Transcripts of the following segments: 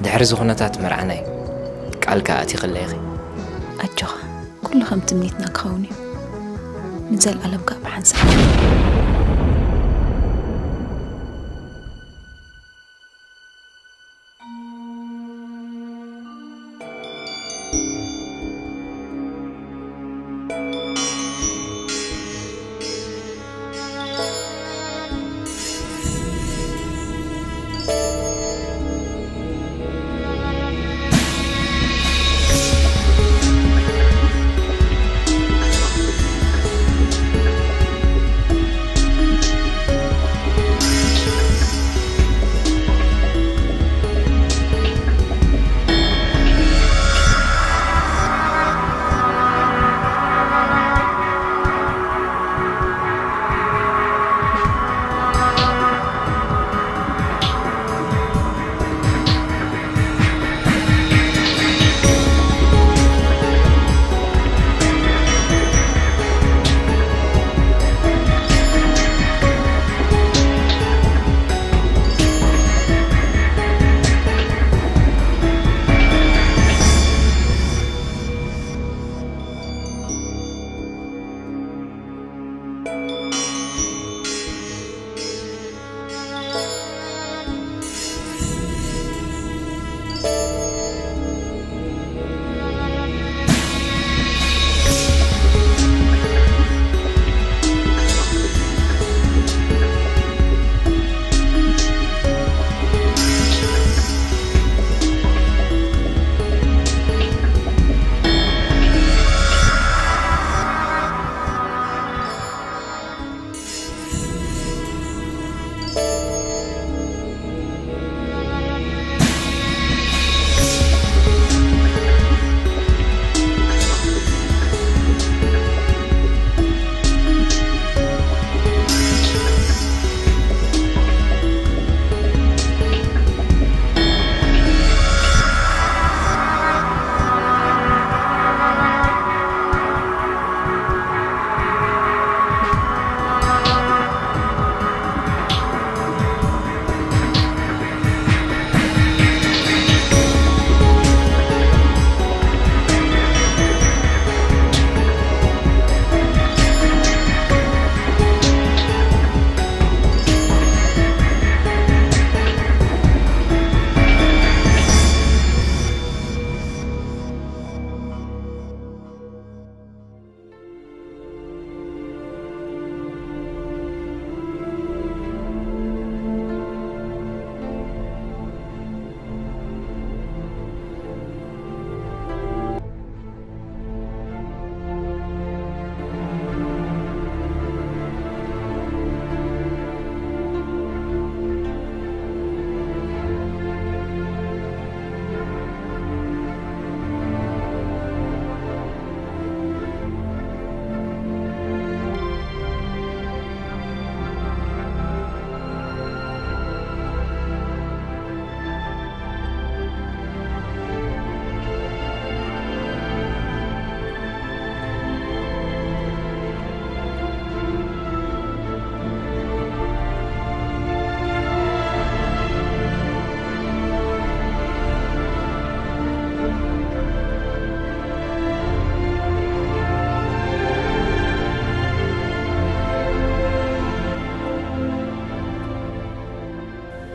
ድሕሪ እዚ ኩነታት መርዓና እዩ። ቃል ከኣ ኣቲኽለይ ኢኺ። ኣጆኻ፣ ኩሉ ከም ትምኒትና ክኸውን እዩ። ንዘለኣለም ከኣ ብሓንሳብ።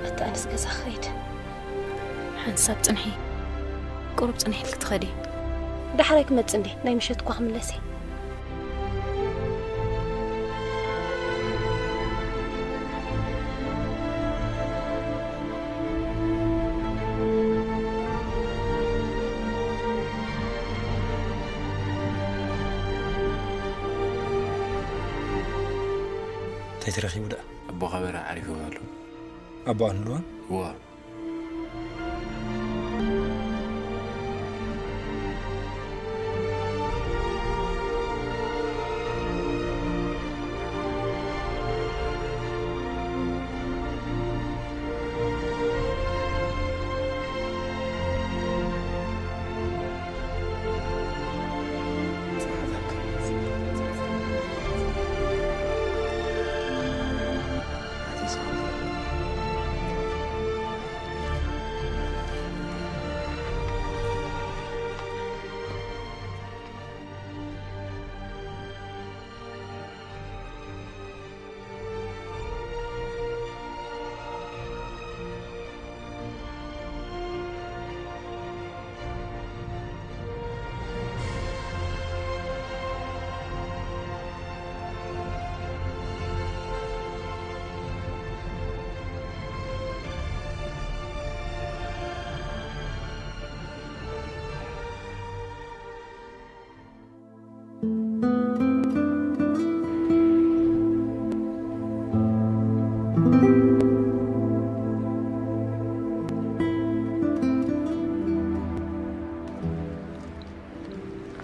ኣታ ኣነስ ገዛ ክኸይድ። ሓንሳብ ጽንሒ። ቁሩብ ጽንሒ ኢልኪ ትኸዲ። ዳሕራይ ክመጽእ እንዴ፣ ናይ ምሸት እኳ ክምለስ እየ። እንታይ ተረኺቡ ደኣ? ኣቦኻ በራ ዓሪፉ ኣሎ። ኣቦ ኣንልዋ? እዋ።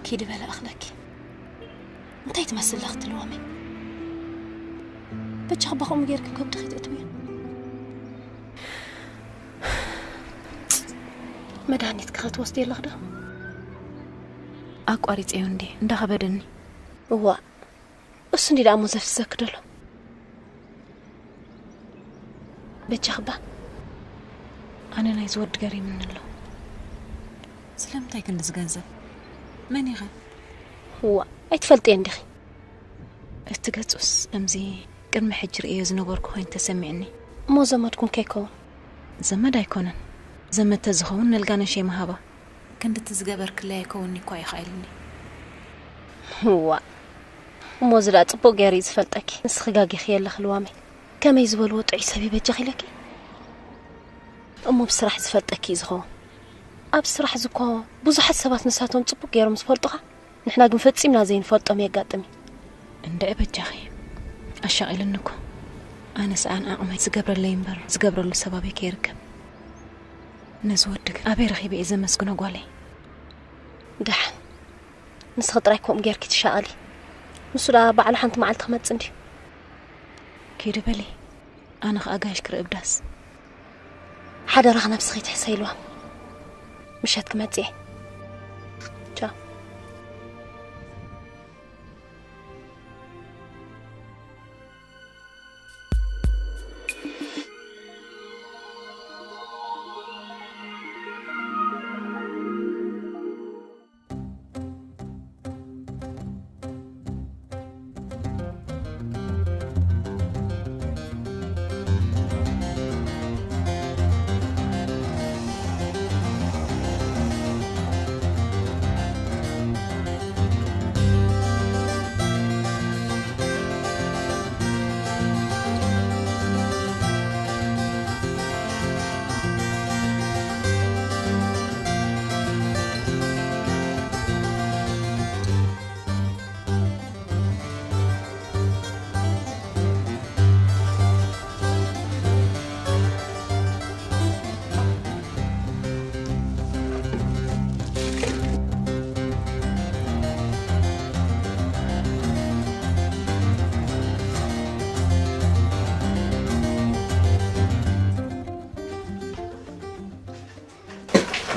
ኪዲ በለ እኽለኪ። እንታይ ትመስል ለኽቲ ልዋመይ? በጃ ክባኹም ጌርኪ ከብድኺ ትእትውዮ። መድሃኒት ክትወስዲ ኣለኽ ዶ? ኣቋሪፀዮ እንዴ እንዳኸበደኒ። እዋ፣ እሱ እንዲ ደኣ እሞ ዘፍዝዘኪ ደሎ። በጃኺ እባ። ኣነ ናይዚ ወዲ ገሪምኒ ኣሎ። ስለምንታይ ክንድዚ ገንዘብ? መን ኢኸ? እዋ፣ ኣይትፈልጥዮ እንዲኺ። እቲ ገጹስ ከምዚ ቅድሚ ሕጂ ርእዮ ዝነበርኩ ኮይኑ ተሰሚዕኒ። እሞ ዘመድኩም ከይከውን? ዘመድ ኣይኮነን። ዘመድ ተዝኸውን ነልጋነሽ እየ ምሃባ። ክንድቲ ዝገበርክለይ ኣይከውንኒ እኳ ይኽእልኒ። እዋ፣ እሞ እዚ ደኣ ጽቡቕ ገይሩ እዩ ዝፈልጠኪ። ንስኺ ጋጊኺ ኣለኺ ልዋመይ። ከመይ ዝበልዎ ጥዑይ ሰብ ይበጃኺ ኢለኪ? እሞ ብስራሕ ዝፈልጠኪ እዩ ዝኸውን። ኣብ ስራሕ ዝኮ ብዙሓት ሰባት ንሳቶም ጽቡቕ ገይሮም ዝፈልጡኻ፣ ንሕና ግን ፈጺምና ዘይንፈልጦም የጋጥም እዩ። እንድዒ በጃኺ፣ ኣሻቒልኒ እኮ። ኣነ ሰኣን ዓቕመይ ዝገብረለይ እምበር ዝገብረሉ ሰብ ኣበይ ከይርከብ። ነዚ ወዲ ግን ኣበይ ረኺበ እየ ዘመስግኖ ጓለይ? ደሓን፣ ንስኺ ጥራይ ከምኡ ጌርኪ ትሻቐሊ። ንሱ ደኣ ባዕሉ ሓንቲ መዓልቲ ክመጽእ እንድዩ። ኪዲ በሊ፣ ኣነ ኸኣ ጋሽ ክርኢ እብዳስ። ሓደራኺ ነብስኺ ትሕሰይ ኢልዋ። ምሸት ክመጽእ እየ። ቻው።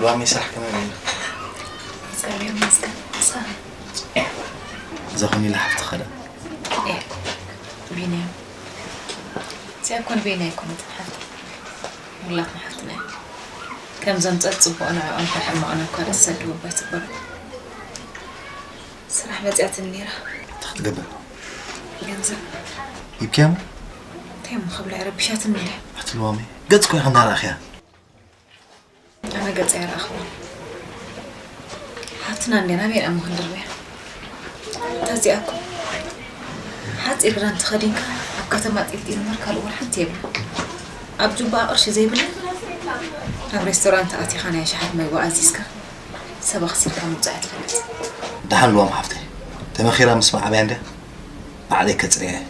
ሎሚ ስራሕ ከመይ በይኑ? እግዚኣብሔር ይመስገን። ንስኻ? እዛ ኮሚላ ሓፍትኻ ዶ? እየ። ቢንያም። እዚኣ እኮ ንበይና ኣይኮነትን ሓፍቲ። ሁላትና ሓፍትና እያ። ከም ዘምጸት ጽቡቕ ንዕኦም ከሕምቕና እኳ ደስ ዘድቡ ኣይትበሉ። ስራሕ መጺኣትኒ ነይራ። እንታይ ክትገብር? ገንዘብ። ሂብክያ እሞ? እንታይ እሞ ክብላ እያ ረቢሻትኒ እንድያ። ኣቲ ሎሚ ገጽ እኮ ኢኻ እናረኣኽያ። ኣነ ገጸ ኣይረኣኽዋን። ሓፍትና እንድያ ናበይ እሞ ክንድርብያ? እታ እዚኣ እኮ ሓጺር ክዳን ተኸዲንካ ኣብ ከተማ ጢልጢል እምበር ካልእ ወላ ሓንቲ የብላ። ኣብ ጁባኣ ቅርሺ ዘይብላ ኣብ ሬስቶራንት ኣቲኻ ናይ ሸሓት መግቢ ኣዚዝካ ሰብ ኣኽሲርካ ምውጻእ ትፈልጥ። ደሓን ልዋም ሓፍተይ፣ ተመኺራ ምስ መዓበያ እንድያ ባዕለይ ከጽርያ እየ።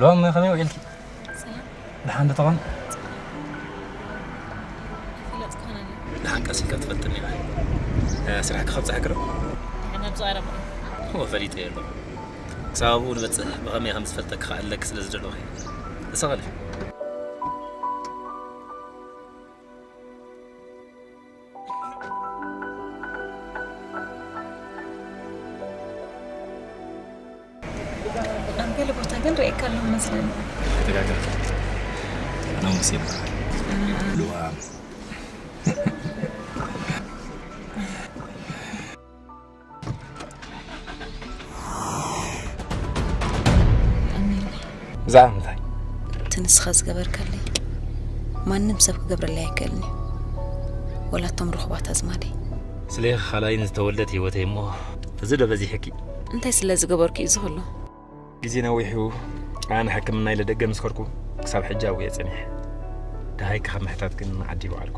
ሎሚ ከመይ ውዒልኪ? ሰላም። ደሓን ዶ ትኾን? ሰላም። ኣይፈለጥኩኻን ኣነ። ደሓን ቀስ ኢልካ ትፈልጥኒ ኢኻ። እ፣ ስራሕኪ ከብጽሐኪ ዶ? ደሓን ኣብዚ ቀረባ። እወ፣ ፈሊጠ የሎ። ክሳብ ኣብኡ ንበጽሕ ብኸመይ ከም ዝፈልጠኪ ክኣለኪ ስለ ዝደለኹ እየ። ተሰቐሊ። ኣብ ገለ ቦታ ግን ርእየካ ኣለኹ መስለኒ። ተጋገርኩ። ኣነ ሙሴ ይበሃል። ኣነ ሉዋም። ኣሜን። ብዛዕባ ምንታይ? እቲ ንስኻ ዝገበርካለይ ማንም ሰብ ክገብረለይ ኣይክእልን እዩ። ወላ እቶም ርኹባት ኣዝማደይ። ስሌኺ ካልኣይ ንዝተወልደት ህይወተይ እሞ እዚ ዶ በዚሕኪ? እንታይ ስለ ዝገበርኩ እዩ እዚ ኩሉ? ግዜ ነዊሑ፣ ኣነ ሕክምና ኢለ ደገ ምስ ከድኩ ክሳብ ሕጂ ኣብኡ እየ ጸኒሐ። ደሃይኪ ካብ ምሕታት ግን ዓዲ ይወዓልኩ።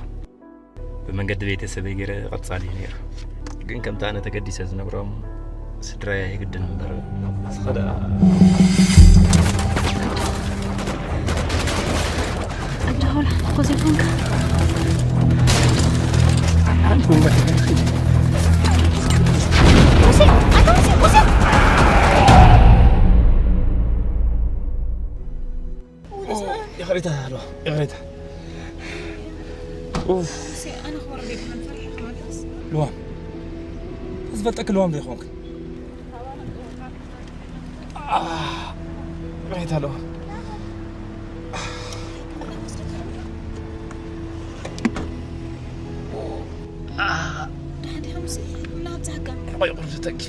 ብመንገዲ ቤተሰበይ ገይረ ቀጻሊ እዩ ነይሩ። ግን ከምቲ ኣነ ተገዲሰ ዝነግሮም ስድራይ ኣይግድን እምበር። እስኸ ደኣ ኣዳሆላ ኮዘይኮንካ ሓንቲ መንገዲ ኸይድ። ሙሴ ኣታ ሙሴ ሙሴ ይቕሬታ ኣሎ ይቕሬታ። ኡፍ ሙሴ ኣነ ክወርድ ይብለን ፈሪሐ ክመለስ ልዋም ዝፈልጠኪ ልዋም ዘይኮንክ ይቕሬታ ኣሎ። ደሓን ዲኻ ሙሴ ምን ኣብዛሕካ ቆይ ቁርተኪ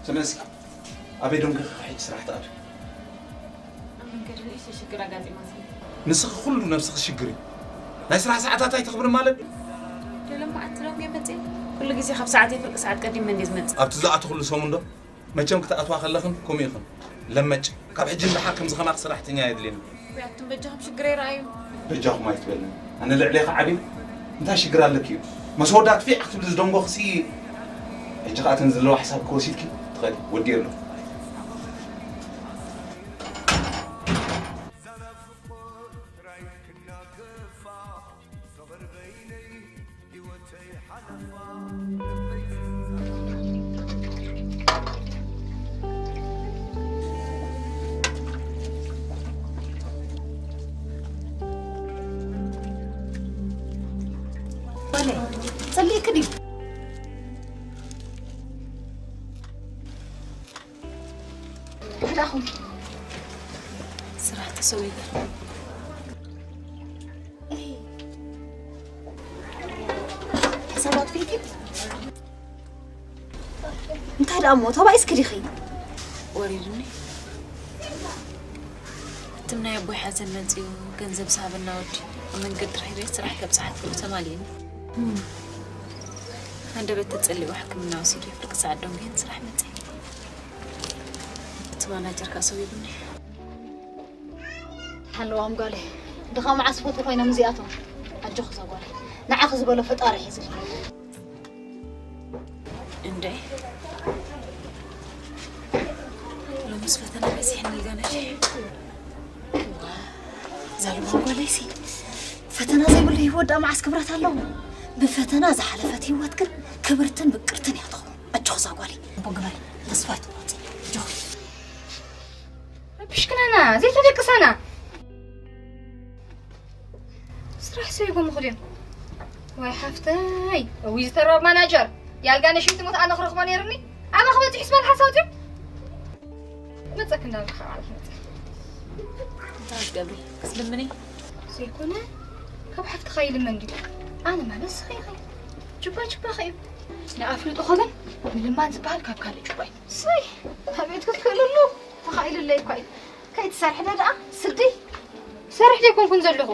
ስለዚ ኣበይ ደንገ ሕጂ ስራሕ ትኣቱ? ኣብ መንገዲ ንእሽተይ ሽግር ኣጋጢማትኒ። ንስኺ ኩሉ ነብስኺ ሽግር እዩ። ናይ ስራሕ ሰዓታት ኣይተኽብሪ ማለት ድዩ? ደለማ ኣትሎም ገመጽ ኩሉ ግዜ ካብ ሰዓተይ ፍርቂ ሰዓት ቀዲም መንዲ ዝመጽእ ኣብቲ ዝኣተኹሉ ሰሙን ዶ መቸም ክትኣትዋ ከለኽን ከምኡ ኢኽን ለመጭ ካብ ሕጂ ንደሓር ከምዚ ከማኺ ሰራሕተኛ የድልየኒ ያቱም በጃኹም ሽግረይ ረኣዩ በጃኹም ኣይትበልኒ ኣነ ልዕሌኺ ዓብዩ እንታይ ሽግር ኣለኪ እዩ መስ ወዳት ፊዕ ክትብሊ ዝደንጎኽሲ ሕጂ ከኣተን ዘለዋ ሓሳብ ክወሲድኪ ትኸዲ ወዲ ኣሎ ጸሊእክ ድዩ ሕዳኹም ስራሕ ተሰዊገ ሕሳባት ፊልኪ እንታይ ደኣ እሞ ተባኢስክ ዲኺ ወሪዱኒ ትም ናይ ኣቦይ ሓዘን መፅኡ ገንዘብ ዝሃበና ወዲ ኣብ መንገዲ ረኺበ ስራሕ ከብፅሓት ክብሉ ተማሊእኒ ሃንደበት ተፀሊኡ ሕክምና ወሲዱ ፍርቂ ሰዓት ደንጉየን ስራሕ መፅእ እቲ ማናጀር ከዓ ሰዊዱኒ ሓለዋም ጓለይ ድኻ መዓስ ፈቱ ኮይኖም እዚኣቶም ኣጆኺ እዛ ጓለይ ንዓኺ ዝበሎ ፈጣሪ ሒዝልኪ እንደ ሎምስ ፈተና በዚሕኒ ገነሽ ዛልቦ ጓለይሲ ፈተና ዘይብሉ ህይወት ዳ መዓስ ክብረት ኣለዎ ብፈተና ዝሓለፈት ህይወት ግን ክብርትን ምቅርትን እያ ትኸውን ኣጆኺ እዛ ጓለይ እቦ ግበሪ ተስፋ ኣይትቁረፂ ኣጆኺ ብሽክናና ዘይተደቅሳና ስራሕ ሰይቦም ይኹድ እዮም ዋይ ሓፍተይ እዊ ዝተረብ ማናጀር ያልጋ ነሽም ትሞት ኣነ ክረኽቦ ነይርኒ ኣበ ክበፅሑ ስበል ሓሳውፅም መፀክ እንዳልካ ማለት መፀ እንታይ ትገብሪ ክስልምኒ ዘይኮነ ካብ ሓፍትኻ ይልመን ድዩ ኣነ ማለት ስኸ ኢኸ ጅባ ጅባ ኸ እዩ ንኣፍልጦ ኸበን ምልማን ዝበሃል ካብ ካልእ ጅባ እዩ ሰይ ኣቤት ክትክእልሉ ተኻኢሉለይ እኳ እዩ ከይትሰርሕና ደኣ ስዲ ሰርሕ ዘይኮንኩን ዘለኹ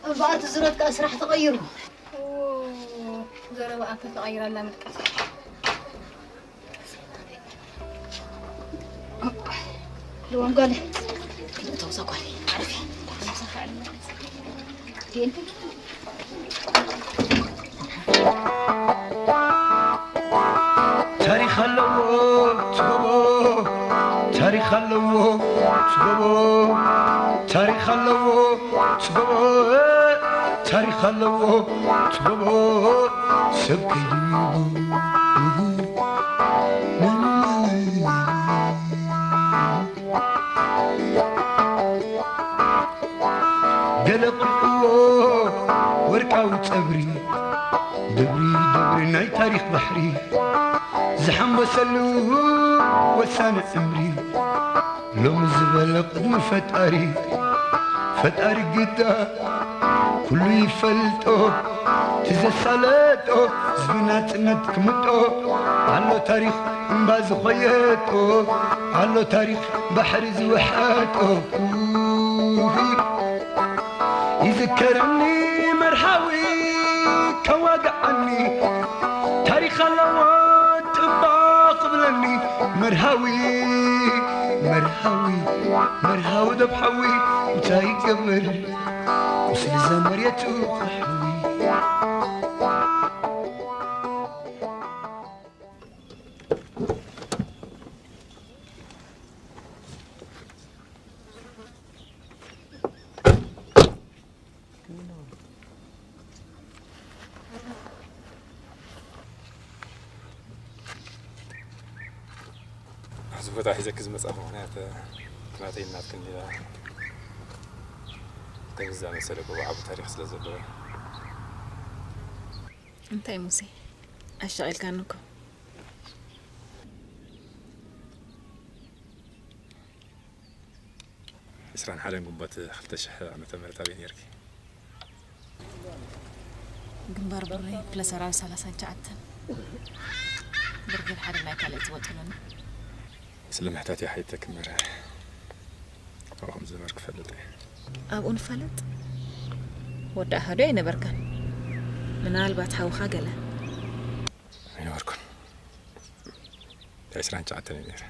እምበኣር ትዝረት ከኣ ስራሕ ተቐይሩ ዘረባ ኣንተ ተቐይራላ ምድቃስ ልዋም ጓለ ክልተ ውዛ ጓለ ዓረፊ ታሪኽ ኣለዎ ትጎቦ ታሪኽ ኣለዎ ትጎቦ ታሪኽ ኣለዎ ትጎቦ ታሪኽ ኣለዎ ትጎቦ ሰብ ከይዱ ገለ ቁልዕዎ ወርቃዊ ጸብሪ ደብሪ ደብሪ ናይ ታሪኽ ባሕሪ ዝሓንበሰሉ ወሳኒ ዕምሪ ሎሚ ዝበለ ቅድሚ ፈጣሪ፣ ፈጣሪ ግዳ ኩሉ ይፈልጦ። ትዘሳለጦ ህዝቢ ናጽነት ክምጦ ኣሎ ታሪኽ እምባ ዝኾየጦ፣ ኣሎ ታሪኽ ባሕሪ ዝውሐጦ። ይዝከረኒ መርሃዊ ከዋግዓኒ፣ ታሪኽ ኣለዎ ጥባ ክብለኒ። መርሃዊ፣ መርሃዊ፣ መርሃዊ ዶብ ሓዊ እንታይ ይገብር ቁስሊ ዘመሬቱ ክሕዊ። ኣብዚ ቦታ ሒዘኪ ዝመጻእኩ ምኽንያት፣ ናተይን ናትክን ሌላ ከምዚ ዝኣመሰለ ጎቦ ዓቢ ታሪኽ ስለ ዘለዎ እዩ። እንታይ ሙሴ፣ ኣሻቒልካኒ እኮ። ዕስራን ሓደን ግንቦት ክልተ ሽሕ ዓመተ ምህረት ኣበይ ነይርኪ? ግንባር ቡሬ፣ ክፍለ ሰራዊት ሰላሳን ትሽዓተን፣ ብርጌድ ሓደ ናይ ካልእ ዝወጥሉና። ስለ ምሕታት እየ ሓይተክ እምበር፣ ኣብኡ ከም ዝነበርክ እፈልጥ እየ። ኣብኡ ንፋለጥ? ወዲ ኣሃዱ ኣይነበርካን። ምናልባት ሓውኻ ገለ። ኣይነበርኩን። ዕስራን ትሽዓተን እየ ነይረ።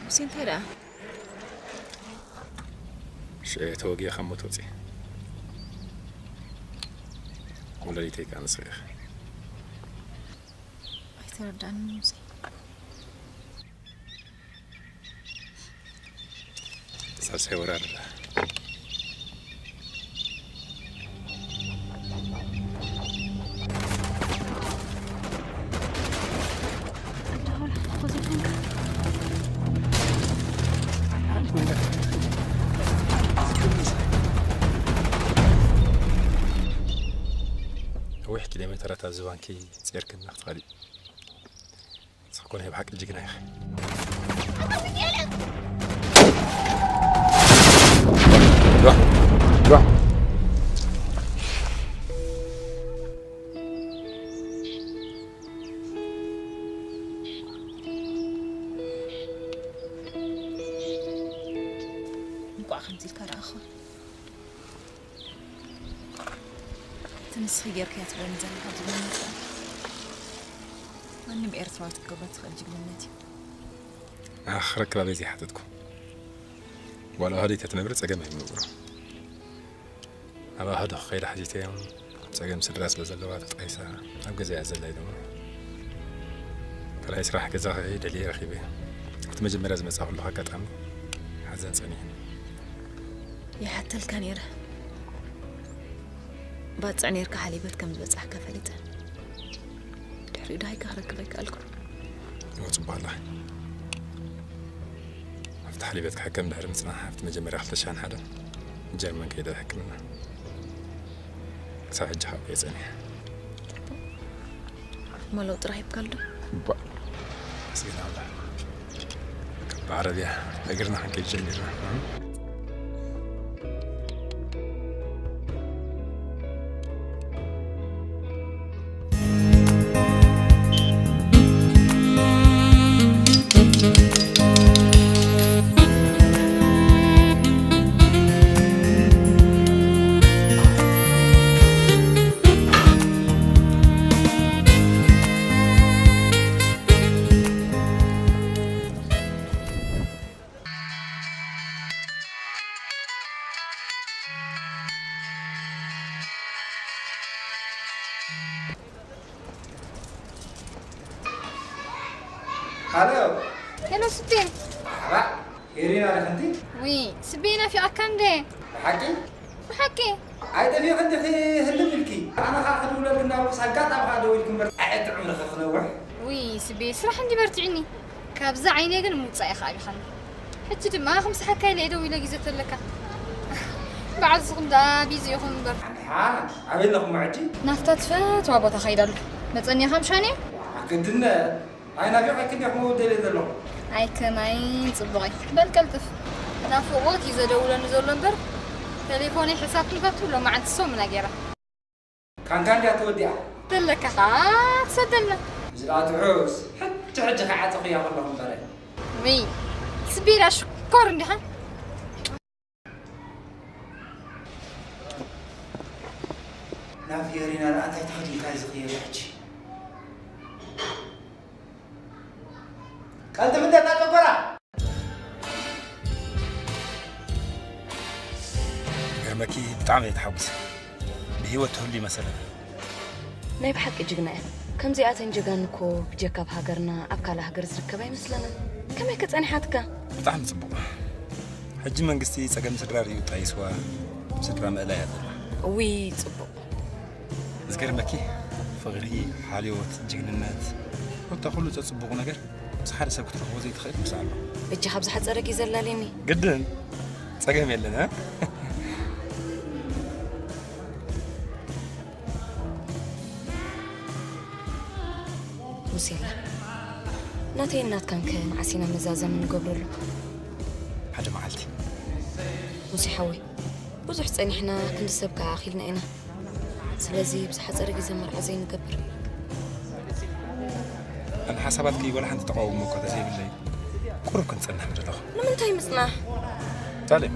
ሙሴ፣ እንታይ ደኣ? ሽዑ ተወጊአ ካብ ሞት ወፂአ። ወለዲተይ ከኣ ንስኺ ኢኺ። ኣይተረዳእንን ሙሴ። ሳልሳይ ወራር። ነዊሕ ኪሎ ሜተራት ኣብዚ ባንኪ ጼርክና ክትኸዲ። ንስኺ እኮ ናይ ብሓቂ ጅግና ኢኺ። ጓ፣ ጓ። እንቋዕ ከምዚ ኢልካ ረኣኹ። እቲ ንስኺ ጌርክያ ትብለኒ ዘለኻ ጅግንነት፣ ማንም ኤርትራዊ ክትገብሮ ትኽእል ጅግንነት እዩ። ንዓኺ ክረክብ ኣበይ ዘይሓተትኩ። ጓል ኣሃዱ ተትነብሪ ጸገም ኣይምነበሮን። ኣብ ኣሃዱ ክኸይዳ ሓቲተዮም፣ ጸገም ስድራ ስለ ዘለዋ ተጣይሳ ኣብ ገዛ እያ ዘላ ኢሎማ። ጥራይ ስራሕ ገዛ ከይደ ደልየ ረኺበ። እቲ መጀመርያ ዝመጻኹሉ ኣጋጣሚ ሓዘን ጸኒሕኒ። ይሓተልካ ነይረ። ባጽዕ ነይርካ ሓሊበት ከም ዝበጻሕካ ፈሊጠ። ድሕሪኡ ደሃይካ ክረክብ ኣይከኣልኩን። እወ፣ ጽቡቕ ኣለኺ። ኣብቲ ሓሊበት ክሕከም ድሕሪ ምጽናሕ፣ ኣብቲ መጀመርያ ክልተ ሽሕን ሓደን ጀርመን ከይደ ሕክምና። ክሳብ ሕጂ ካብኡ እየ ጸኒሐ። እሞ ለውጢ ረኺብካሉ ዶ? እባ፣ መስገን ኣምላኽ። ካብ ዓረብያ እግርና ክንከይድ ጀሚርና። ሃሎ። ሄሎ ስቤ። መርሓባ። ሄሪና ዲኺ ኣንቲ? ዊ፣ ስቤ ናፊቐካ እንደ። ብሓቂ? ብሓቂ። ኣይጠፊእክን ዲኺ ህልም ኢልኪ? ኣነ ኸኣ ክድውለልኪ እናበልኩስ ኣጋጣሚ ኸኣ ደዊልኪ እምበር፣ ኣየጥዕም ዲኺ ክነውሕ? ዊ፣ ስቤ፣ ስራሕ እንዲ በርቲዕኒ። ካብዛ ዓይነይ ግን ምውጻእ ኢኻ ኣቢኻኒ። ሕጂ ድማ ከም ሰሓካ ኢለ ደው ኢለ ግዜ ተለካ። በዓል ንስኹም ደኣ ቢዚ ኢኹም እምበር። ሓንቲ ሓንቲ ኣበይ ኣለኹም ሕጂ? ናፍታ ትፈትዋ ቦታ ከይዳ ኣሎ። መጸኒኻ ምሻኒ? ግድነ ኣይናፊቐኪ እንዲኹም ደልየ ዘለኹ። ኣይ ከማይ ጽቡቐይ። በል ቀልጥፍ። ናፍቖት እዩ ዘደውለኒ ዘሎ እምበር፣ ቴሌፎነይ ሕሳብ ክንፈቱ ሎማዓንቲ ሰሙና ገይራ። ካንካ እንድያ ተወዲኣ። ተለካ ኸዓ ትሰደልና። እዚ ደኣ ትሑስ፣ ሕጂ ሕጂ ከዓጽኽያ ከለኹ እምበረ። ውይ፣ ስቢራ ሽኮር እንዲኻ። ናብ ፊዮሪና ደኣ እንታይ ተኸዲንካ እዩ ዝኽየድ ሕጂ? ቀልጥፍ እንተ ታጨጎራ። ገርመኪ ብጣዕሚ እየ ተሓጒሰ። ብህይወት ትህሉ ይመሰለኒ። ናይ ብሓቂ ጅግና እያ። ከምዚኣተን ጀጋኑ እኮ ብጀካ ኣብ ሃገርና ኣብ ካልእ ሃገር ዝርከባ ኣይመስለንን። ከመይ ከ ጸኒሓትካ? ብጣዕሚ ጽቡቕ። ሕጂ መንግስቲ ጸገም ስድራ ርእዩ ጣይስዋ ስድራ ምእላይ ኣለና። እውይ ጽቡቕ። ዝገርመኪ ፍቕሪ፣ ሓልዮት፣ ጅግንነት፣ ወታ ኩሉ ዘጽብቑ ነገር ምስ ሓደ ሰብ ክትረኽቦ ዘይትኽእል ምስ ኣሎ። በጃኻ ብዝሓጸረ ግዜ ኣላልየኒ። ግድን ጸገም የለን፣ እ? ሙሴላ፣ ናተይን ናትካን ከ መዓስ ኢና መዛዘሚ ንገብረሉ? ሓደ መዓልቲ። ሙሴ ሓወይ፣ ብዙሕ ጸኒሕና፣ ክንዲ ሰብ ከኣ ኣኺልና ኢና። ስለዚ ብዝሓጸረ ግዜ መርዓ ዘይንገብር? ኣነ ሓሳባትኪ ወላ ሓንቲ ተቃውሞ እኳ ተዘይብለይ ቁሩብ ክንጸንሕ ምደለኹ። ንምንታይ ምጽናሕ? ሳሌም፣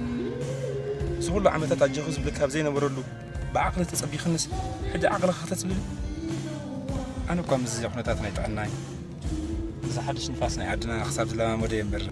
እዚ ኩሉ ዓመታት ኣጆኺ ዝብለኪ ኣብ ዘይነበረሉ ብዓቕሊ ተጸቢኽንስ ሕጂ ዓቕልኺ ከተጽልሊ? ኣነ እኳ ምስዚ ኩነታት ናይ ጥዕናይ፣ እዚ ሓድሽ ንፋስ ናይ ዓድና ክሳብ ዝለማመዶ እየ እምበር።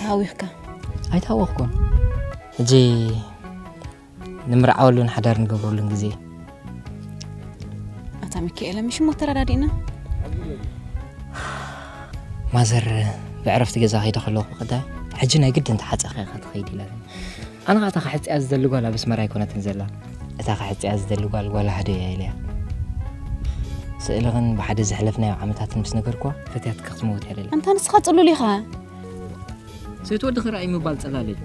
ተሃዊኽካ? ኣይተሃወኽኩን። ሕጂ ንምርዓወሉን ሓዳር ንገብረሉን ግዜ። ኣታ ሚካኤለ፣ ምሽ እሞ ተረዳዲእና። ማዘር ብዕረፍቲ ገዛ ከይደ ከለኹ ብቐዳይ፣ "ሕጂ ናይ ግድን ተሓጸኺ ኢኻ ትኸይዲ" ኢላትኒ። ኣነ ኸኣ እታ ክሕጽያ ዝደሊ ጓል ኣብ ኣስመራ ኣይኮነትን ዘላ። እታ ክሕጽያ ዝደሊ ጓል፣ ጓል ኣሃደይ እያ ኢለያ። ስእሊ ግን ብሓደ ዘሕለፍናዮ ዓመታትን ምስ ነገርኩዋ፣ ፈትያትካ ክትመውት እያ ደልያ። ኣንታ ንስኻ ጽሉል ኢኻ። ሰይትወዲ ክረኣይ ምባል ጸላል እዩ።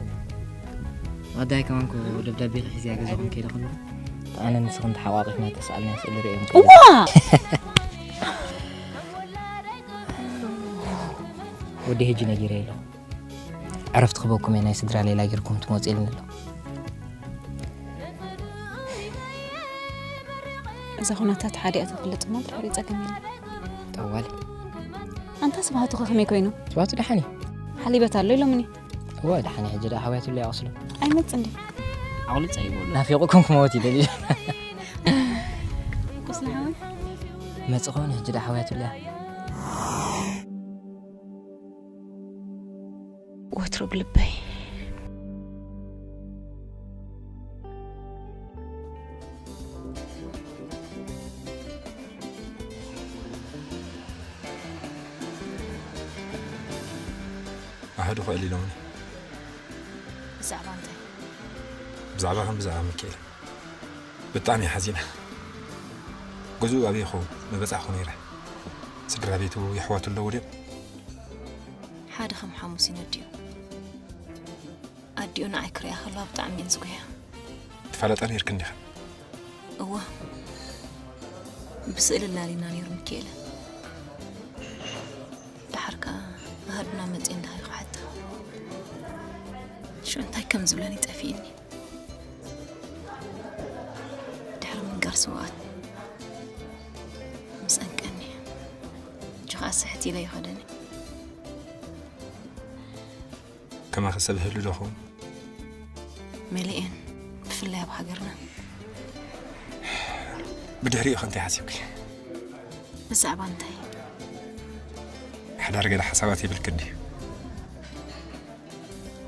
ኣዳይ ከማን እኮ ደብዳቤ ሒዘያ ገዛኹም ከይደ ከለኹ፣ ኣነ ንስኽን ተሓቋቒፍና ተሰኣልና ስእሊ ርእዮም እዋ! ወዲ ሕጂ ነጊረ ኣለኹ። ዕረፍቲ ክበኩም እየ፣ ናይ ስድራ ሌላ ጌርኩም ትመጹ ኢልኒ ኣሎ። እዛ ኩነታት ሓዲኣ ተፍልጥ እሞ ድሕሪ ጸገም የለን። ጠዋሊ። ኣንታ ስብሃቱ ከ ከመይ ኮይኑ? ስብሃቱ ደሓን እዩ። ሓሊበት ኣሎ ኢሎምኒ። እወ፣ ደሓን እዩ። ሕጂ ደኣ ሃውያትሉ እያ ቁስሉ። ኣይመጽእ እንዴ? ዓቕሉ ጸይቡ ኣሎ። ናፊቑኩም ክመውት ይደሊ። ቁስሊ ሓወይ? መጽእ ኾነ፣ ሕጂ ደኣ ሃውያትሉ እያ። ወትሩ ብልበይ። ኣህዱ ክእል ኢሎምኒ። ብዛዕባ እንታይ? ብዛዕባ ከም ብዛዕባ ሚካኤል። ብጣዕሚ እየ ሓዚነ። ገዝኡ ኣበይ ይኸውን? ምበጻሕኩ ነይረ። ስድራ ቤቱ፣ የሕዋቱ ኣለዉ ድዮም? ሓደ ከም ሓሙስ ይነድዩ። ኣዲኡ ንዓይ ክሪኣ ከለዋ ብጣዕሚ እየን ዝጉህያ። ትፋለጣ ነይርክን ዲኽን? እወ። ብስእሊ ኣላልዩና ነይሩ ሚኪኤለ። ደሓር ከኣ ኣሃዱና መጺኡ እንዳ ሃዩ ክሓታ። ሽዑ እንታይ ከም ዝብለኒ ጠፊእኒ። ድሕሪ ምንጋር ስውኣት ምስ ኣንቀኒ። ሕጂ ከኣ ስሕት ኢለ ይኸደኒ። ከማኺ ሰብ ይህሉ ዶ ኸውን? መሊኤን፣ ብፍላይ ኣብ ሃገርና። ብድሕሪኡ ከ እንታይ ሓሲብኪ? ብዛዕባ እንታይ? ሓዳር ገለ ሓሳባት የብልክን ድዩ?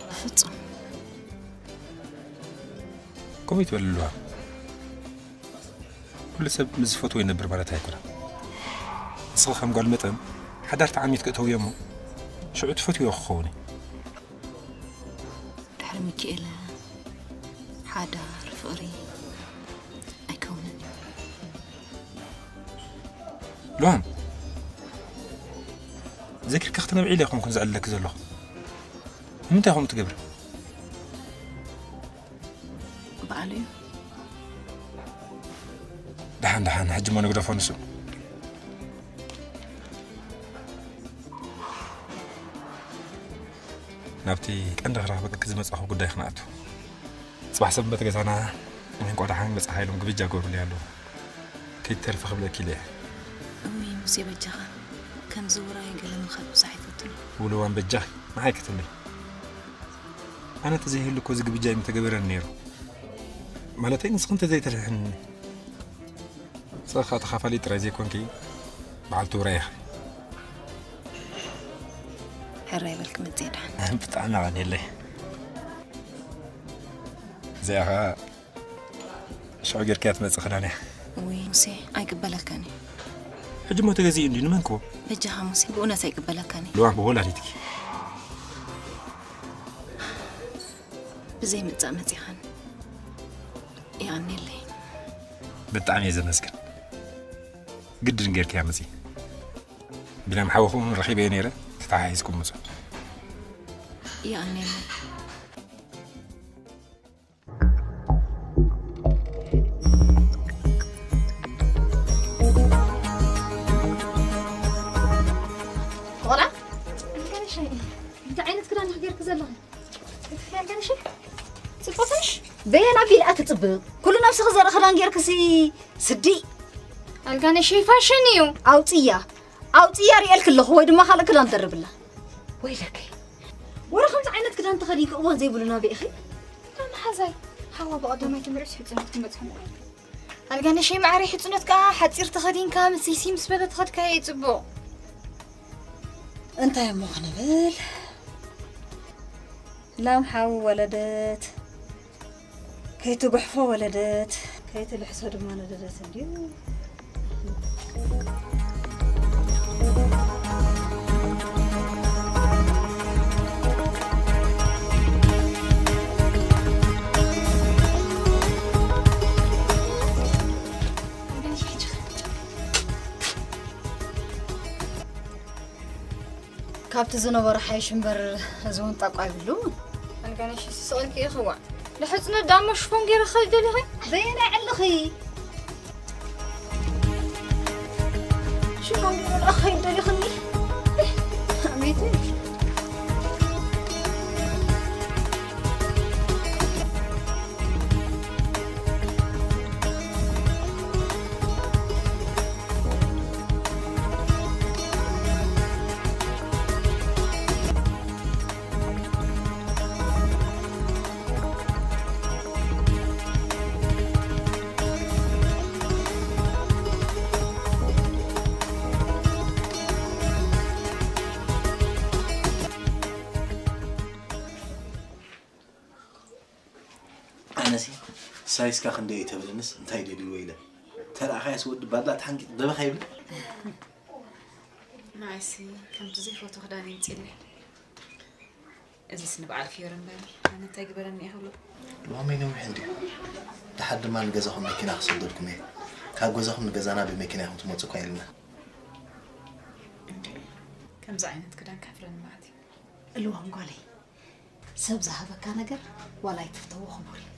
ብፍጹም። ከምኡ ይትበል ኣለዋ። ኩሉ ሰብ ምስ ዝፈትዎ ይነብር ማለት ኣይኮነን። ንስኺ ከም ጓል መጠን ሓዳር ተዓሚት ክእተውዮ እሞ ሽዑ ትፈትውዮ ክኸውን እዩ። ድሕሪ ሚኪኤለ ሓዳር ፍቕሪ ኣይከውንን እዩ። ሉሃም፣ ዘኪርካ ክትነብዒ ኢለ ኣይኮንኩን ዘዕልለኪ ዘለኹ። ንምንታይ ከምኡ ትገብሪ? በዓሉ እዩ። ደሓን ደሓን፣ ሕጂ እሞ ንግደፎ ንሱ። ናብቲ ቀንዲ ክረኽበኪ ዝመጻኹ ጉዳይ ክንኣቱ። ጽባሕ ሰንበት ገዛና ንእንቋ ደሓን መጻኻ ኢሎም ግብጃ ገሩለይ ኣለዉ። ከይትተርፊ ክብለኪ ኢለ እየ። እውይ ሙሴ በጃኻ፣ ከምዚ ውራይ ገለ ምኻድ ብዙሕ ኣይፈቱን። ውልዋን በጃኺ፣ ንዓይ ክትብሊ። ኣነ እንተዘይህሉ እኮ እዚ ግብጃ ኣይምተገበረን ነይሩ። ማለተይ ንስኺ እንተዘይተድሕንኒ። ንስኺ ከኣ ተኻፋሊት ጥራይ ዘይኮንኪ፣ በዓልቲ ውራይ ኢኺ። ሕራይ በል ክመጽእ እየ ደሓን። ብጣዕሚ ኣቐንየለይ። እዚኣ ኸኣ ሽዑ ጌርካያ ትመጽእ ክዳን እያ። ውይ ሙሴ፣ ኣይቅበለካን እዩ። ሕጂ እሞ ተገዚኡ እንድዩ፣ ንመን ክቦ? በጃኻ ሙሴ፣ ብእውነት ኣይቅበለካን እዩ። ልዋም ብወላዲትኪ። ብዘይ ምጻእ መጺኻን። የቐንየለይ። ብጣዕሚ እየ ዘመስግን። ግድን ጌርካያ ምጺ። ቢንያም ሓውኹም ረኺበዮ ነይረ፣ ተተሓሒዝኩም ምጹ። የቐንየለይ። ቆላ፣ እንታይ ዓይነት ክዳን ኢኺ ጌርኪ ዘለኺ? ጽቡቕንሽ? በየን ኣቢላ ትጽብቕ? ኩሉ ነብስኺ ዘርኢ ክዳን ጌርክሲ ስዲ። ኣልጋነሸይ ፋሽን እዩ። ኣውጽያ፣ ኣውጽያ ርእየልኪ ኣለኹ፣ ወይ ድማ ካልእ ክዳን ደርብላ። ወይለከይ፣ ወረ ከምዚ ዓይነት ክዳን ተኸዲንኪ እዋን ዘይብሉ ናበይ ኢኺ? መሓዛይ፣ ሓዋ ብቐዳማይ ትምርዕስ ሕጽኖት ትመጽሖም። ኣልጋነሸይ ማዕረይ ሕጽኖት ከኣ ሓጺር ተኸዲንካ ምስ ዘይሲ ምስ በለ ተኸድካዮ እዩ ጽቡቕ። እንታይ እሞ ክንብል? ላም ሓዊ ወለደት፣ ከይትጉሕፎ ወለደት፣ ከይትልሕሶ ድማ ነደደት እንድዩ። ካብቲ ዝነበሮ ሓይሽ እምበር፣ እዚ እውን ጠቋ ይብሉ። ኣልጋነሽ ስስቕልኪ ኢኽዋ። ንሕጽኖት ዳሞ ሽፎን ገይረ ክኸይድ ደሊኺ? በየናይ ዕልኺ? ሽፎን ገይረ ክኸይድ ደሊኽኒ? ኣቤት። ኣነሲ ሳይስካ ክንደይ እዩ ተብለንስ እንታይ ደልዩ ኢለ። ተረኣኻያስ ወዲ ባላ ተሓንቂጡ ደበኻ ይብል። ንዓይሲ ከምቲ ዘይፈትዎ ክዳን የምፅእለይ። እዚስ ንበዓል ፍዮሪ እምበሪ ኣነ እንታይ ግበረኒ እየ ክብሎ። ሎሚ ነዊሕ እንድዩ። ደሓር ድማ ንገዛኹም መኪና ክሰደልኩም እየ። ካብ ገዛኹም ንገዛና ብመኪና ኢኹም ትመፁ እኳ ኢልና። እንዴ፣ ከምዚ ዓይነት ክዳን ከሕፍረኒ ማለት እዩ። እልዋም ጓለይ፣ ሰብ ዝሃበካ ነገር ዋላ ኣይትፍተዎ ክቡር እዩ።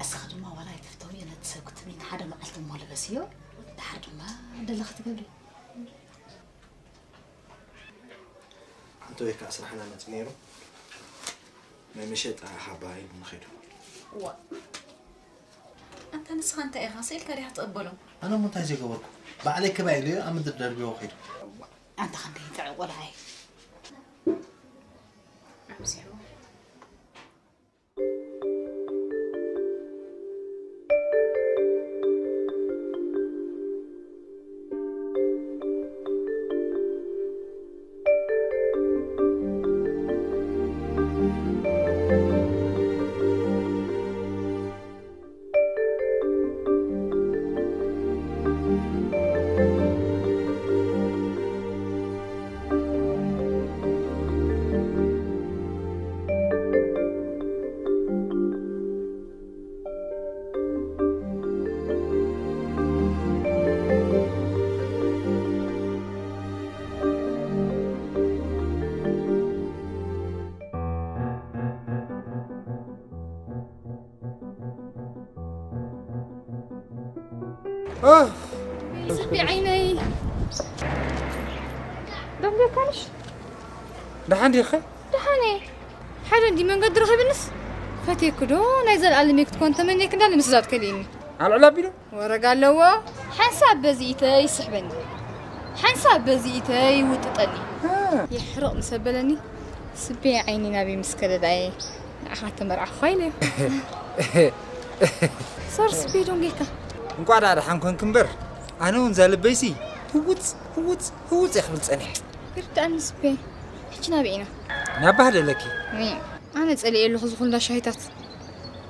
እስኺ ድማ ዋላ ኣይትፍተውዮ ነቲ ሰብ ክትብሊ ንሓደ መዓልቲ እሞ ልበስዮ። ድሓር ድማ ደለኺ ትገብሪ። ኣንተ ወይ ከዓ ስራሕና መፅ ነይሩ ናይ መሸጣ ሓባ ኢሉ ንኸይዱ። ዋ፣ ኣንታ ንስኻ እንታይ ኢኻ ስኢልካ ዲኻ ትቕበሎ? ኣነ እሞ እንታይ ዘይገበርኩ? ባዕለይ ክባ ኢሉ ኣብ ምድሪ ደርቢዎ ከይዱ። ኣንታ ክንደይ ጥዑቕ ቆልዓ እዩ። ኣብዚሑ። ጽቢ ዓይነይ። ደንገካንሽ? ደሓን ዲኺ? ደሓን እየ። ሓደ እንዲ መንገዲ ረኺብንስ ፈትየኪ ዶ ናይ ዘለኣለም እየ ክትኮን ተመንየኪ እንዳለ ምስዛት ከሊእኒ። ኣልዕል ኣቢሉ? ወረጋ ኣለዎ። ሓንሳብ በዚ ኢተይ ይስሕበኒ፣ ሓንሳብ በዚ ኢተይ ይውጥጠኒ። እ። የሕርቕ ምስ ኣበለኒ ስቤ ዓይኒ ናበይ ምስ ከደዳየ ንዓኻ ተመርዓኹ ኢለ። ሶሪ ስቤ ዶንጌካ። እንቋዕ ደኣ ደሓን ኮንኪ እምበር፣ ኣነ እውን እዛ ልበይሲ ህውፅ ህውፅ ህውፅ እየ ክብል ጸኒሐ። ይርዳእኒ ስቤ። ሕጂ ናበይ ኢና? ናብ ባህደለኪ። እም፣ ኣነ ጸሊኤ ኣለኹ እዚ ኩላ ሻሂታት።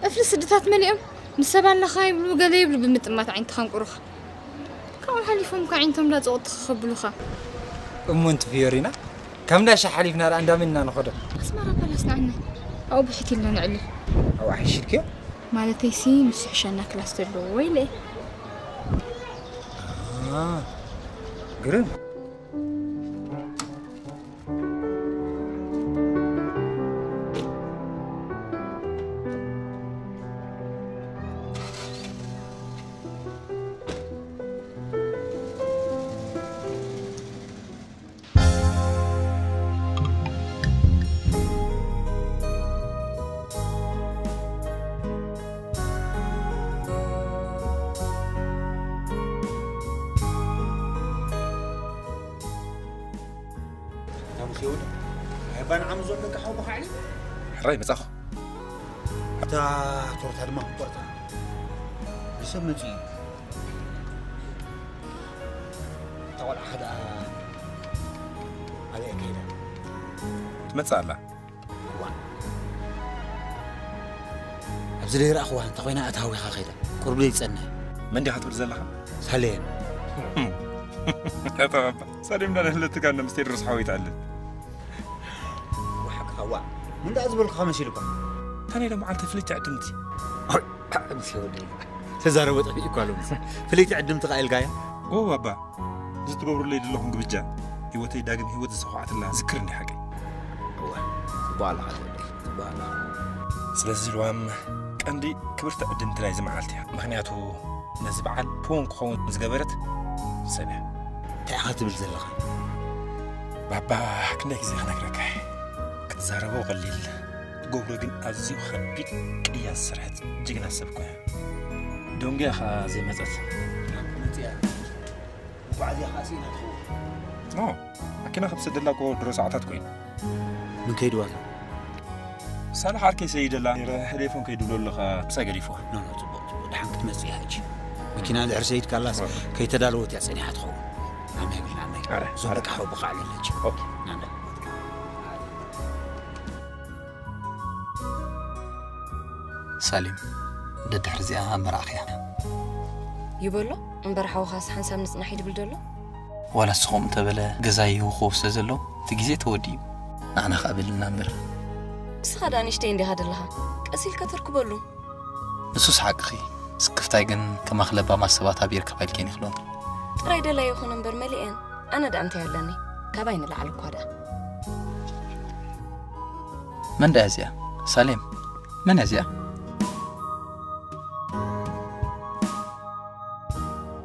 እፍሊ ስድታት መሊኦም፣ ንሰብ ኣለኻ ይብሉ፣ ገለ ይብሉ፣ ብምጥማት ዓይንትኻ እንቁሩኻ። ካብኡ ሓሊፎም ከ ዓይነቶም እንዳጸወቱ ክኸብሉኻ። እሞ እንቲ ፊዮሪና፣ ካብ እንዳ ሻሂ ሓሊፍና ደኣ እንዳ መን ኢና ንኸዶ? ኣስመራ ፓላስ ንዓና። ኣብኡ ብሕት ኢልና ነዕልል። ኣብኡ ሓይሽልክዮ? ማለተይሲ ንሱ ሕሸና ክላስ ዘለዎ ኢለ። አ፣ ግርም። ታሙስ የውዳ፣ ኣይ ባን ዓም ዞን ደቂ ሓው ብኻዕሊ? ሕራይ መጻኹ። እታ ቶርታ ድማ ክቆርታ። ንሰብ መጺኡ እዩ። እታ ቆልዓ ከኣ ኣበይ ከይዳ? ትመጽእ ኣላ። እዋ። ኣብዚ ዘይረኣኽዋ እንተ ኾይና፣ ኣታ ሃዊኻ ከይዳ። ቁሩብ ዘይጸንሕ። መን ዲኻ ትብል ዘለኻ? ሳሌም። ኣታ ባባ፣ ሳሌም ዳና ህለትካ እንደ ምስ ቴድሮስ ሓወይ ትዕልል። ዋሕካ፣ ዋ። ምን ደኣ ዝበልኩኻ መሲሉካ? ታኔ ሎም ዓልተ ፍልይቲ ዕድምቲ። ኦይ፣ ምስ ወዲ። ተዛረቦ ጠፊኡ እኳ ኣሎ። ፍልይቲ ዕድምቲ ኸኣ ኢልካያ? ኦ፣ ባባ። እዚ ትገብሩለይ ዘለኹም ግብጃ፣ ህይወተይ ዳግም ህይወት ዝሰኹዓትላ ዝክር እንዲ ሓቀይ። እወ፣ ጽቡቕ ኣለኻ ወደይ፣ ጽቡቕ ኣለኻ። ስለዚ ልዋም ቀንዲ ክብርቲ ዕድምቲ ናይዚ መዓልቲ እያ። ምኽንያቱ ነዚ በዓል ክውን ክኸውን ዝገበረት ሰብ እያ። እንታይ ኢኻ ትብል ዘለኻ? ባባ፣ ክንደይ ግዜ ክነግረካ እየ። ክትዛረቦ ቀሊል፣ ትገብሮ ግን ኣዝዩ ከቢድ ቅያ ዝሰርሐት ጅግና ሰብ እኮ እያ። ዶንግያ ኸኣ ዘይመጸት። መጓዓዝያ ኸኣ ስኢና ትኸውን። ኖ፣ መኪና ካብ ሰደላ እኮ ድሮ ሰዓታት ኮይኑ። ምን ከይድዋ እታ? ሳልሕ ዓርከይ ሰይደላ ነይረ፣ ቴሌፎን ከይድብሎ ኣለኻ። ምሳ ገዲፍዋ። ኖ፣ ኖ፣ ጽቡቕ፣ ጽቡቕ። ደሓን ክትመጽእ እያ ሕጂ። መኪና እንድሕር ሰይድካላስ፣ ኦኬ። ከይተዳለወት እያ ጸኒሓ ትኸውን። ናመይ ብል፣ ናመይ። ኣረ፣ እዞም ኣረ። ደቂ ሓው ብኻ ዕለል ሕጂ። ኦኬ። ናመይ። ሳሌም፣ ደድሕሪ እዚኣ መርዓኽያ። ይበሎ እምበር ሓውኻስ ሓንሳብ ንጽናሕ ይድብል ደሎ? ዋላ ንሱ ከምኡ እንተበለ፣ ገዛ ይህውኸው ስለ ዘሎ፣ እቲ ግዜ ተወዲኡ። ንዓና ከኣ በልና እምበር። ንስኻ ደኣ ንእሽተይ እንዲኻ ደለኻ፣ ቀስ ኢልካ ተርክበሉ። ንሱስ ሓቅኺ፣ ስክፍታይ ግን ከማኺ ለባማት ሰባት ኣብ ይርከባ ኢልከ ይኽሎን። ጥራይ ደላይ ይኹን እምበር መሊኤን፣ ኣነ ደኣ እንታይ ኣለኒ? ካባይ ንላዕሊ እኳ ደኣ። መን ደኣ እዚኣ? ሳሌም፣ መን እያ እዚኣ?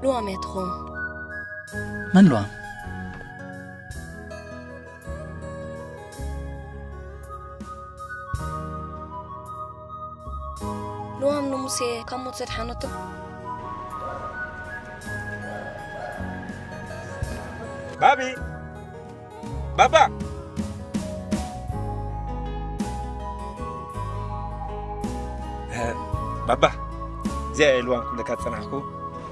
ልዋም እያ ትኸውን። መን ልዋም? ልዋም ንሙሴ ካብ ሞት ዘድሓነቶ። ባቢ! ባባ! እ፣ ባባ፣ እዚኣ እየ ልዋም ክብለካ ዝጸናሕኩ።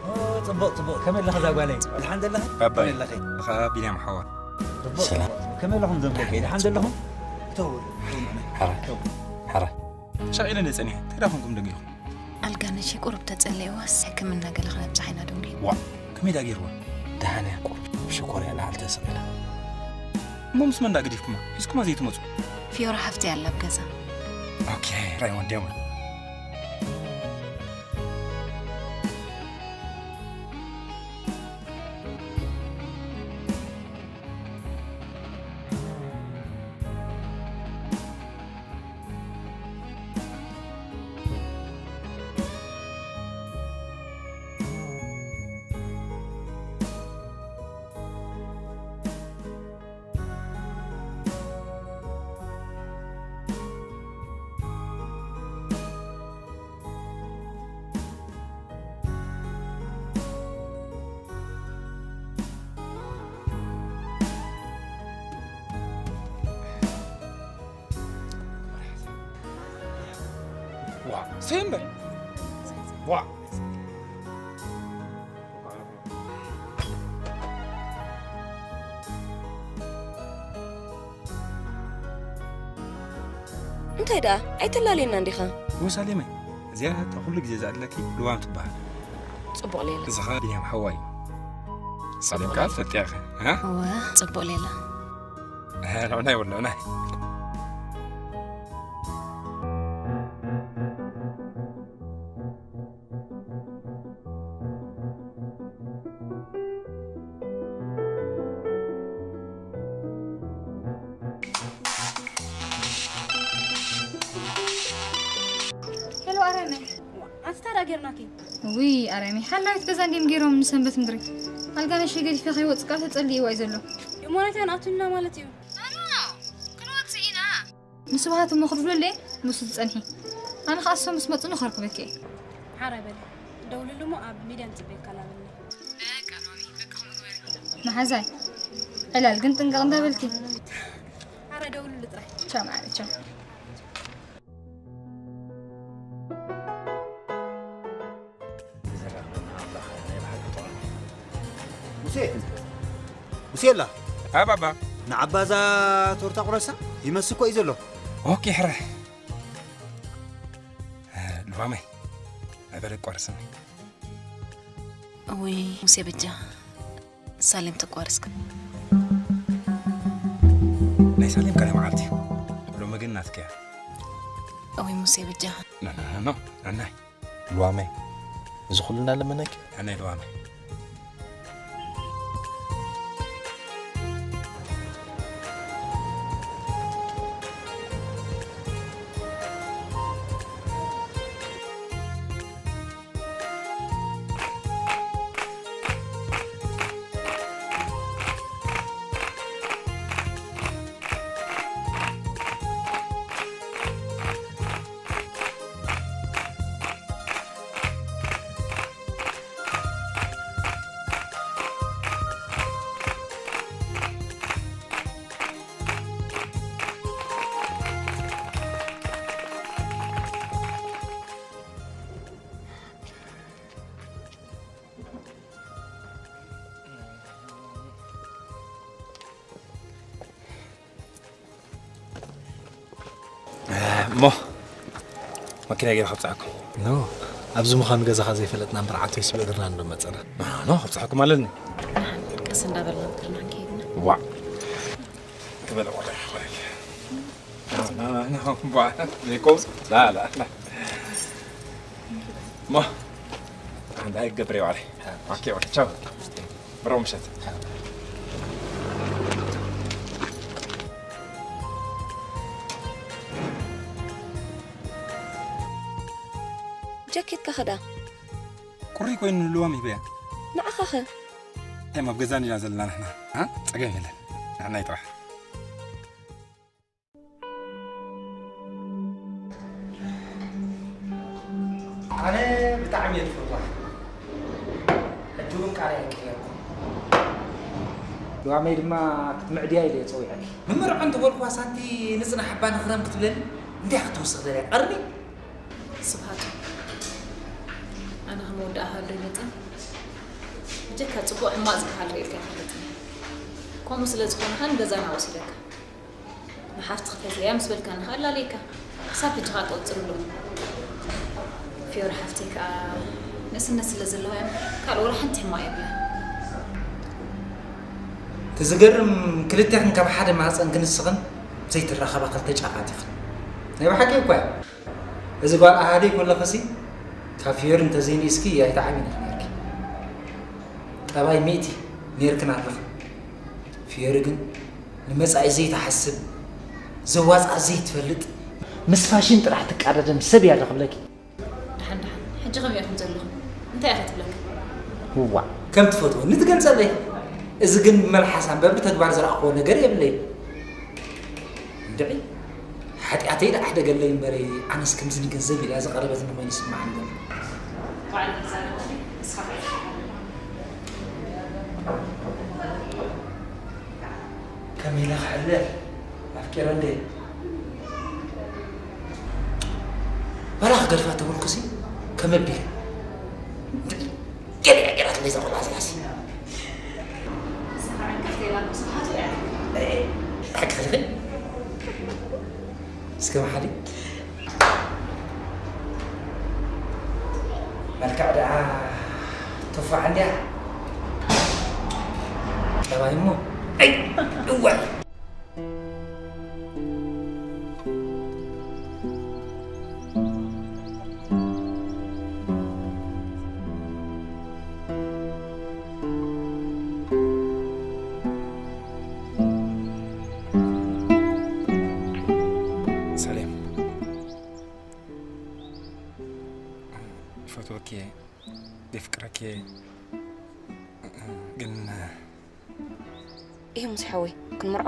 ኦ፣ ጽቡቕ፣ ጽቡቕ። ከመይ ኣለኻ እዛ ጓለይ? ደሓን ዘለኻ? ባባ፣ ከመይ ኣለኺ? እኻ ቢንያም ሓዋ። ጽቡቕ፣ ሰላም። ጽቡቕ። ከመይ ኣለኹም እዞም ደቀይ? ደሓን ዘለኹም? እተው፣ እተው፣ ንዕና። ሓራ፣ እተው። ሓራ። ሻቕ ኢለ እንደ ጸኒሐ፣ እንታይ ደኣ ኾንኩም ደጊኹም? ኣልጋነሽ ቁሩብ ተጸለይዋስ ሕክምና ገለ ክነብጽሓ ኢና ደንጉ። ዋ፣ ከመይ ደኣ ገይርዋ? ደሓን እያ፣ ቁሩብ ሽኮር እያ፣ ለዓል ተስቕ ኢላ። እሞ ምስ መን ደኣ ገዲፍኩማ? ሒዝኩማ ዘይትመጹ? ፊዮራ ሓፍተይ ኣላ ኣብ ገዛ። ኦኬ፣ ራይ ወንድም። ዋ፣ ሰይ እምበር። ዋ። እንታይ ደኣ? ኣይተላልየና እንዲኻ? ወ ሳሌመይ፣ እዚኣ እታ ኩሉ ግዜ ዝኣድለኪ ልዋም ትበሃል። ጽቡቕ ሌላ። እዚ ኸኣ ቢንያም ሓዋ እዩ። ሳሌም ከኣ ትፈልጥያ ኢኺ፣ እ? እወ፣ ጽቡቕ ሌላ። እ፣ ንዑናይ ወላ፣ ንዑናይ። ሄሎ ኣረመ፣ ኣንስታ ዳ ጌርናኪ? ውይ ኣረመ፣ ሓላዊት ገዛ እንዲም ገይሮም ንሰንበት ምድሪ። ኣልጋነሽ ገዲፈ ከይወጽእ ቃል ተጸሊእዋ እዩ ዘሎ። እሞ ናይታ ንኣቱልና ማለት እዩ። ኣኖ፣ ክንወጽእ ኢና። ንስብሃት እሞ ክትብለለይ ምስኡ ትጸንሒ። ኣነ ኸኣ እሶም ምስ መጹ ንኸርክበኪ እየ። ሓራይ በሊ፣ ደውልሉ እሞ ኣብ ሚድያ ንጽበየካ ኣላ በሊ። በቃ ሎሚ፣ በቃ ከምኡ ግበሪ። መሓዛይ፣ ዕላል ግን ጥንቅቕ እንዳበልኪ። ኣረ ደውልሉ ጥራይ። ቻው ማዕረ፣ ቻው። ሙሴ፣ ሙሴ ኣላ። ኣ ባባ። ንዓባ እዛ ቶርታ ቁረሳ ይመስል እኮ እዩ ዘሎ። ኦኬ፣ ሕረ። እ፣ ልባመይ፣ ኣበለ ቋርስኒ። እውይ፣ ሙሴ በጃ፣ ሳሌም ተቋርስካ። ናይ ሳሌም ካልእ መዓልቲ እዩ። ሎሚ ግን ናትካ እያ። እውይ፣ ሙሴ በጃ። ኖ፣ ኖ፣ ኖ፣ ኖ፣ ናይ። ልዋመይ፣ እዚ ኩሉ እናለመነኪ? ናይ ልዋመይ። እሞ፣ መኪና ገይረ ከብጽሓኩም። ኖ፣ ኣብዚ ምዃኑ ገዛኻ ዘይፈለጥና እምበር፣ ዓንተይስ ብእግርና እንዶ መጸና። ኖ፣ ከብጽሓኩም ኣለኒ። ንሓን ቀስ እንዳበልና እግርና ክንከይድ ኢና። ዋዕ። ክበለ ቆለ፣ ቆለ። ና፣ ና፣ ና፣ ና፣ ቧ፣ ዘይኮስ? ላ፣ ላ፣ ላ። እሞ፣ ኣንዳ ኣይገብር ይዋለ። ኦኬ፣ ኦኬ፣ ቻው። ብሮ ምሸት። ጃኬትካ ኸዳ? ቁሪ ኮይኑ ልዋም ይበያ። ንዓኻ ኸ? እሞ ኣብ ገዛና ኢና ዘለና ንሕና። እ? ጸገም የለን። ንሕና ይጥራሕ። ኣነ ብጣዕሚ እየ ዝፈትዋ። ሕጂ እውን ቃል ኣይቀየርኩ። ልዋመይ ድማ ክትምዕድያ ኢለ እየ ጸዊዐኪ። ምምርዖ እንተበልኩዋ ሳንቲ ንጽናሕ እባ ንኽረም ክትብለኒ እንድያ ክትውስኽ ዘርያ ቀርኒ። ስብሃቱ፣ ኣነ ከመወድኣኻ ዶ ይመጽእ? ብጀካ ጽቡቕ ሕማቕ ዝበሃል ርእየልካ ኣይፈልጥን። ከምኡ ስለ ዝኾነ ኸኣ ንገዛና ወሲደካ። ንሓፍትኺ ተዝእያ ምስ በልካኒ ኸኣ ኣላለይካ። ክሳብ ሕጂ ኸኣ ትቕጽል ኣሎ። ፊዮሪ ሓፍተይ ከኣ ንእስነት ስለ ዘለዋ እያ እምበር ካልእ ወላ ሓንቲ ሕማቕ የብላን። እቲ ዝገርም ክልቴኽን ካብ ሓደ ማህጸን ክንስኽን ዘይትራኸባ ክልተ ጫፋት ኢኽን። ናይ ብሓቂ እኳ እያ። እዚ ጓል ኣሃደይ ከለኽሲ ካብ ፊዮሪ እንተዘይንኢስኪ ኣይትዓብይን ኢኺ ነይርኪ። ጠባይ ሚእቲ ነይርክን ኣለኽን። ፊዮሪ ግን ንመጻኢ ዘይትሓስብ፣ ዘዋጽኣ ዘይትፈልጥ፣ ምስ ፋሽን ጥራሕ ትቃዳደም ሰብ እያ ዶ ክብለኪ። ደሓን ደሓን፣ ሕጂ ከመይ ኢኹም ዘለኹም? እንታይ እያ ክትብለካ? እዋ። ከም ትፈትወኒ ትገልጸለይ። እዚ ግን ብመልሓስ እምበር ብተግባር ዝረኣኽዎ ነገር የብለይን። እንድዒ፣ ሓጢኣተይ ደኣ ኣሕደገለይ እምበረይ፣ ኣነስ ከምዚ ንገንዘብ ኢላ ዝቐረበትኒ ኮይኑ ይስምዓኒ ዘሎ። ባዕሉ ይዛረብ፣ ንስኻ ከመይ ኢለ ክሕለል ኣፍቂረ እንደ ዋላ ክገድፋ ተበልኩሲ ከመቢለ ገለ ገራት ለዛ ቆልዓ ዝላሲ ሓቂ ኸልኸል እስከ መሓዲ መልክዕ ደኣ ትፋዕ እንድያ ጠባይ እሞ ኣይ እዋይ ሰሌም ይፈትወኪ እየ የፍቅረኪ እየ ግን ይህ ሙሴ ሓወይ ክንምርዖ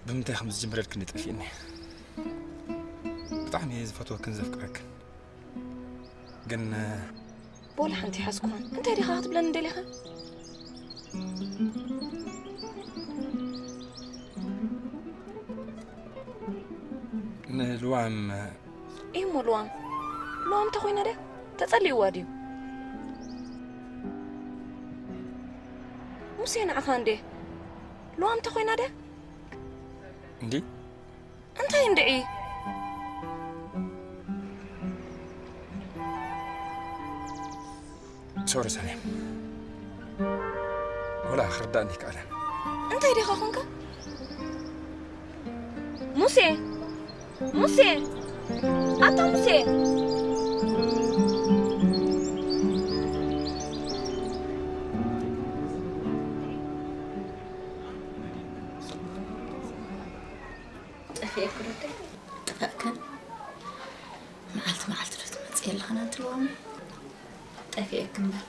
ብምንታይ ከም ዝጅምረልክን ይጠፊእኒ ብጣዕሚ እየ ዝፈትወክን ዘፍቅረክን ግን ቦላ ሓንቲ ሓዝኩኻን እንታይ ዲኻ ክትብለኒ ደሊኻ ንልዋም እሞ ልዋም ልዋም እንተኾይና ድያ ተጸሊእዋ ድዩ ሙሴ ንዓኻ እንዴ ልዋም እንተኾይና ድያ እንዲ እንታይ እንድዒ ሶሪ ሰሌም ወላ ክርዳእኒ ይከኣለን እንታይ ዲኻ ኾንካ ሙሴ ሙሴ ኣታ ሙሴ ጠፊአኪ ዶ ጥፋእክን መዓልቲ መዓልቲ ዶ ትመፅእ ኣለኽን ኣንቲ ሎሚ ጠፊአኪ እምበር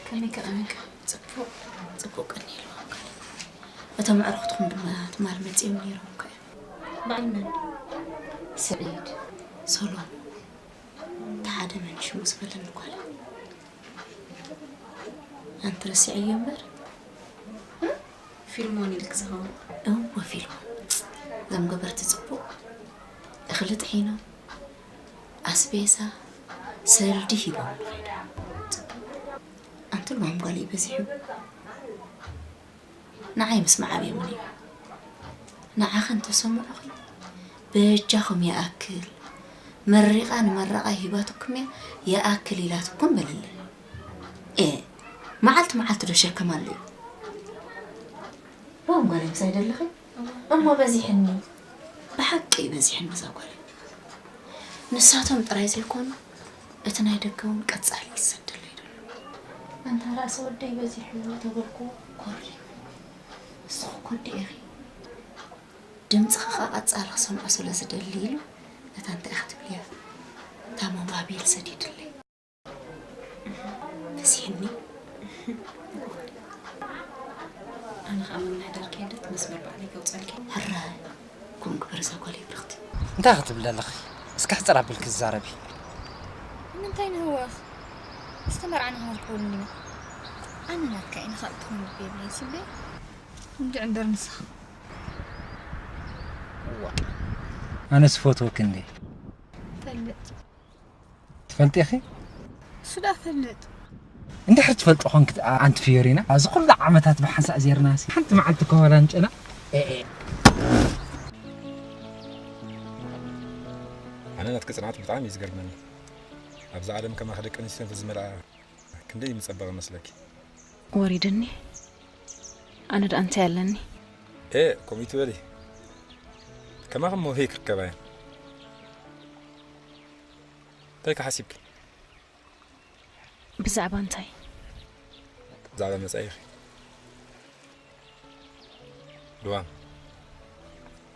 ከመይ ከመይ ጽቡቅ ጽቡቅ ቀኒልዎም ካልእ እቶም ኣዕሩኽትኹም ድማ ትማል መጺኦም ነይሮም እኮ እዮም በዓል መን ስዒድ ሶሎን ተሓደ መን ሽሙ ዝበለኒ ጓል ኣንቲ ረሲዐዮ እምበር ፊልሞን ኢልክ ዝኸውን እወ ፊልሞን እዞም ገበርቲ ፅቡቅ እኽሊ ጥሒኖም ኣስቤዛ ሰልዲ ሂቦም ንኸይዱ ኣንቲ ልዋም ጓል እዩ በዚሑ ንዓይ ምስማዕ ኣብዮምን እዩ ንዓኸ እንተሰምዑኺ በጃኹም ይኣክል መሪቓ ንመረቓ ሂባትኩም እያ ይኣክል ኢላትኩም በልለይ ኤ መዓልቲ መዓልቲ ዶ ሸከም ኣሎ እዩ ዋው ጓለይ ምሳይ ደለኺ እሞ በዚሕኒ ብሓቂ እዩ በዚሕኒ እዛ ጓለይ ንሳቶም ጥራይ ዘይኮኑ እቲ ናይ ደገ እውን ቀጻሊ ይሰደለይ ደሎ ኣንታ ራእሲ ወደይ በዚሕኒ ተበልኩ ኮሪ ንስኺ ኮዲ ኢኺ ድምፅኺ ኸዓ ቀፃሊ ክሰምዖ ስለ ዝደሊ ኢሉ ነታ እንታይ ኢኻ ትብልያ ቤል ሰዲድለይ። ፈሲሕኒ። ኣነ ኸኣ ምምሕዳር ከይደት መስመር ባዕለይ ከውጸልኪ። ሕራይ፣ ከምኡ ግበሪ እዛ ጓለይ ብርኽቲ። እንታይ ክትብሊ ኣለኺ? እስኪ ሕጽር ኣቢልኪ ዝዛረቢ። ንምንታይ ንህወኽ? ዝተመርዓና ክንርከበሉ ኢና። ኣነ ናትካ እየ፣ ንኻልእ ትኹን ልቢ የብለይን ስበይ። እንድዒ እምበር ንስኻ። ዋ። ኣነስ ፈትወኪ እንዴ? ፈልጥ። ትፈልጢ ኢኺ? እሱ ደኣ ፈልጥ። እንድሕር ትፈልጦ ኾንኪ ደኣ ኣንቲ ፊዮሪና፣ ኣብዚ ኩሉ ዓመታት ብሓንሳእ ዜርናሲ ሓንቲ መዓልቲ እኳ ዋላ እንጨና። ኤ፣ ኤ። ኣነ ናትኪ ጽንዓት ብጣዕሚ እዩ ዝገርመኒ። ኣብዚ ዓለም ከማኺ ደቂ ኣንስትዮ እንተዝመልኣ ክንደይ ምጸበቐ መስለኪ። ወሪድኒ። ኣነ ደኣ እንታይ ኣለኒ? ኤ፣ ከምኡ ይትበሊ። ከማኺ እሞ ሄይ ክርከባ እየን። እንታይ ከ ሓሲብኪ? ብዛዕባ እንታይ? ብዛዕባ መጻኢኺ። ልዋም፣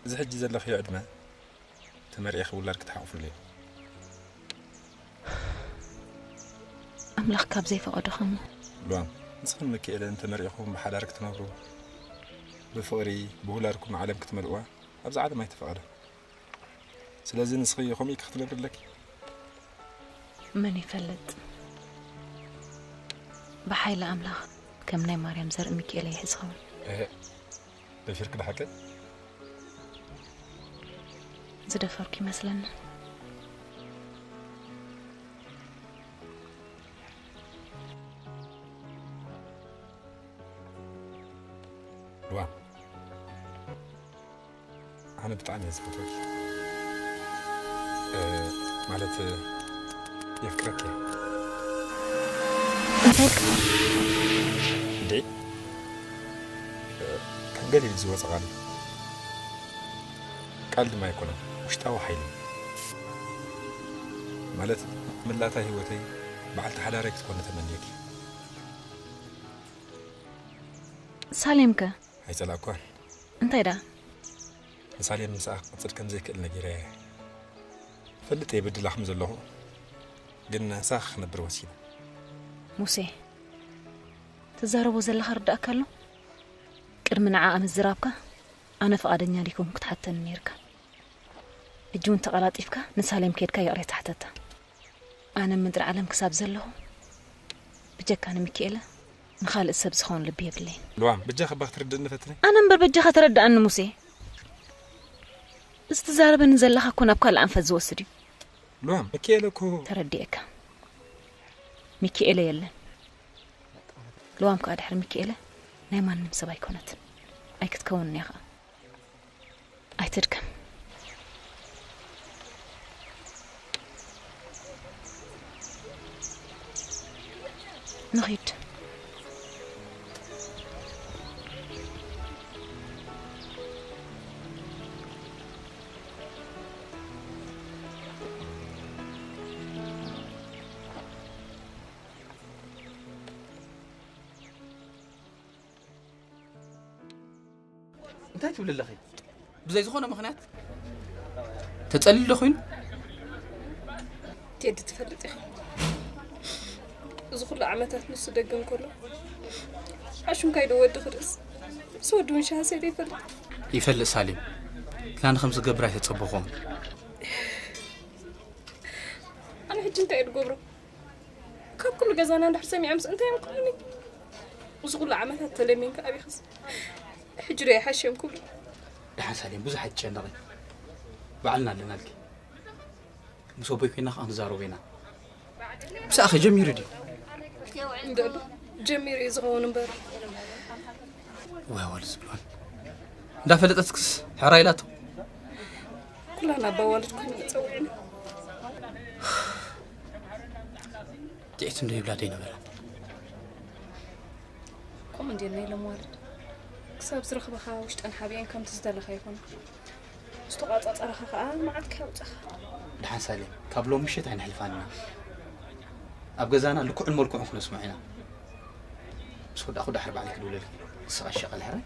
እዚ ሕጂ ዘለኽዮ ዕድመ ተመርዒኺ ውላድ ክትሓቑፍሉ እዩ። ኣምላኽ ካብ ዘይፈቐዶ ኸሞ። ልዋም፣ ንስኽን ሚካኤልን ተመርዒኹም ብሓዳር ክትነብሩ፣ ብፍቕሪ፣ ብውላድኩም ዓለም ክትመልእዋ ኣብዛ ዓለም ኣይተፈቐደን። ስለዚ ንስኺ ከምኡ ኢልኪ ክትነብሪ ኣለኪ። መን ይፈልጥ? ብሓይሊ ኣምላኽ ከም ናይ ማርያም ዘርኢ ሚካኤል ይሕዝ ኸውን። እህ፣ ደፊርኪ ብሓቂ? ዝደፈርኩ ይመስለኒ። ልዋም፣ ኣነ ብጣዕሚ እየ ዝፈትወኪ። እ፣ ማለት፣ እ፣ የፍቅረኪ እየ። እንታይ? እንዴ? እ፣ ካብ ገሊል ዝወጸ ቃል እዩ። ቃል ድማ ኣይኮነን፣ ውሽጣዊ ሓይሊ እዩ። ማለት፣ መላእታ ህይወተይ በዓልቲ ሓዳረይ ክትኮኒ ተመንየኪ። ሳሌም ከ? ኣይጸላእኳን። እንታይ ደኣ? ንሳሌም ምስኣ ክቕጽል ከም ዘይክእል ነጊረያ እየ። እፈልጥ እየ በድላ ከም ዘለኹ፣ ግን ንሳኻ ክነብር ወሲነ። ሙሴ፣ ትዛረቦ ዘለኻ ርዳእካ ኣሎ? ቅድሚ ንዓኣ ምዝራብካ ኣነ ፍቓደኛ ዲኩም ክትሓተኒ ነይርካ። ሕጂ እውን ተቐላጢፍካ ንሳሌም ከይድካ ይቕሬታ ሕተታ። ኣነ ምድሪ ዓለም ክሳብ ዘለኹ ብጀካ ንሚኪኤለ ንኻልእ ሰብ ዝኸውን ልቢ የብለይን። ልዋም፣ በጃኺ እባ ክትርድእኒ ፈትኒ። ኣነ እምበር በጃኻ ተረድኣኒ ሙሴ። እዚ ትዛረበኒ ዘለኻ እኮ ናብ ካልእ ኣንፈት ዝወስድ እዩ። ልዋም፣ ሚኪኤለ እኮ ተረዲኤካ። ሚኪኤለ የለን። ልዋም ከኣ ድሕሪ ሚኪኤለ ናይ ማንም ሰብ ኣይኮነትን። ኣይክትከውንን እያ ከኣ። ኣይትድከም። ንኺድ። እንታይ ትብሊ ኣለኺ? ብዘይ ዝኾነ ምኽንያት ተጸሊሉ ዶ ኮይኑ? ቴዲ፣ ትፈልጥ ኢኻ፣ እዚ ኩሉ ዓመታት ንሱ ደገ እንከሎ ኣሹንካይ ዶ ወዲ ክርእስ፣ ምስ ወዲ እውን ሻሂ ሰትየ ይፈልጥ። ይፈልጥ ሳሌም፣ ግን ኣነ ከም ዝገብር ኣይተጸበኹን። ኣነ ሕጂ እንታይ እየ ዝገብሮ? ካብ ኩሉ ገዛና እንድሕር ሰሚዖምስ እንታይ እዮም ክብሉኒ? እዚ ኩሉ ዓመታት ተለሚንካ ኣቢኻስ ሕጂ ዶ ይሓሽዮም ክብሉ? ደሓን ሳሌም፣ ብዙሕ ኣይትጨነቒ። ባዕልና ኣለናልኪ። ምስ ኣቦይ ኮይና ከኣ ክንዛረቦ ኢና። ምሳኣ ከ ጀሚሩ ድዩ? እንዶ ጀሚሩ እዩ ዝኸውን እምበር። ዋይ፣ ዋሉ ዝብልዋን። እንዳፈለጠትክስ ሕራ ኢላቶ። ኩላና ኣባዋልድ ኮይኑ ይጸውዕና። ጥዒት እንዶ ይብላ ደይ ነበረ። ከምኡ እንድየን ናይ ሎም ዋልድ። ክሳብ ዝረኽባኻ ውሽጠን ሓቢአን ከምቲ ዝደለኻ ይኾና። ዝተቋጻጸረኻ ኸኣ መዓትካ የውጻኻ። ደሓን ሳሌም፣ ካብ ሎም ምሸት ኣይነሕልፋን ኢና። ኣብ ገዛና ልክዑን መልክዑን ክነስምዖ ኢና። ምስ ወዳእኩ ዳሕር ባዕለይ ክድውለልኪ። ንስኻ ሸቐል ሕራይ።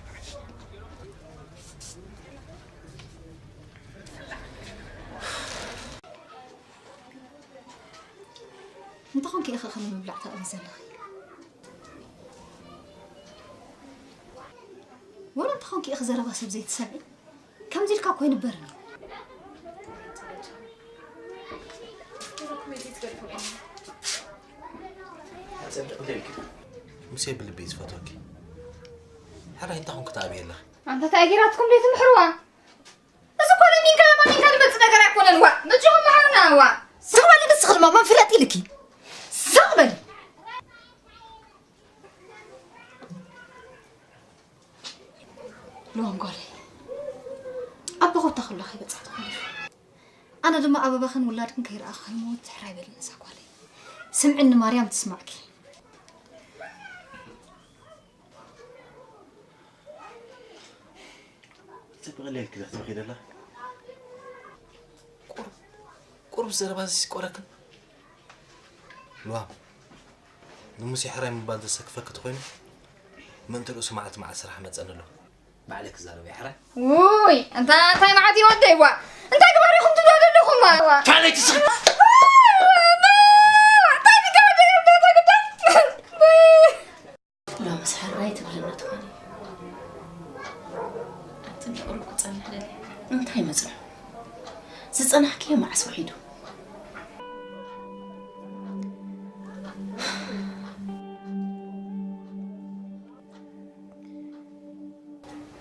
እንተኾንኪ ኢኺ እኽሊ ምብላዕ ተቕሪ ዘለኺ? ወላ እንተኾንኪ ኢኺ ዘረባ ሰብ ዘይትሰምዒ? ከምዚ ኢልካ እኮ ኣይንበርን እዩ። ኣጸብቕ ደልኪ። ሙሴ ብልቢ እዩ ዝፈትወኪ። ሕራይ እንታይ ኮንኩ ትኣብዪ ኣለኺ? ኣንታ እንታይ ጌራትኩም ደይ ትምሕርዋ? እዚ እኮ ለሚንካ ለማሚንካ ዝመጽእ ነገር ኣይኮነን። ዋ፣ በጃኹም መሓሩና። ዋ፣ ስቕ በሊ ንስኺ ድማ መን ፍለጥ ኢልኪ? ስቕ በሊ። ሎዋም ጓለይ፣ ኣቦ ኮታ ከሎኺ በጻሕቲ ኮንኪ። ኣነ ድማ ኣበባኽን ውላድክን ከይረኣኹ ከይሞት ትሕራይ በሊ ንሳ ጓለይ። ስምዕኒ ማርያም ትስማዕኪ። ጽብቕ ኢለ ኢልኪ ዶ ክትብኺ ደለኺ? ቁሩብ፣ ቁሩብ ዘረባ እዚ ሲቆረክን። ልዋም፣ ንሙሴ ሕራይ ምባል ዘሰክፈኪ ተኾይኑ፣ ምእንቲ ርእሱ መዓልቲ መዓልቲ ስራሕ መጸኒ ኣሎ። ባዕለይ ክዛረብ እየ ሕራይ። ውይ፣ እንታ እንታይ መዓት እዩ ወደይ? ዋ፣ እንታይ ግባር ኢኹም ትብሉ ዘለኹም? ዋ፣ ዋ። ካልኣይ ትስኽ-፣ እንታይ ትገብር? እንታይ ትገብር? ሎምስ ሕራይ ትብልና ትኾኒ? ኣቲ እንዳ ቁሩብ ክጸንሕ ደልየ። እንታይ መጽንሑ? ዝጸናሕክዮ መዓስ ውሒዱ?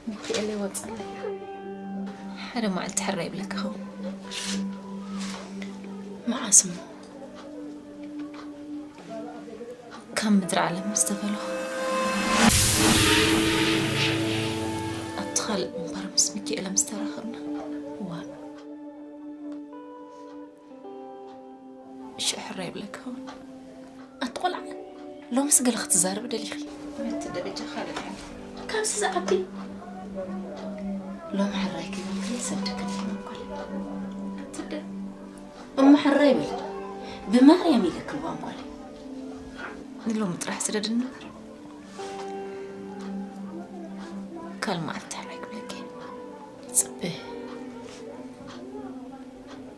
ሚካኤል ይወጽእ። ሓደ መዓልቲ ሕራይ ይብለካ ኸውን። መዓስ እሞ? ካብ ምድሪ ዓለም ምስ ተፈለኹ፣ ኣብቲ ካልእ ምንባር ምስ ሚካኤለ ምስ ተራኸብና፣ እዋእ፣ ሽሕ ሕራይ ይብለካ ውን። ኣቲ ቆልዓ፣ ሎምስ ገለ ክትዛረቢ ደሊኺ? መትደ በጃኻ ልዕል። ካብዚ ዝዓቢ ሎሚ ሕራይ ክብልክለይ ሰብ ደከምኪ መኳል። ኣትደ እሞ ሕራይ በል። ብማርያም ኢለኪ ልዋም ጓለይ። ንሎሚ ጥራሕ ስደድኒ እምበር። ካልእ መዓልቲ ሕራይ ክብለኪ እየ። ይጽበ።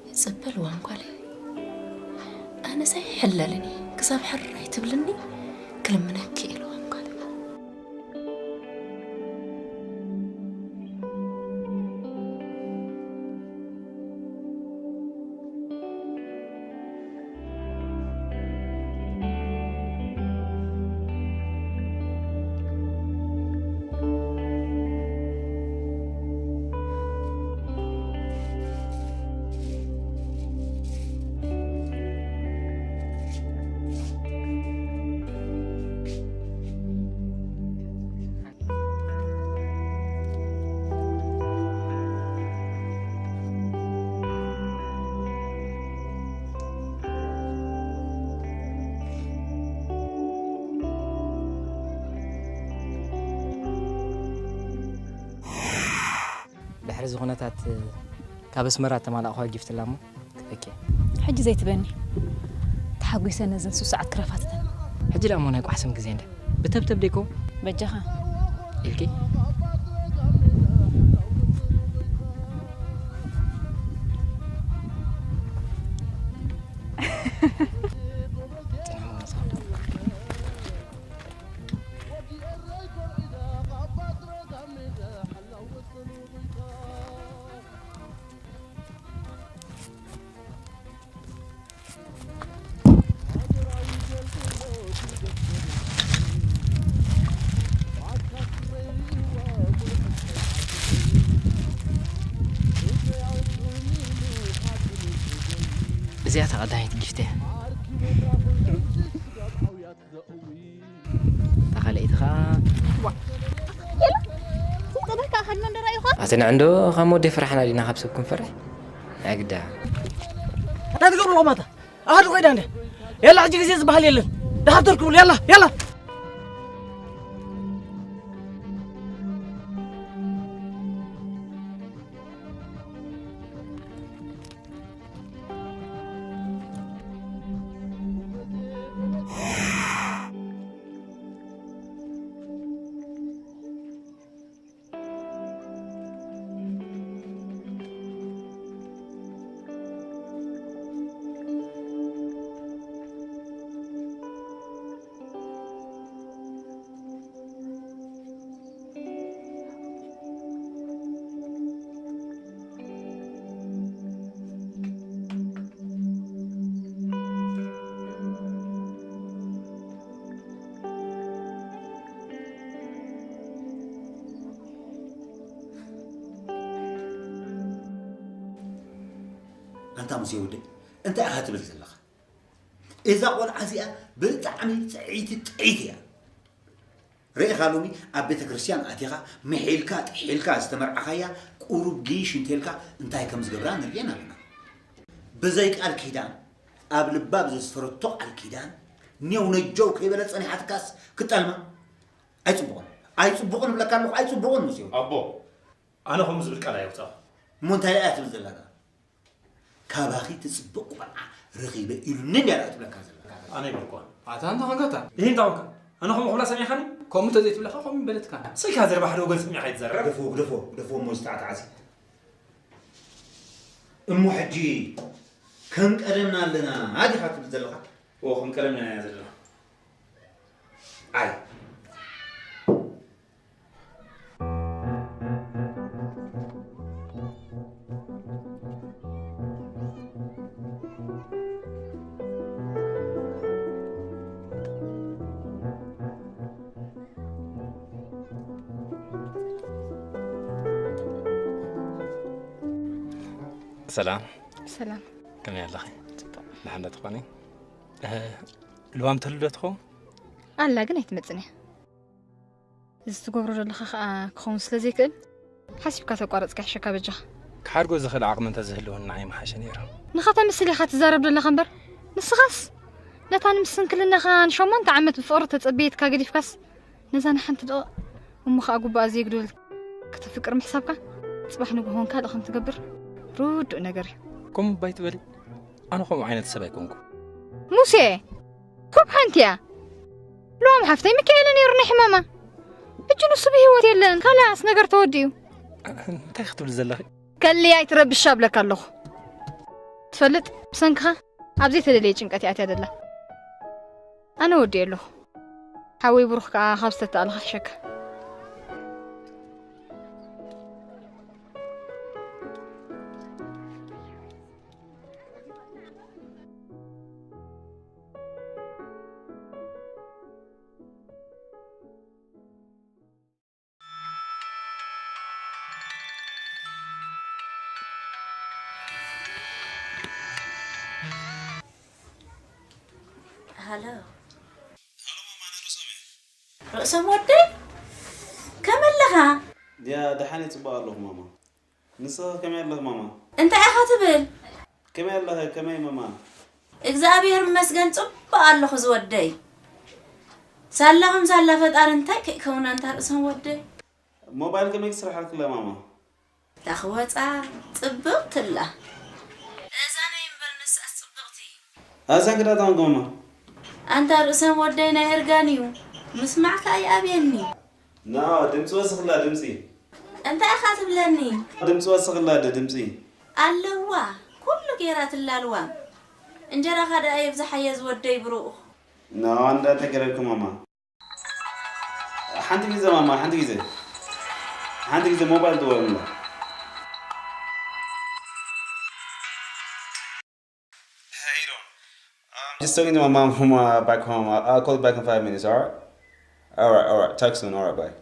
ይጽበ ልዋም ጓለይ። ኣነስ ኣይሕለልን እየ። ክሳብ ሕራይ ትብልኒ ክልምነኪ እየ ልዋም ጓለይ። ድሕሪ እዚ ኩነታት ካብ ኣስመራ እተማላእኽዋ ጊፍት ኣላ እሞ ክህበኪ እየ። ሕጂ ዘይትበኒ። ተሓጒሰ ነዘን ሱሱዓት ክረፋትተን። ሕጂ ደኣ እሞ ናይ ቋሕስም ግዜ እንደ ብተብተብ ደይኮ? በጃኻ። ኢልኪ? እዚኣ እታ ቀዳመይቲ ጊፍት እያ። እታ ካልኣይቲ ኸኣ ዋ፣ የለ፣ ስልጠና ከኣ ኸድና እንደራእዩኻ። ኣቲ ንዕንዶ ካብ ወዲ ፍርሕና ዲና ካብ ሰብ ክንፈርሕ? ኣግዳ። እንታይ ትገብሩ ኣለኹም ኣታ? ኣሃዱ ኮይዳ እንደ። የላ፣ ሕጂ ግዜ ዝበሃል የለን። ደሓር ተርክቡሉ፣ የላ፣ የላ። ሙሴ ወደይ፣ እንታይ ኢኻ ትብል ዘለኻ? እዛ ቆልዓ እዚኣ ብጣዕሚ ጽዕይቲ ጥዕይቲ እያ። ርኢኻ ሎሚ ኣብ ቤተ ክርስቲያን ኣቲኻ ምሒልካ ጥሒልካ ዝተመርዓኻያ ቁሩብ ጊሽ እንተልካ እንታይ ከም ዝገብራ ንርእየን ኣለና። ብዘይ ቃል ኪዳን ኣብ ልባ ብዘስፈረቶ ቃል ኪዳን ኔው ነጀው ከይበለ ጸኒሓትካስ ክጠልማ ኣይጽቡቕን። ኣይጽቡቕን እብለካ ኣለኹ ኣይጽቡቕን ሙሴ። ኣቦ ኣነ ከምኡ ዝብል ቃል ኣየውጻኹ። እሞ እንታይ ደኣ ትብል ዘለኻ? ካባኺ ትጽብቕ ቆልዓ ረኺበ ኢሉኒ እንድያ ደኣ ትብለካ ዘላ። ኣነ ኣይበልኩዋን። ኣታ እንታይ ኾንካ ኣታ? ይህ እንታይ ኾንካ? ኣነ ከምኡ ክብላ ሰሚዕካኒ? ከምኡ እንተዘይትብለካ ከምኡ ይበለትካ። ስልካ ዘረባ ሓደ ወገን ሰሚዕካ ኣይትዛረብ። ግደፎ፣ ግደፎ፣ ግደፎ እሞ ዝተዓታዓሲ። እሞ ሕጂ ከም ቀደምና ኣለና ኣዲኻ ትብል ዘለኻ? ኦ፣ ከም ቀደምና ኢና ዘለና። ኣይ። ሰላም። ሰላም። ከመይ ኣለኺ? ጽቡቕ። ደሓን ዶ ትኾኒ? እ፣ ልዋም ትህሉ ዶ ትኸውን? ኣላ፣ ግን ኣይትመጽን እያ። እዚ ትገብሮ ዘለኻ ኸኣ ክኸውን ስለ ዘይክእል፣ ሓሲብካ ተቋረጽካ ይሕሸካ በጃኻ። ክሓድጎ ዝኽእል ዓቕሚ እንተዝህልወኒ ንዓይ ምሓሸ ነይሩ። ንኸተምስል ኢኻ ትዛረብ ዘለኻ እምበር፣ ንስኻስ ነታ ንምስንክልናኻ ንሸሞንተ ዓመት ብፍቕሪ ተጸበየትካ ገዲፍካስ፣ ነዛ ንሓንቲ ደቂቕ እሞ ኸኣ ጉባኣ ዘየግድወል ከተፍቅር ምሕሳብካ፣ ጽባሕ ንግሆ እውን ካልእ ከም ትገብር ርዱእ ነገር እዩ። ከምኡ እባ ኣይትበሊ። ኣነ ከምኡ ዓይነት ሰብ ኣይኮንኩ። ሙሴ! ኮብ ሓንቲ እያ። ሎም ሓፍተይ ሚካኤል ነይሩ ናይ ሕማማ። ሕጂ ንሱ ብህይወት የለን። ካላስ ነገር ተወዲኡ። እንታይ ክትብሊ ዘለኺ? ከሊ ኣይትረብሻ እብለካ ኣለኹ። ትፈልጥ፣ ብሰንክኻ ኣብ ዘይተደለየ ጭንቀት እያ ኣትያ ዘላ። ኣነ ወዲኤ ኣለኹ። ሓወይ ብሩኽ ከኣ ካብ ዝተተኣልኻ ሕሸካ። ሃሎ። ሃሎ ማማ፣ ኣነ ርእሶም እየ። ርእሶም ወደይ? ከመይ ኣለኻ? ድያ ደሓን እየ፣ ጽቡቕ ኣለኹ ማማ። ንስኺ ከመይ ኣለኺ ማማ? እንታይ ኢኻ ትብል? ከመይ ኣለኺ? ከመይ ማማ? እግዚኣብሔር ይመስገን ጽቡቕ ኣለኹ ዝወደይ። ሳላኹም ሳላ ፈጣሪ እንታይ ከይከውን ኣንታ ርእሶም ወደይ። ሞባይል ከመይ ክስርሓልክላ ማማ? እታ ክወጻ ጽብቕቲ ኣላ። እዛ ናይ እምበር ንሳስ ጽብቕቲ። ኣዛ ክዳታን ጎማ። ኣንታ ርእሰም ወደይ ናይ እርጋን እዩ። ምስማዕካ ይኣብየኒ። ና፣ ድምፂ ወስኽላ፣ ድምፂ። እንታይ ኢኻ ትብለኒ? ድምፂ ወስኽላ፣ ድ-፣ ድምፂ። ኣለዋ፣ ኩሉ ጌራ ትላልዋ። እንጀራኻ ደኣ የብዝሓዮ ዝወደይ ብሩኽ። ና፣ እንዳተገረርኩ ማማ። ሓንቲ ግዜ ማማ፣ ሓንቲ ግዜ፣ ሓንቲ ግዜ ሞባይል ደወልና። Hey, how you doing? Um, just talking to my mom from, uh, back home. I'll, I'll call you back in five minutes, all right? All right, all right. Talk soon. All right, bye.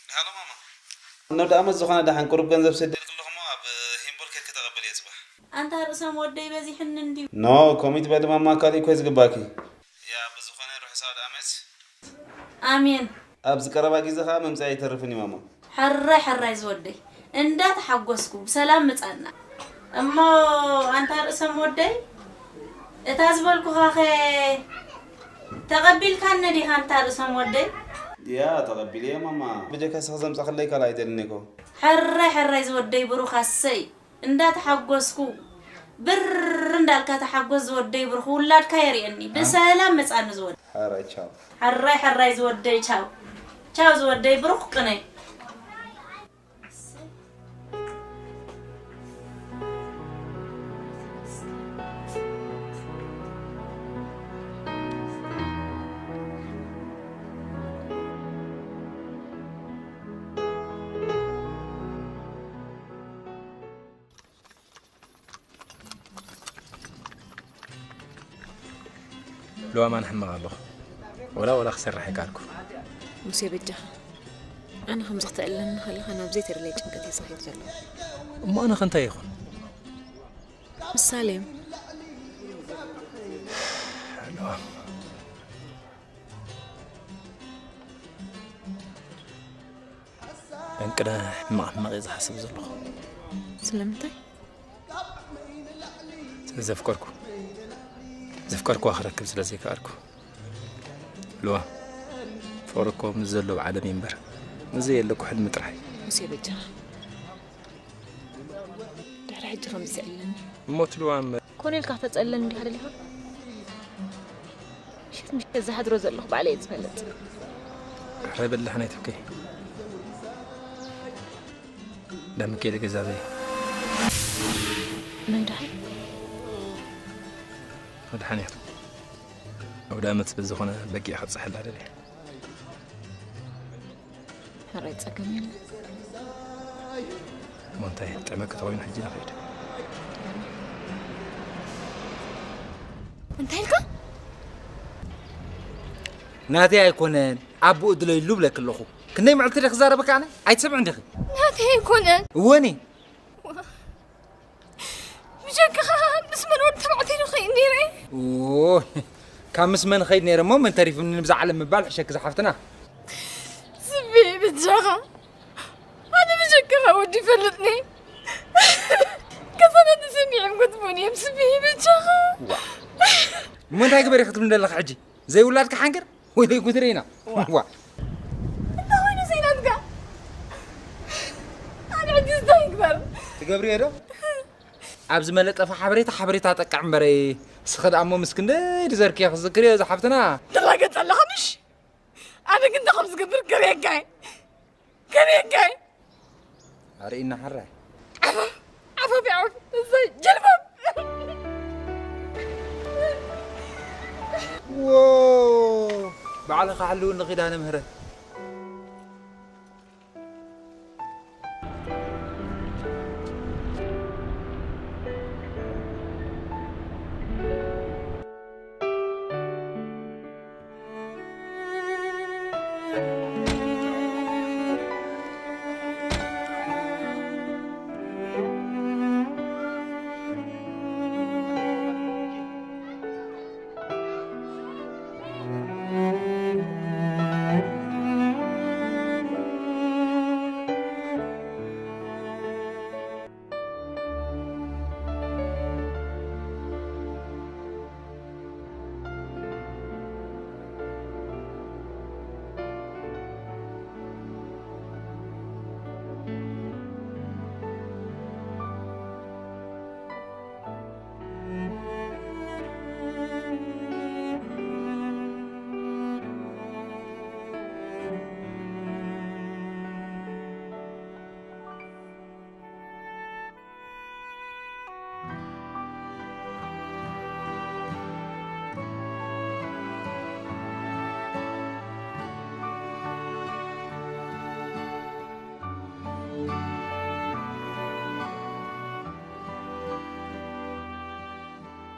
Hello, ማማ። ንኣውደ ዓመት ዝኾነ ደሓን ቁሩብ ገንዘብ ሰደልኪ ኣለኹ እሞ ኣብ ሂምቦል ኬድ ከተቐበልዮ ጽባሕ። ኣንታ ርእሶም ወደይ በዚሕኒ እንድዩ። ኖ፣ ኮሚት በሊ ማማ፣ ካልእ እኮ እዩ ዝግባኪ። ያ፣ ብዝኾነ ርሑስ ኣውደ ዓመት። ኣሜን። ኣብዚ ቀረባ ግዜ ኸኣ ምምጻእ ኣይተርፍን እዩ ማማ። ሕራይ ሕራይ ዝወደይ፣ እንዳተሓጎስኩ ብሰላም ምጻና። እሞ ኣንታ ርእሶም ወደይ፣ እታ ዝበልኩኻኸ ተቐቢልካኒ ዲኻ ኣንታ ርእሶም ወደይ? ያ፣ ተቐቢለየ ማማ። ብጀካ ንስኺ ዘምጻኽለይ ካልእ ኣይደልን እኮ። ሕራይ ሕራይ ዝወደይ ብሩኽ ኣሰይ። እንዳተሓጎስኩ ብር እንዳልካ ተሓጎስ ዝወደይ ብሩኽ ውላድካ የርእየኒ። ብሰላም መጻኒ ዝወደይ። ሕራይ ቻው። ሕራይ ሕራይ ዝወደይ ቻው። ቻው ዝወደይ ብሩኽ ቅነ። ሎማን ሕማቕ ኣለኹ። ወላ ወላ ክሰርሕ ኣይከኣልኩ። ሙሴ በጃኻ። ኣነ ከምዚ ክተዕልለኒ ከለኻ ናብ ዘይተደለየ ጭንቀት እየ ዝኸይድ ዘለኹ። እሞ ኣነ ከ እንታይ ይኹን? ምሳሌ። እንቅደ ሕማቕ ሕማቕ እየ ዝሓስብ ዘለኹ። ስለምንታይ? ስለ ዘፍቀርኩ፣ ዘፍቀርኩዋ ክረክብ ስለ ዘይከኣልኩ። ልዋ፣ ፍቕሪ እኮ ምስ ዘሎ ኣብ ዓለም እዩ እምበር፣ ምስ ዘየለ እኮ ሕልሚ ጥራሕ እዩ። ሙሴ በጃኻ። ድሕሪ ሕጂ ከምዚ ኣለኒ። እሞ ትልዋ እምበር። ኮነ ኢልካ ክተጸለኒ እንዲኻ ደሊኻ? ምሸት ምሸት ዝሓድሮ ዘለኹ ባዕለይ እየ ዝፈልጥ። ሕራይ በላሕ ናይ ትብከይ። ዳምከ ኢለ ገዛ በይ። መን ደሓን? መድሓንያቱ። ኣውደ ኣመት ስለ ዝኾነ በጊዕ ከብጽሐላ ደልየ። ሕራይ ጸገም የለን። እሞ እንታይ ጥዕመ ከተኾይኑ ሕጂ ንኸይድ። እንታይ ኢልካ? ናተይ ኣይኮነን ኣቦኡ ድለይሉ ብለክ ኣለኹ። ክንደይ መዕልቲ ደ ክዛረበካ ኣነ ኣይትሰምዕን ዲኺ? ናተይ ኣይኮነን። እወኒ ዋ- ብጀካኻ ምስ መን ወዲ ተባዕታይ ዶ ኸይድ ነይረ? ኦ፣ ካብ ምስ መን ኸይድ ነይረ እሞ መን ተሪፉኒ ንብዛ ዓለም ምባል ሕሸክ ዝሓፍትና። ስቢ ብጃኻ ኣነ ብጀካኻ ወዲ ይፈልጥኒ። ከሳና ተሰሚዖም ገጥሞን እዮም ስቢ ብጃኻ። እሞ እንታይ ግበር ክትብል ዘለኻ ሕጂ? ዘይውላድካ ሓንገር ወይ ጉድሬና ዋ እንታይ ኮይኑ ዘይናትካ ኣነ ሕጂ እንታይ ይግበር? ትገብርዮ ዶ? ኣብ ዝመለጠፈ ሓበሬታ ሓበሬታ ጠቅዕ እምበረይ ስኸ ደኣ እሞ ምስ ክንደይ ድዘርክዮ ክዝክርዮ ዝሓፍትና ትላገጽ ኣለኻ ምሽ ኣነ ግን እንታይ ከም ዝገብር ገርየካ እየ ገርየካ እየ ኣርእና ሓራይ ዓፋፍ ዓፋፍ ይዓፍ እሰይ ጀልባብ ዎ ባዕልኻ ሓልውኒ ኪዳነ ምህረት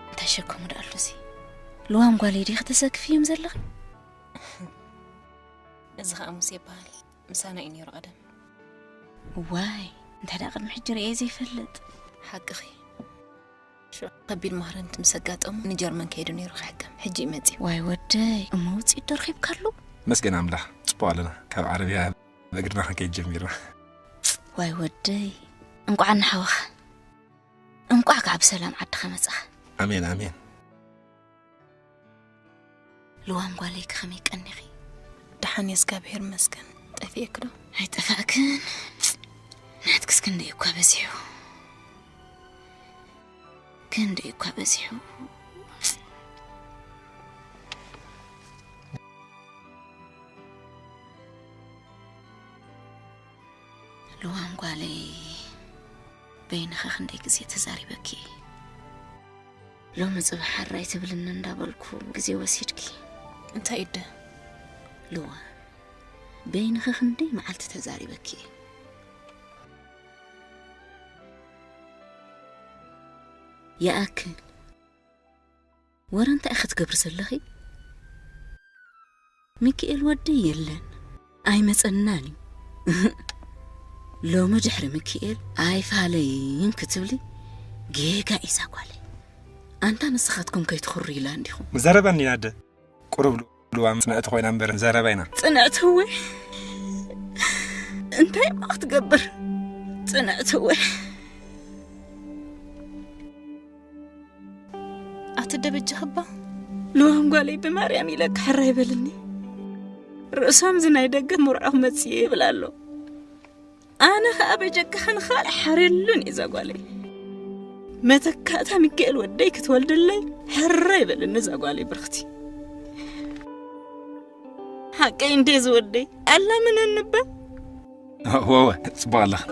እንታይ ሸከሙ ደኣ ኣሉሲ? ልዋም ጓለይ ዲኺ ተሰክፍዮም ዘለኺ? እዚ ኸኣ ሙሴ ይበሃል። ምሳና እዩ ነይሩ ቀደም። እዋይ እንታይ ደኣ ቅድሚ ሕጂ ርእየ ዘይፈልጥ። ሓቅኺ። ሽዑ ከቢድ ማህረምቲ ምስ ኣጋጠሙ ንጀርመን ከይዱ ነይሩ ክሕከም። ሕጂ እዩ መጺኡ። ዋይ ወደይ እሞ ውጽኢት ዶ ረኺብካሉ? መስገን ኣምላኽ ጽቡቕ ኣለና። ካብ ዓረብያ ብእግርና ክንከይድ ጀሚርና። ዋይ ወደይ እንቋዕ እናሓወኻ እንቋዕ ከዓ ብሰላም ዓድኻ መጻኻ። ኣሜን ኣሜን። ልዋም ጓለይ ከመይ ቀኒኺ? ደሓን እየ እግዚኣብሔር ይመስገን። ጠፊኤኪ ዶ? ኣይጠፋእክን። ናትክስ ክንደይ እኳ በዚሑ። ክንደይ እኳ በዚሑ። ልዋም ጓለይ በይንኺ ክንደይ ግዜ ተዛሪበኪ እየ። ሎሚ ጽባሕ ሕራይ ትብልኒ እንዳበልኩ ግዜ ወሲድኪ። እንታይ እደ? ልዋ በይንኺ ክንደይ መዓልቲ ተዛሪበኪ እየ። ይኣክል። ወረ እንታይ ኢኺ ትገብሪ ዘለኺ? ሚኪኤል ወደይ የለን ኣይመጸናን እዩ። ሎሚ ድሕሪ ሚኪኤል ኣይፋለይን ክትብሊ ጌጋ ኢዛ ጓለይ። ኣንታ ንስኻትኩም ከይትኽሩ ኢላ እንዲኹም። ዘረባ እንዲና ኣደ። ቁሩብ ልዋም ጽንዕቲ ኮይና እምበር ዘረባ ኢና። ጽንዕቲ እወ። እንታይ እሞ ክትገብር? ጽንዕቲ እወ። ኣቲ ደበጃ ህባ። ልዋም ጓለይ ብማርያም ኢለካ ሕራይ በልኒ። ርእሶም እዚ ናይ ደገ ሙርዖ ክመጽእ እየ ይብል ኣሎ። ኣነ ኸኣ በጀካ ንኻልእ ሓርየሉን እየ እዛ ጓለይ። መተካእታ ሚካኤል ወደይ ክትወልደለይ ሕራይ በልኒ እዛ ጓለይ ብርኽቲ። ሓቀይ እንዴ ዝወደይ ኣላምነኒ እባ። ወወ ጽቡቕ ኣለኻ።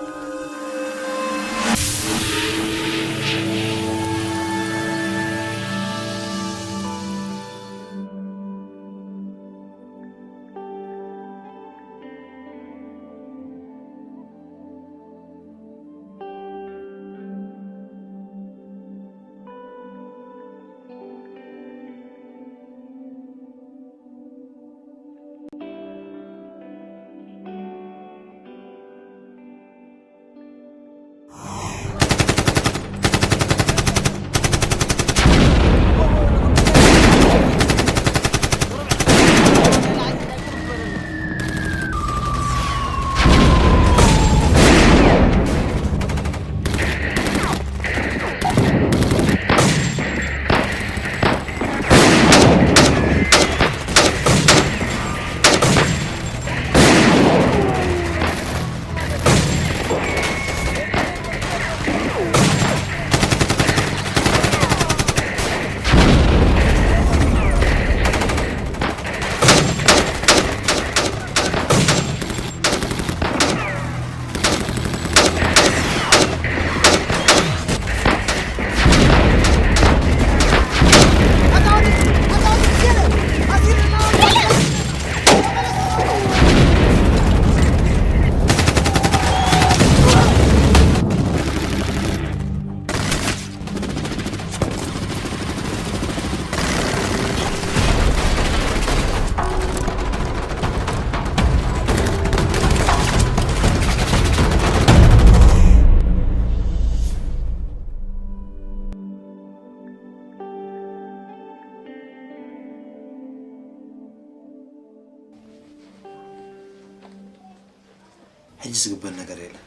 ሕጂ ዝግበር ነገር የለን።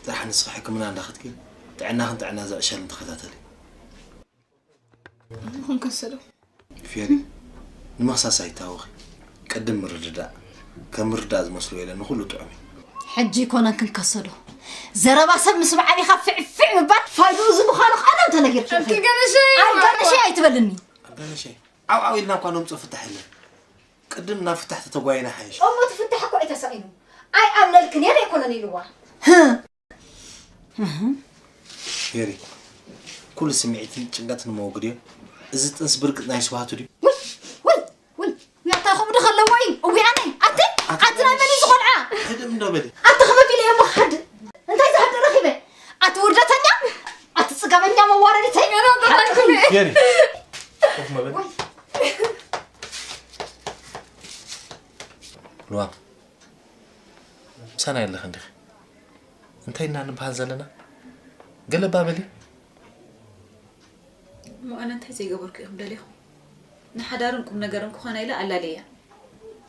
ጥራሕ ንስኺ ሕክምና እንዳኸድኪ ጥዕናኽን ጥዕና እዛ ዕሸልን ተኸታተሊ። ክንከሰዶ? ፌሪ፣ ንምኽሳስ ኣይታወኺ። ቅድም ምርድዳእ። ከም ምርዳእ ዝመስሎ የለን፣ ንኹሉ ጥዑም እዩ። ሕጂ ይኮነን ክንከሰዶ። ዘረባ ሰብ ምስ በዓል ኢኻ ፍዕፍዕ ምባል ፋይድኡ እዚ ምዃኑ ቀደም ተነጊርኪ ኢኺ። ኣልጋነሸይ! ኣልጋነሸይ ኣይትበልኒ። ኣልጋነሸይ፣ ዓው ዓው ኢልና እኳ ነምፅኦ ፍታሕ የለን። ቅድም ናብ ፍታሕ ተተጓየና ሓይሽ። እሞ እቲ ፍታሕ እኮ እዩ ተሳኢኑ። ኣይኣምነልክን እየ ዶ ኣይኮነን ኢልዋ። ፌሪ፣ ኩሉ ስምዒትን ጭንቀትን መወግድዮ። እዚ ጥንሲ ብርግጽ ናይ ስብሃቱ ድዩ? ውይ፣ ውይ፣ ውይ፣ ውይ፣ ኣታ ከምኡ ዶ ከለዎ እዩ? እውይ ኣነይ፣ ኣቲ፣ ኣቲ ኣቲ ናይ መን እዩ ዝቆልዓ? ሕድም እንዶ በሊ። ኣቲ ክበብ ኢለ እየ ምኻድ። እንታይ ዝሃደ ረኺበ? ኣቲ ውርደተኛ፣ ኣቲ ጽጋበኛ መዋረዲተይ። ፌሪ፣ ኮፍ መበል። ውይ። ልዋም፣ ምሳና የለኽን ዲኺ? እንታይ ኢና ንበሃል ዘለና? ገለ እባ በሊ። እሞ ኣነ እንታይ ዘይገበርኩ ኢኹም ደሊኹም? ንሓዳርን ቁም ነገርን ክኾና ኢለ ኣላልየያ።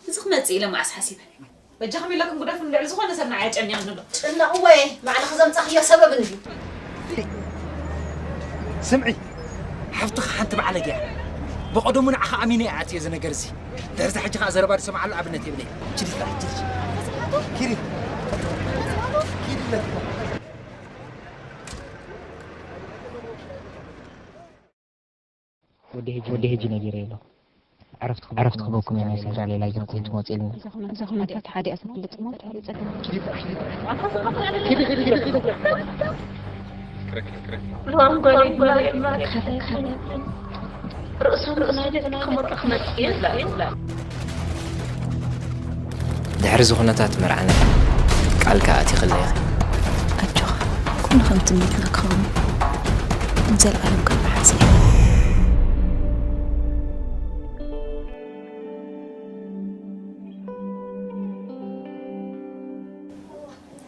እዚ ክመጽእ ኢለ መዓስ ሓሲበ? በጃኹም ኢለኩም ግደፉ፣ ልዕሊ ዝኾነ ሰብ ንዓይ ኣጨኒቕኒ ኣሎ። ጭነቕዎ እየ፣ ባዕልኺ ዘምጻኽዮ ሰበብ እንድዩ። ስምዒ፣ ሓፍትኻ ሓንቲ ባዕለግ እያ። ብቐደሙ ንዓኻ ኣሚነ እየ ኣትየ እዚ ነገር እዚ። ድሕሪ እዚ ሕጂ ኸኣ ዘረባ ዝሰምዓሉ ኣብነት የብለይ። ችሊ ጥራሕ፣ ችሊ። ኪዲ። ኪዲ። ወዲ ሄጂ፣ ወዲ ሄጂ ነጊረ ኢሎ። ዕረፍቲ ክበኩም እየ፣ ናይ ስድራ ሌላ ጌርኩም ትመጹ ኢልና። እዛ ኩነታት ሓዲኣ ትፈልጥ እሞ ድሕሪ ጸገም። ርእሶም ብናይ ደቂ ክመርዑ ክመጽእ እዩ። ድሕሪ እዚ ኩነታት መርዓና ቃል ከኣ ኣቲኽለይ ኢኺ። ኣጆኻ፣ ኩሉ ከም ትምኒትና ክኸውን ንዘለኣለም ክንመሓዝ ኢና።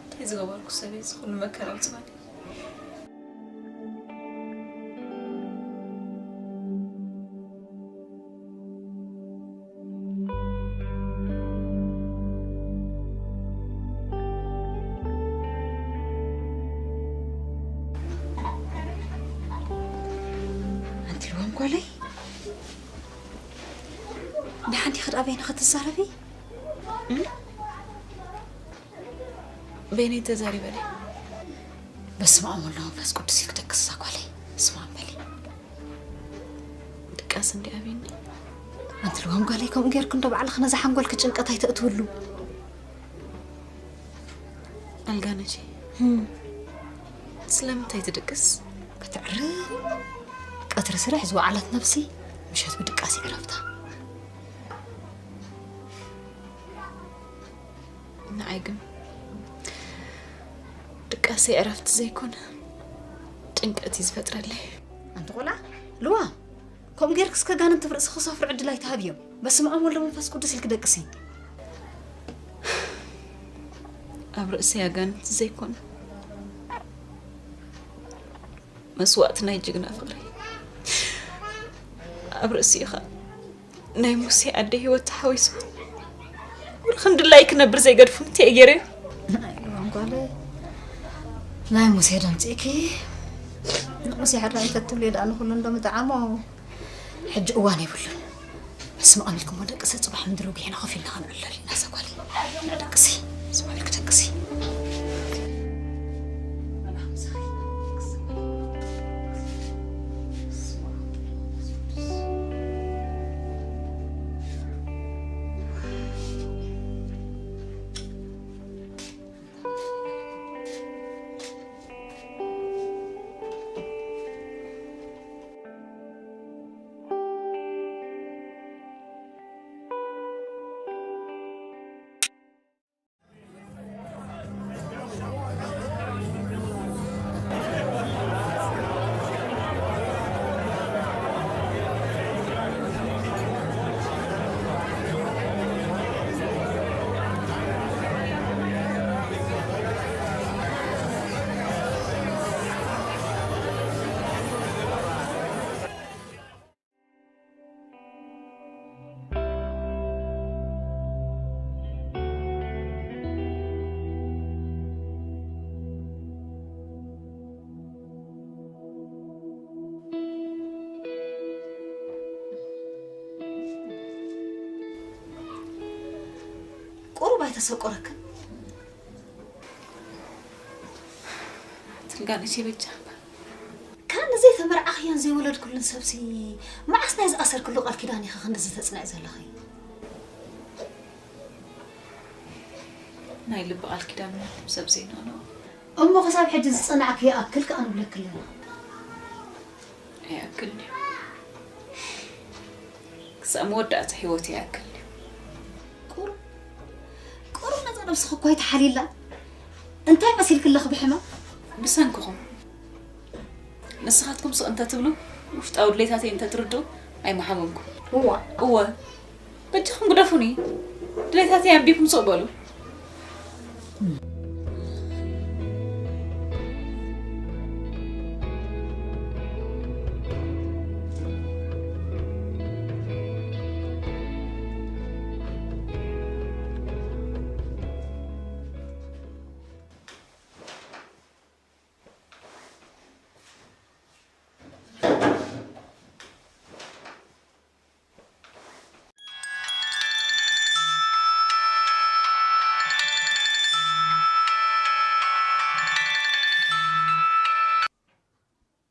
እንታይ ዝገበርኩ ሰብ እዩ እዚ ኩሉ መከራ ኣውፅኣኒ? ጓለይ፣ ደሓን ዲኺ? ደኣ በይንኺ ትዛረቢ? እም? በይነይ ተዛሪበ ድየ? በስመ ኣብ ወወልድ ወመንፈስ ቅዱስ ኢልኪ ደቅሲ እዛ ጓለይ። በስመ ኣብ በሊ። ድቃስ እንዲ ኣብኒ። ኣንቲ ልዋም ጓለይ፣ ከምኡ ጌርኪ እንዶ ባዕልኺ ነዛ ሓንጎልኪ ጭንቀት ኣይተእትውሉ። ኣልጋነሽ፣ እም። ስለምንታይ ትድቅስ? ክትዕሪ፣ ቀትሪ ስራሕ ዝወዓለት ነብሲ፣ ምሸት ብድቃስ ይዕረፍታ። ንዓይ ግን ድቃሰይ ዕረፍቲ ዘይኮነ፣ ጭንቀት እዩ ዝፈጥረለይ። ኣንቲ ቆልዓ፣ ልዋ፣ ከምኡ ጌርኪ እስከ ኣጋንንቲ ኣብ ርእስኺ ክሰፍሩ ዕድል ኣይትሃብዮም። በስመ ኣብ ወወልድ ወመንፈስ ቅዱስ ኢልኪ ደቅሲ። ኣብ ርእሰይ ኣጋንንቲ ዘይኮነ፣ መስዋእቲ ናይ ጅግና ፍቕሪ። ኣብ ርእሲኡ ኸኣ ናይ ሙሴ ኣደ ህይወት ተሓዊሱ፣ ውልኽን ድላይ ክነብር ዘይገድፉ እንታይ ገይረ? ናይ ልዋም ጓለይ፣ ናይ ሙሴ ደምፂእኪ። ንሙሴ ሕራይ እንተትብልዮ ደኣ ንኹሉ እንዶ ምጠዓሞ። ሕጂ እዋን የብሉን። በስመ ኣብ ኢልክሞ ደቂ ሰብ፣ ጽባሕ ምድሪ ወጊሕና ኮፍ ኢልና ከነዕልል ኢና። እዛ ጓለይ፣ ንደቅሲ፣ በስመ ኣብ ኢልኪ ደቅሲ። ቁሩብ ኣይተሰቆረክን? ትንጋነሽ በጃ። ካን ዘይተመርዓኽዮን ዘይወለድኩሉን ሰብሲ፣ መዓስ ናይ ዝኣሰርክሉ ቃል ኪዳን ኢኺ ክንድዚ ተጽንዒ ዘለኺ? ናይ ልቢ ቃል ኪዳን ማንም ሰብ ዘይንቕንቖ። እሞ ክሳብ ሕጂ ዝጸናዕኪ ይኣክል ከኣ ንብለኪ ኣለና። ኣይኣክልን እዩ። ክሳብ መወዳእታ ህይወት ኣይኣክልን እዩ። ቁሩብ፣ ቁሩብ ነዛ ነብስኺ እኳ ኣይትሓልይላ። እንታይ መሲልኪ ኣለኺ ብሕማም? ብሰንክኹም። ንስኻትኩም ስቕ እንተትብሉ፣ ውሽጣዊ ድሌታተይ እንተትርድኡ ኣይምሓመምኩን። እዋ። እወ። በጃኹም ግደፉኒ። ድሌታተይ ኣንቢብኩም ስቕ በሉ።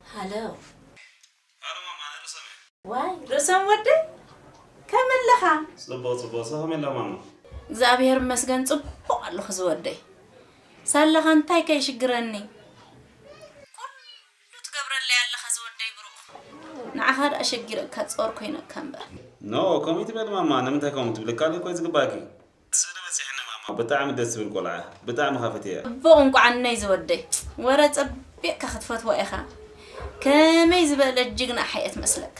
ሃሎ። ሃሎ ማማ፣ ኣነ ርእሶም እየ። ዋይ፣ ርእሶም ወደይ፣ ከመይ ኣለኻ? ጽቡቕ፣ ጽቡቕ። ንስኺ ከመይ ኣላ ማማ? እግዚኣብሔር ይመስገን፣ ጽቡቕ ኣለኹ ዝወደይ። ሳለኻ እንታይ ከ ይሽግረኒ? ኩሉ ትገብረለይ ኣለኻ ዝወደይ ብሩኽ። ንዓኻ ደኣ ሸጊረካ ጾር ኮይነካ እምበር። ኖ፣ ከምኡ ትበሊ ማማ፣ ንምንታይ ከምኡ ትብሊ? ካልእ እኮ እዩ ዝግባእኪ። ስእሊ በጺሕኒ ማማ፣ ብጣዕሚ ደስ ትብል ቆልዓ፣ ብጣዕሚ ከፊትያ። ጽቡቕ እንቋዕ ነይ ዝወደይ፣ ወረ ጸቢቕካ ክትፈትዋ ኢኻ። ከመይ ዝበለ ጅግና ሓየት መስለካ።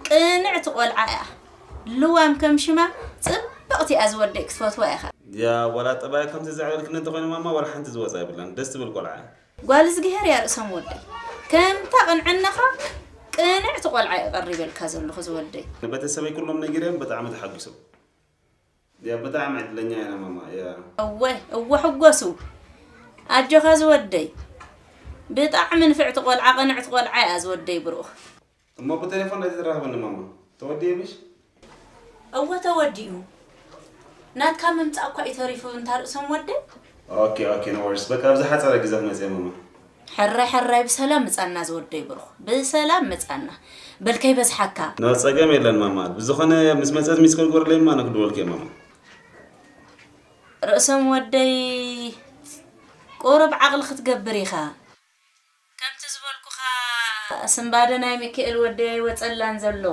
ቅንዕቲ ቆልዓ እያ። ልዋም ከም ሽማ ጽብቕቲ እያ ዝወደይ፣ ክትፈትዋ ኢኻ። ያ፣ ወላ ጠባያ ከምዚ ዘዕበልክኒ እንተኾይኑ ማማ፣ ወላ ሓንቲ ዝወጻ የብላን። ደስ ትብል ቆልዓ እያ። ጓል እዝግሄር እያ ርእሶም ወደይ። ከምታ ቅንዕናኻ ቅንዕቲ ቆልዓ እየ ቀሪበልካ ዘለኹ ዝወደይ። ንቤተሰበይ ኩሎም ነጊረዮም ብጣዕሚ ተሓጒሶም። ያ፣ ብጣዕሚ ዕድለኛ ኢና ማማ። ያ። እወ፣ እወ ሕጎሱ። ኣጆኻ ዝወደይ። ብጣዕሚ ንፍዕቲ ቆልዓ፣ ቅንዕቲ ቆልዓ እያ ዝወደይ ብሩኽ። እሞ ብቴሌፎን ዶ ትራኸበኒ ማማ? ተወዲኡ ምሽ? እወ ተወዲኡ። ናትካ ምምጻእ እኳ እዩ ተሪፉ እንታ ርእሶም ወደይ። ኦኬ ኦኬ፣ no worries። በቃ ኣብዚ ሓጸረ ግዜ ክመጽእ እየ ማማ። ሕራይ ሕራይ ብሰላም ምጻና ዝወደይ ብሩኽ። ብሰላም ምጻና። በልከይ በዝሓካ። ኖ ጸገም የለን ማማ። ብዝኾነ ምስ መጸት ሚስኮል ግበርለይ እማ ነክድወልክ እየ ማማ። ርእሶም ወደይ ቁሩብ ዓቕሊ ክትገብር ኢኻ። ከምቲ ዝበልኩኻ ስምባደ ናይ ሚካኤል ወደይ ኣይወጸላን ዘሎ።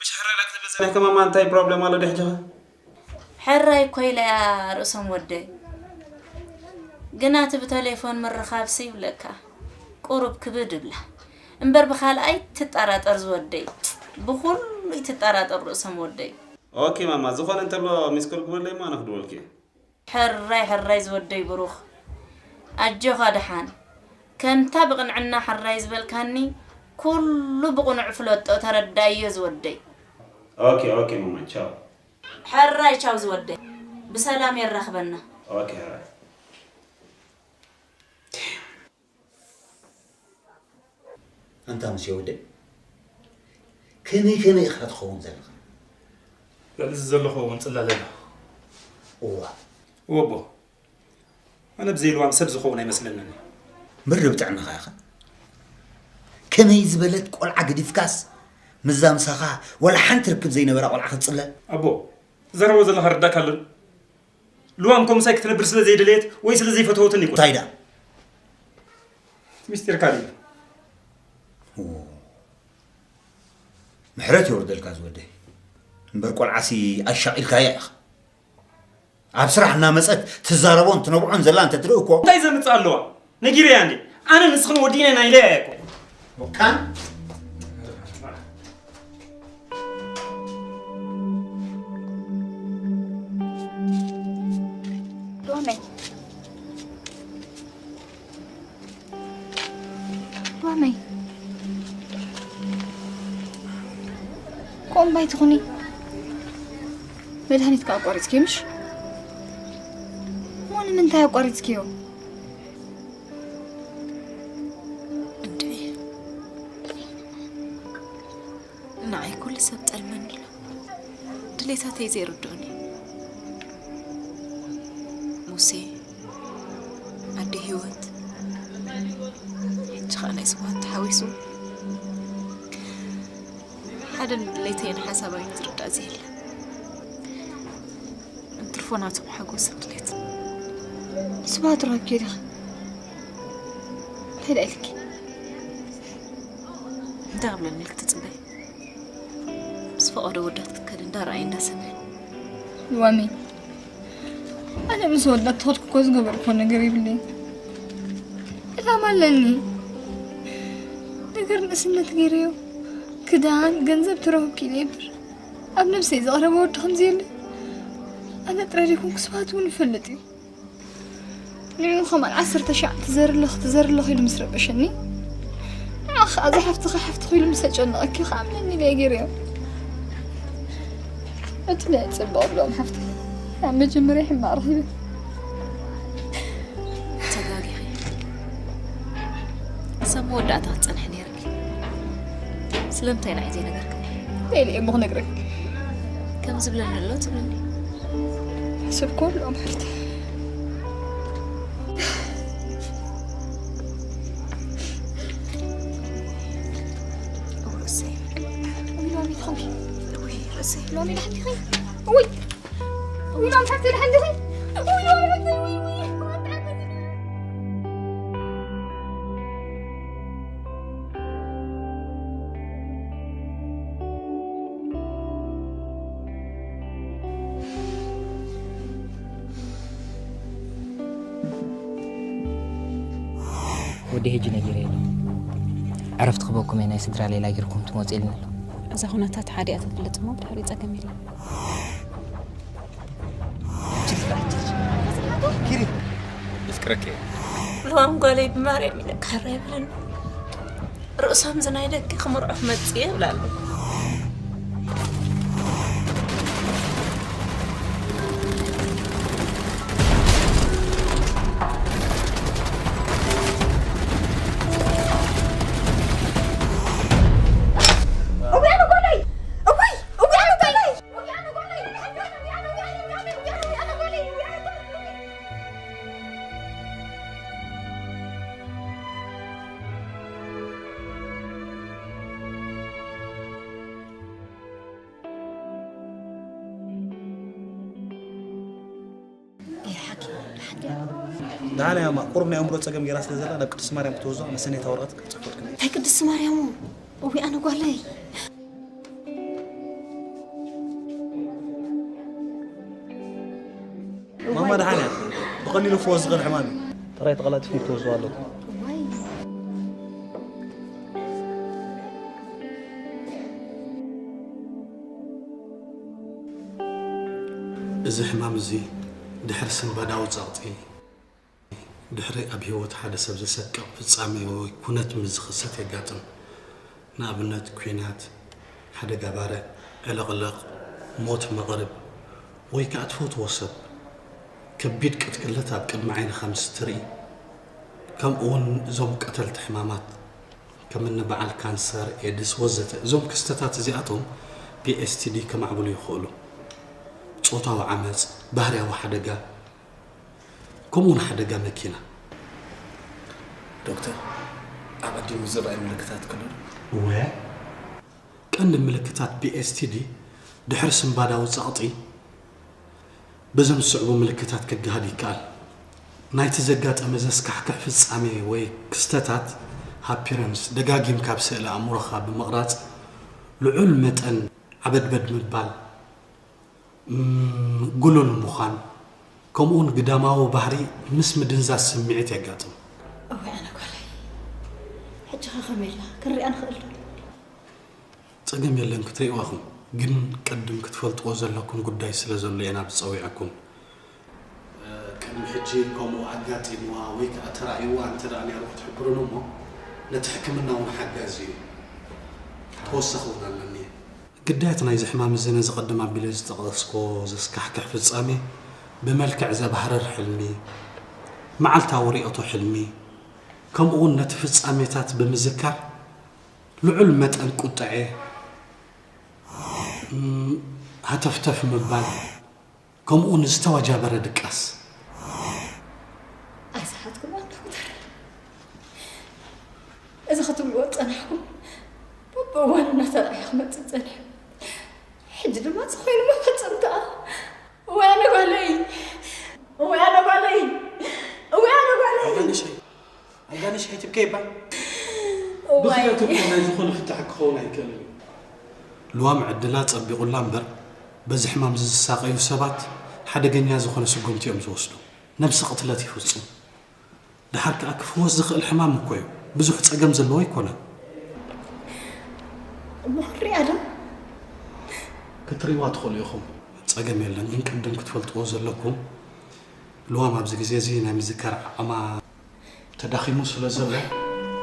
ምሽ ሕራይ ላክ ተበጸነ ከማማ እንታይ ፕሮብለም ኣሎ ድሕጂ? ሕራይ እኮ ኢላ እያ ርእሶም ወደይ። ግና እቲ ብተሌፎን ምርኻብሲ ይብለካ ቁሩብ ክብድ እብላ። እምበር ብኻልኣይ ትጠራጠር ዝወደይ። ብኹሉ ይትጠራጠር ርእሶም ወደይ። ኦኬ ማማ፣ ዝኾነ እንተሎ ሚስኮል ግበለይ እማ ነክድወልክ እየ። ሕራይ ሕራይ ዝወደይ ብሩኽ። ኣጆኻ ደሓን። ከምታ ብቕንዕና ሕራይ ዝበልካኒ ኩሉ ብቕኑዕ ፍለጦ ተረዳዮ ዝወደይ። ኦኬ ኦኬ ማማ፣ ቻው። ሕራይ ቻው ዝወደይ። ብሰላም የራኽበና። ኦኬ ሕራይ። ኣንታ ምስ የወደይ ከመይ ከመይ ኢኻ ትኸውን ዘለኻ? ልዕሊ እዚ ዘለኹ እውን ጽላለ ኣሎ። እዋ። እወ ኣቦ፣ ኣነ ብዘይ ልዋም ሰብ ዝኸውን ኣይመስለንን። ምር ብጥዕናኻ ኢኻ። ከመይ ዝበለት ቆልዓ ገዲፍካስ ምስዛ ምሳኻ ወላ ሓንቲ ርክብ ዘይነበራ ቆልዓ ክትጽለል? ኣቦ፣ ትዛረቦ ዘለኻ ርዳእካ ኣሎን። ልዋም ከምሳይ ክትነብር ስለ ዘይደለየት ወይ ስለ ዘይፈተወትን ይኮን። እንታይ ደኣ? ሚስጢርካ ድዩ? ኦ። ምሕረት የውርደልካ ዝወደይ። እምበር ቆልዓሲ ኣሻቒልካያ ኢኻ። ኣብ ስራሕ እናመጸት ትዛረቦን ትነብዖን ዘላ እንተ ትርኢ እኮ። እንታይ ዘምጽእ ኣለዋ? ነጊረያ እንዴ? ኣነ ንስኽን ወዲነ ናይ ኢለያ እኮ። ወካን? ሎመይ። ሎመይ። ኮምባይ ትኹኒ። መድሃኒትካ ኣቋሪጽክዮ ምሽ? እሞ ንምንታይ ኣቋሪጽክዮ? እንድዒ። ንዓይ ኩሉ ሰብ ጠልመኒ ኣሎ። ድሌታተይ ዘይርድኡኒ። ሙሴ፣ ኣደ ህይወት፣ ሕጂ ኸኣ ናይ ስብሃት ተሓዊሱ። ሓደ ንድሌተይን ሓሳባይን ዝርዳእ ዘየለ። እንትርፎ ናቶም ሓጎስን ድሌትን። ስብሃት ረኺብኪ ዲኺ? እንታይ ደኣ ኢልኪ? እንታይ ክብለኒ ኢልኪ ትጽበይ? ምስ ፈቐዶ ወዳት ክትከዲ እንዳረኣየ እንዳሰምዐ። ዋሚ፣ ኣነ ምስ ወዳት ተኸድኩ እኮ ዝገበርኩዎ ነገር የብለይን። ዕላማ ኣለኒ። ነገር ንእስነት ገይረዮ። ክዳን፣ ገንዘብ ተረኽብኪ ኢለ እምበር፣ ኣብ ነብሰይ ዝቐረበ ወዲ ከምዚ የለ። ኣነ ጥራይ ዘይኮንኩ ስብሃት እውን ይፈልጥ እዩ። ንዕኡ ከማን ዓሰርተ ሻዕ ትዘሪ ኣለኺ፣ ትዘሪ ኣለኺ ኢሉ ምስ ረበሸኒ፣ ንዓኺ ከኣ እዛ ሓፍትኺ ሓፍትኺ ኢሉ ምስ ኣጨነቐኪ ከኣ ኣምነኒ ኢለ እየ ገይረዮ። እቲ ናይ ጽቡቕ ብሎም ሓፍቲ ኣብ መጀመርያ ሕማቕ ረኺበ። ተጋጊኺ። ክሳብ መወዳእታ ክትጸንሒ ነይርኪ። ስለምንታይ ንዓይ ዘይነገርክኒ? እንታይ ኢለ እየ እሞ ክነግረኪ? ከም ዝብለኒ ኣሎ ትብለኒ። ሕስብ ኮን ሎም ሕፍታ። ርእሰይ። ሎሚ ትኾንኪ። ውይ፣ ርእሰይ። ሎሚ ድሓን ዲኺ? ውይ። ውይ፣ ሎም ሓፍተይ ድሓን ዲኺ? ውይ፣ ሎም ሓፍተይ፣ ውይ፣ ውይ። ወዲ ሕጂ ነጊረ ኢሉ። ዕረፍቲ ክበኩም እየ፣ ናይ ስድራ ሌላ ጌርኩም ትመጹ ኢሉኒ ኣሎ። እዛ ኩነታት ሓዲኣ ተፍልጥ እሞ ብድሕሪኡ ጸገም የለን። ኪሪ፣ የፍቅረኪ እየ። ለዋም ጓለይ ብማርያም ኢለ ካራ ይብለኒ። ርእሶም ዝናይ ደቂ ክምርዖ ክመጽእ እየ ይብላ ኣሎ። ደሓን እያ እማ፣ ቁሩብ ናይ ኣእምሮ ጸገም ገይራ ስለ ዘላ ናብ ቅድስቲ ማርያም ክትወስዶ መሰነይታ ወረቐት ክጽሕፈልኩም። እንታይ ቅድስቲ ማርያም? እውይ ኣነ ጓለይ። ማማ ደሓን እያ። ብቐሊሉ ክፍወስ ዝኽእል ሕማም እዩ። ጥራይ ተቐላጢፍኩም ክትወስድዋ ኣለኩም። እዋይ። እዚ ሕማም እዚ ድሕሪ ስንባዳዊ ጸቕጢ፣ ድሕሪ ኣብ ህይወት ሓደ ሰብ ዘሰቅቕ ፍጻሜ ወይ ኩነት ምስ ዝኽሰት የጋጥም። ንኣብነት፣ ኲናት፣ ሓደጋ ባርዕ፣ ዕልቕልቕ፣ ሞት መቕርብ፣ ወይ ከኣ ትፈትዎ ሰብ ከቢድ ቅትለት ኣብ ቅድሚ ዓይንኻ ምስ ትርኢ፣ ከምኡ እውን እዞም ቀተልቲ ሕማማት ከም እኒ በዓል ካንሰር፣ ኤድስ ወዘተ። እዞም ክስተታት እዚኣቶም ፒ ኤስ ቲ ዲ ከማዕብሉ ይኽእሉ። ጾታዊ ዓመጽ፣ ባህርያዊ ሓደጋ፣ ከምኡ እውን ሓደጋ መኪና። ዶክተር፣ ኣቐዲሙ ዝረኣይ ምልክታት ከሎ ዶ? እወ፣ ቀንዲ ምልክታት ፒ ኤስ ቲ ዲ ድሕሪ ስንባዳዊ ጸቕጢ በዞም ዝስዕቡ ምልክታት ክገሃድ ይከኣል። ናይቲ ዘጋጠመ ዘስካሕክሕ ፍጻሜ ወይ ክስተታት ሃፒረንስ ደጋጊምካ ኣብ ስእለ ኣእምሮኻ ብምቕራጽ ልዑል መጠን ዓበድበድ ምባል፣ እም፣ ጉሉል ምዃን፣ ከምኡውን ግዳማዊ ባህሪ ምስ ምድንዛዝ ስምዒት የጋጥም። እዋይ ኣነ ጓለይ፣ ሕጂ ኸ ከመይ ኢልና ክንሪኣ ንኽእል ዶ? ጸገም የለን ክትርእይዋ ኢኹም፣ ግን ቅድም ክትፈልጥዎ ዘለኩም ጉዳይ ስለ ዘሎ እየ ናብ ዝጸዊዐኩም። ቅድሚ ሕጂ ከምኡ ኣጋጢምዋ ወይ ከኣ ተራእይዋ እንተ ደኣ ነይሩ ክትሕብሩን እሞ ነቲ ሕክምና እውን ሓጋዚ እዩ። ተወሳኺ እውን ኣለኒ። ግዳያት ናይዚ ሕማም እዚ ነዚ ቅድም ኣቢለ ዝጠቐስኩዎ ዘስካሕክሕ ፍጻሜ ብመልክዕ ዘባህርር ሕልሚ፣ መዓልታዊ ርእዮቶ ሕልሚ፣ ከምኡ እውን ነቲ ፍጻሜታት ብምዝካር ልዑል መጠን ቁጥዐ፣ እም፣ ሃተፍተፍ ምባል፣ ከምኡ እውን ዝተወጃበረ ድቃስ። ኣይሰሓትኩማን ዶክተር። እዚ ክትብልዎ ዝጸናሕኩም በብእዋኑ እናተራእየ ክመጽእ ጸኒሑ። ሕጂ ድማ እዚ ኮይኑ መፈጸምትኣ። እዋይ ኣነ ጓለይ! እዋይ ኣነ ጓለይ! እዋይ ኣነ ጓለይ! ኣልጋነሽ፣ ኣልጋነሽ ኣይትብከይ እባ። እዋይ። ብኽያት እኮ ናይ ዝኾነ ፍታሕ ክኸውን ኣይክእልን እዩ። ልዋም ዕድላ ጸቢቑላ እምበር፣ በዚ ሕማም እዚ ዝሳቐዩ ሰባት ሓደገኛ ዝኾነ ስጉምቲ እዮም ዝወስዱ። ነብሲ ቅትለት ይፍጽሙ። ደሓር ከኣ ክፍወስ ዝኽእል ሕማም እኮ እዩ። ብዙሕ ጸገም ዘለዎ ኣይኮነን። እሞ ክንሪኣ ዶ? ክትርእይዋ ትኽእሉ ኢኹም። ጸገም የለን፣ ግን ቅድም ክትፈልጥዎ ዘለኩም፣ ልዋም ኣብዚ ግዜ እዚ ናይ ምዝካር ዓቕማ ተዳኺሙ ስለ ዘሎ፣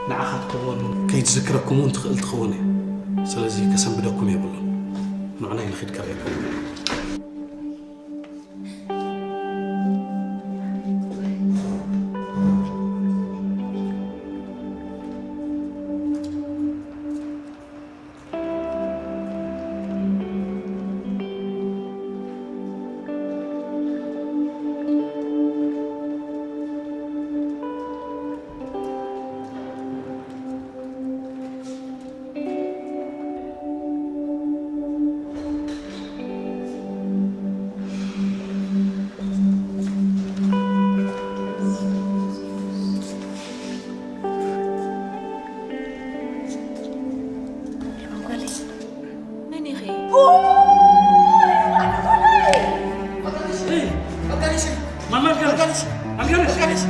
ንዓኻ ትኸውን ከይትዝክረኩም እውን ትኽእል ትኸውን እያ። ስለዚ ከሰንብደኩም የብሉን። ንዑ ናይ ንኺድ ከርእየኩም። መን ኢኺ? ማማ ኣልጋነሽ! ኣልጋነሽ!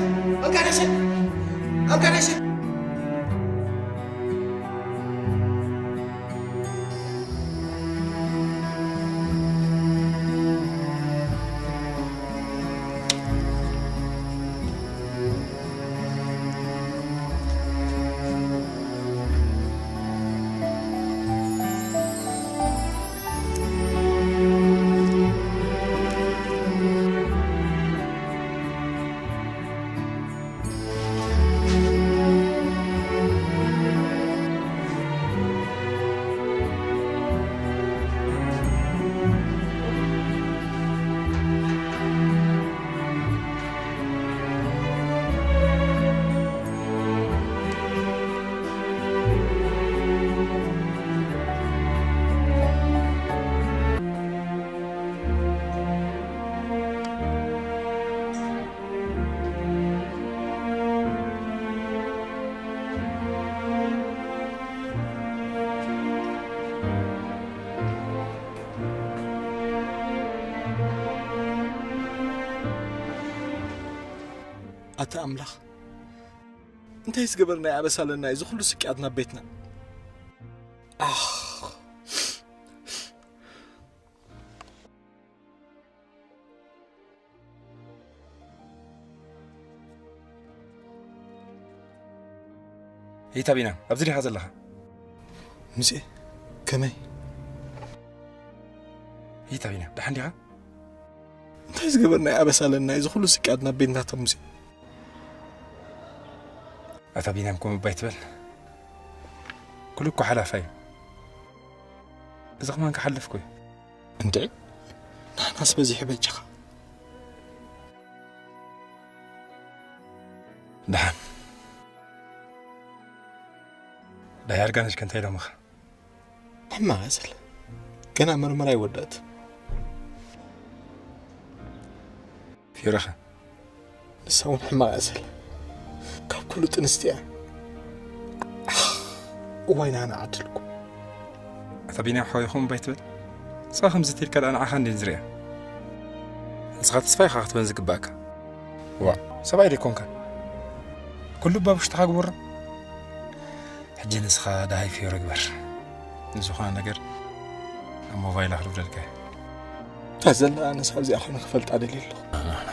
እቲ ኣምላኽ እንታይ ዝገበርናይ ኣበሳ ኣለና፣ እዚ ኩሉ ስቅያት ናብ ቤትና። ኣኽ። ሂታ ቢና፣ ኣብዚ ዲኻ ዘለኻ? ሙሴ፣ ከመይ? ሂታ ቢና፣ ደሓን ዲኻ? እንታይ ዝገበርናይ ኣበሳ ኣለና፣ እዚ ኩሉ ስቅያት ናብ ቤትናታ ሙሴ። ኣታ ቢንያም፣ ከምኡ እባ ኣይትበል። ኩሉ እኮ ሓላፋ እዩ። እዚ ከማን ክሓልፍ እኮ እዩ። እንድዒ፣ ንሕናስ በዚሑ በጃኻ። ደሓን። ዳይ ኣርጋነሽ ከ እንታይ ኢሎምኻ? ሕማቕ እያ ዘላ። ገና መርመራ ኣይወዳእትን። ፊዮረኸ? ንሳ እውን ሕማቕ እያ ዘላ። ካብ ኩሉ ጥንስቲ እያ። ኣኽ፣ እዋይ ናና ዓድልኩ። ኣታ ቢንያም ሓወይኹም እባ ኣይትበል። ንስኻ ከምዚ ተልካ ደኣ ንዓኻ እንድየ ዝሪኣ። ንስኻ ተስፋ ኢኻ ክትበን ዝግባእካ። ዋእ፣ ሰብኣይ ዶ ኣይኮንካን? ኩሉ እባ ብውሽጥኻ ግበሮ። ሕጂ ንስኻ ደሃይ ፊዮረ ግበር። ንዝኾነ ነገር ኣብ ሞባይላ ክድውለልካ እየ። እታ ዘለኣ ኣነስ ኣብዚኣ ኮይነ ክፈልጣ ደልየ ኣለኹ።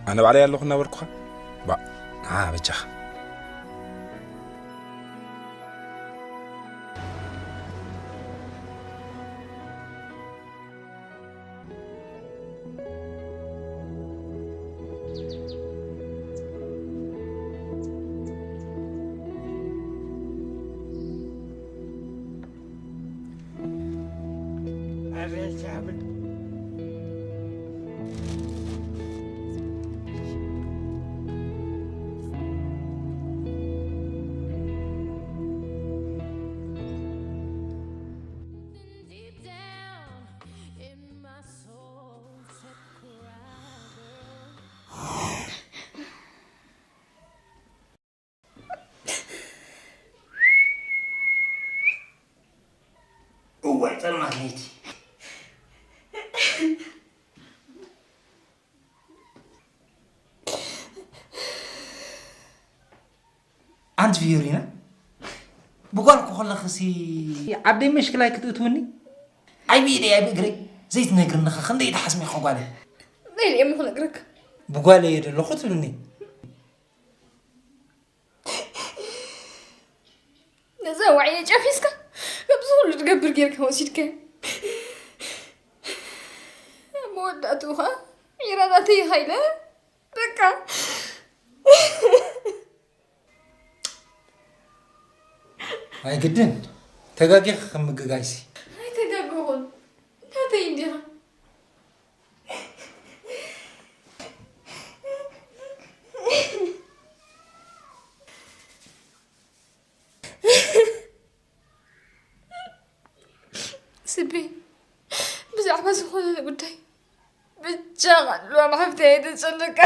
ኣነ ባዕለይ ኣለኹ እናበልኩኻ። ባእ፣ ንዓ በጃኻ። እዋይ ጸልማት ለይቲ። ኣንቲ ፊዮሪና፣ ብጓል እኮ ከለኽሲ ዓደይ መሽክላይ ክትእትውኒ? ኣይ ብኢደይ ኣይ ብእግረይ ዘይትነግርኒ ኸ ክንደይ ትሓስሚ ኢኻ ጓለይ? እንታይ ኢለ እሞ ክነግረካ? ብጓለይ እየ ዘለኹ ትብልኒ። ነዛ ዋዕየ ጨፊስካ፣ ከምዚ ኩሉ ትገብር ጌርካ ወሲድካዮ። ኣብ መወዳእትኡ ኸኣ ዒራ ናተይ ኢኻ ኢለ፣ በቃ። ኣይግድን፣ ተጋጊኺ ከም ምግጋይሲ። ኣይተጋገኹን፣ ናተይ እንዲኻ። ስቢ፣ ብዛዕባ ዝኾነ ጉዳይ ብቻ ቃልዋ ማሕፍቲ ኣይተጨነቃ።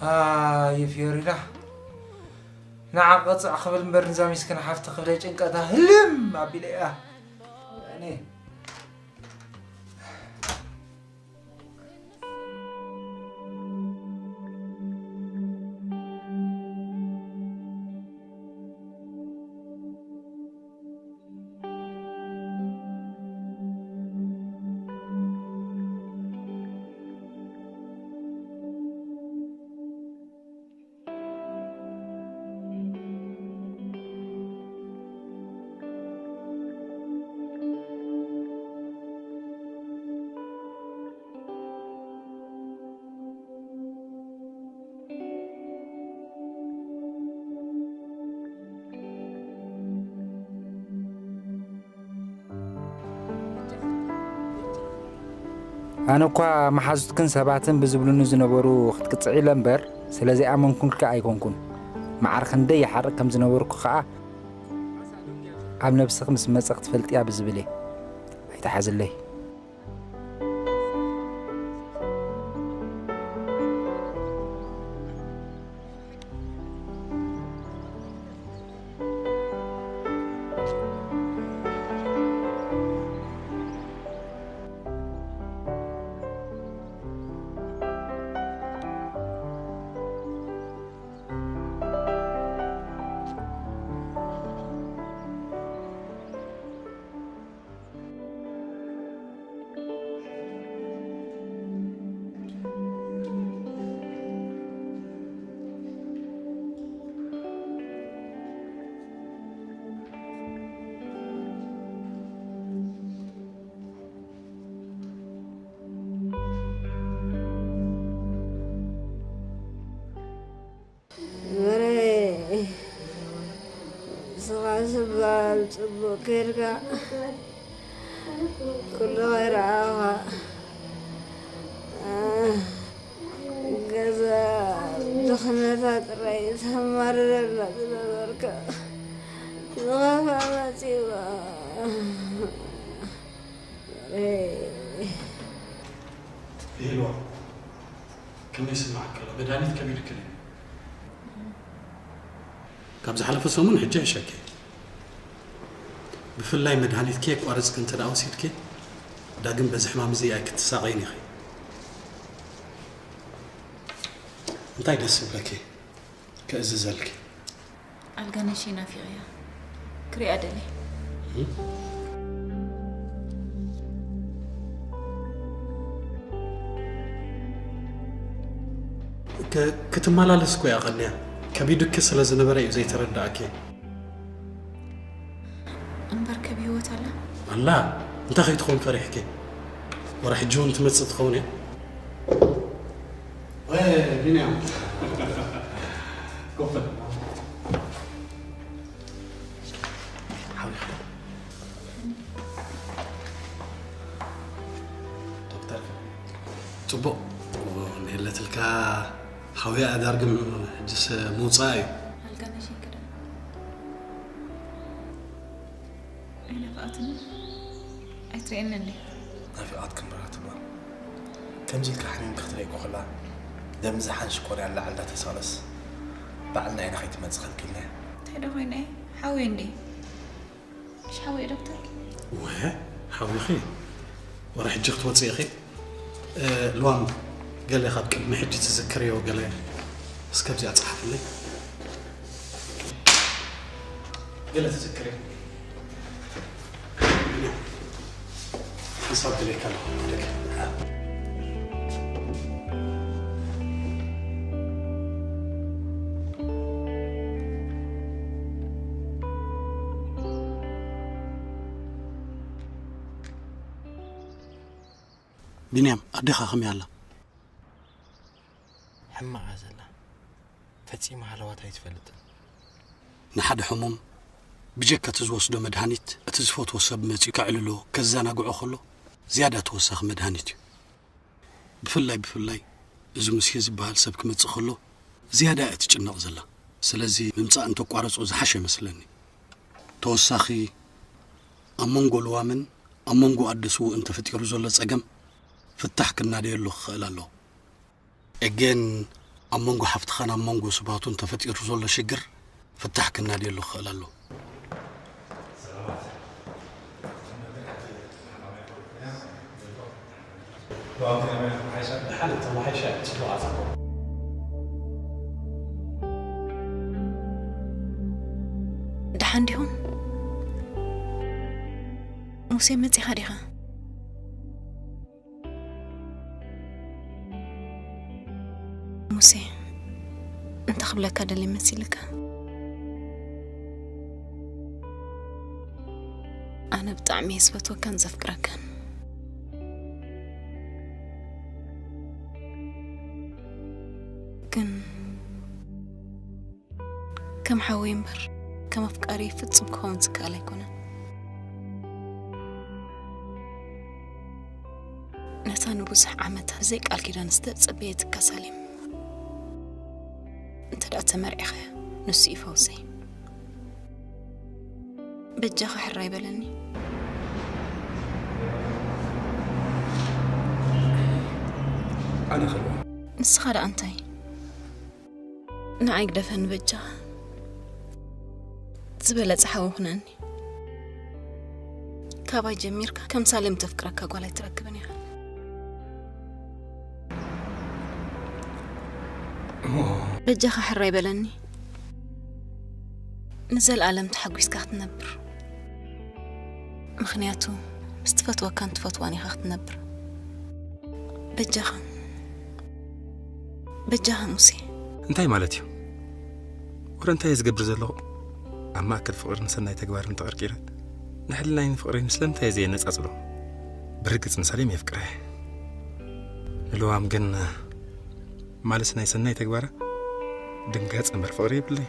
ኣየ ፊዮሪና፣ ንዓ ቀጽዕ ክብል እምበር ንዛ ሚስክን ሓፍቲ ክብለ ጭንቀታ ህልም ኣቢለ እያ። እኔ ኣነ እኳ መሓዙትክን ሰባትን ብዝብሉኒ ዝነበሩ ክትቅጽዒ ኢለ እምበር፣ ስለ ዘይኣመንኩልኪ ኣይኮንኩን። መዓር ክንደይ ይሓርቕ ከም ዝነበርኩ ከኣ ኣብ ነብስኺ ምስ መጸ ክትፈልጥያ ብዝብል እየ። ኣይትሓዝለይ። ጌርካ ኩሉ ከይረኣኻ፣ ገዛ ድኽነታ ጥራይ ተማርረና ዝነበርካ፣ ዝኸፍኣ መጺእዋ። ይህልዋ፣ ከመይ ይስምዓካ ኣሎ? መድሃኒት ከቢድክን እዩ። ካብ ዝሓለፈ ሰሙን ሕጂ ይሕሸኪ። ብፍላይ መድሃኒትኪ የቋረጽኪ እንተ ደኣ ወሲድኪ፣ ዳግም በዚ ሕማም እዚ ኣይክትሳቐይን ኢኺ። እንታይ ደስ ይብለኪ ክእዝዘልኪ? ኣልጋነሽ ናፊቐያ ክሪኣ ደልየ። ክ- ክትመላለስ እኮ እያ ቀንያ። ከቢዱኪ ስለ ዝነበረ እዩ ዘይተረዳእኪ። እምበር ከብ ህይወት ኣላ። ኣላ፣ እንታይ ከይትኾን ፈሪሕኪ? ወረ ሕጂ እውን ትመጽእ ትኸውን እያ። ወይ ቢንያም፣ ኮፍ በል። ሓቢኻ። ዶክተር፣ ጽቡቕ። እንሄለትልካ ሓውያ ኣዳርግም ሕጅስ ምውጻእ እዩ። ኣልጋነሽ ይቅደም። ኣይናፍቓትኒ? ኣይትርእየኒ እንዴ? ናፊቓትኪ እምበር ኣትብሎ። ከምዚ ኢልካ ሓሚምኪ ክትርእይ እኮ ከላ፣ ደም ዝሓን ሽኮርያ ኣላዕል እንዳተሳለስ፣ ባዕልና ኢና ከይትመጽእ ከልኪልና። እንታይ ዶ ኮይነ? ሓወይ እንዴ? ምሽ ሓወይ ዶክተር? ወ፣ ሓዊኺ? ወረ ሕጂ ክትወጽእ ኢኺ? እ፣ ልዋም፣ ገለ ካብ ቅድሚ ሕጂ ትዝክርዮ ገለ እስከ ኣብዚኣ ጸሓፍለይ። ገለ ትዝክርዮ? ሓንሳብ ድሌካ ኣለኹ፣ ደገ። ቢንያም፣ ኣዴኻ ከመይ ኣላ? ሕማቕ እያ ዘላ። ፈጺማ ሃለዋታ ኣይትፈልጥን። ንሓደ ሕሙም ብጀካ እቲ ዝወስዶ መድሃኒት፣ እቲ ዝፈትዎ ሰብ መጺኡ ከዕልሎ፣ ከዘናግዖ ከሎ፣ ዝያዳ ተወሳኺ መድሃኒት እዩ። ብፍላይ፣ ብፍላይ እዚ ሙሴ ዝበሃል ሰብ ክመጽእ ከሎ፣ ዝያዳ እያ ትጭነቕ ዘላ። ስለዚ ምምጻእ እንተቋረጾ ዝሓሸ ይመስለኒ። ተወሳኺ፣ ኣብ መንጎ ልዋምን ኣብ መንጎ ኣደ ስዉእን ተፈጢሩ ዘሎ ጸገም ፍታሕ ክናደየሉ ክኽእል ኣለዎ። ኤጌን ኣብ መንጎ ሓፍትኻን ኣብ መንጎ ስብሃቱን ተፈጢሩ ዘሎ ሽግር ፍታሕ ክናደየሉ ክኽእል ኣለዎ። ደሓን ዲኹም? ሙሴ መጺኻ ዲኻ? ሙሴ፣ እንታይ ክብለካ ደልየ መሲልካ? ኣነ ብጣዕሚ እየ ዝፈትወካን ዘፍቅረካን። ግን ከም ሓወይ እምበር ከም ኣፍቃሪ ፍጹም ክኸውን ዝከኣል ኣይኮነን። ነታ ንብዙሕ ዓመታት ብዘይ ቃል ኪዳን ዝተጸበየትካ ሳሌም እንተ ደኣ ተመርዒኸ፣ ንሱ እዩ ፈውሰይ። በጃኻ ሕራይ በለኒ። ኣነ ኸልዋ። ንስኻ ደኣ እንታይ? ንዓይ ግደፈኒ በጃኻ። ዝበለጸ ሓው ኩነኒ። ካባይ ጀሚርካ ከም ሳሌም ተፍቅረካ ጓል ኣይትረክብን ኢኻ። እሞ በጃኻ ሕራይ በለኒ። ንዘለኣለም ተሓጒስካ ክትነብር። ምኽንያቱ ምስ ትፈትወካን ትፈትዋን ኢኻ ክትነብር። በጃኻ፣ በጃኻ ሙሴ። እንታይ ማለት እዩ? ወረ እንታይ እየ ዝገብር ዘለኹ? ኣብ ማእከል ፍቕርን ሰናይ ተግባርን ተቐርቂረ፣ ንሕልናይን ፍቕረይን ስለምንታይ እየ ዘየነጻጽሎ? ብርግጽ ንሳሌም የፍቅራ እየ። ንልዋም ግን፣ ማለስ ናይ ሰናይ ተግባራ ድንጋጽ እምበር ፍቕሪ የብለይ።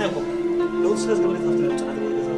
ለውጥ ስለ ዝገበረት ኣብቲ ናይ ውጭ ዓዲ ገዛ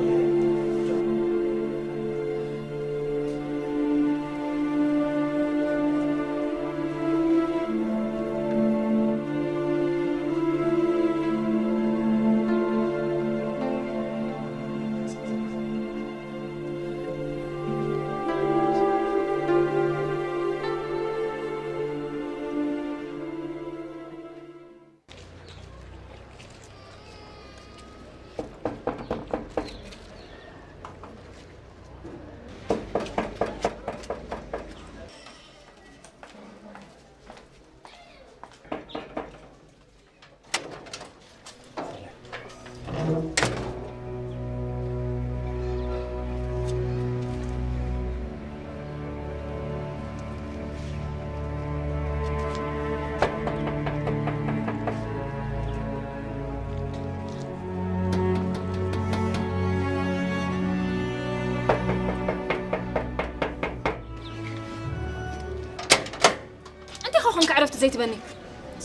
እንታይ ኸ ኾንካ ዕረፍቲ ዘይትበኒ?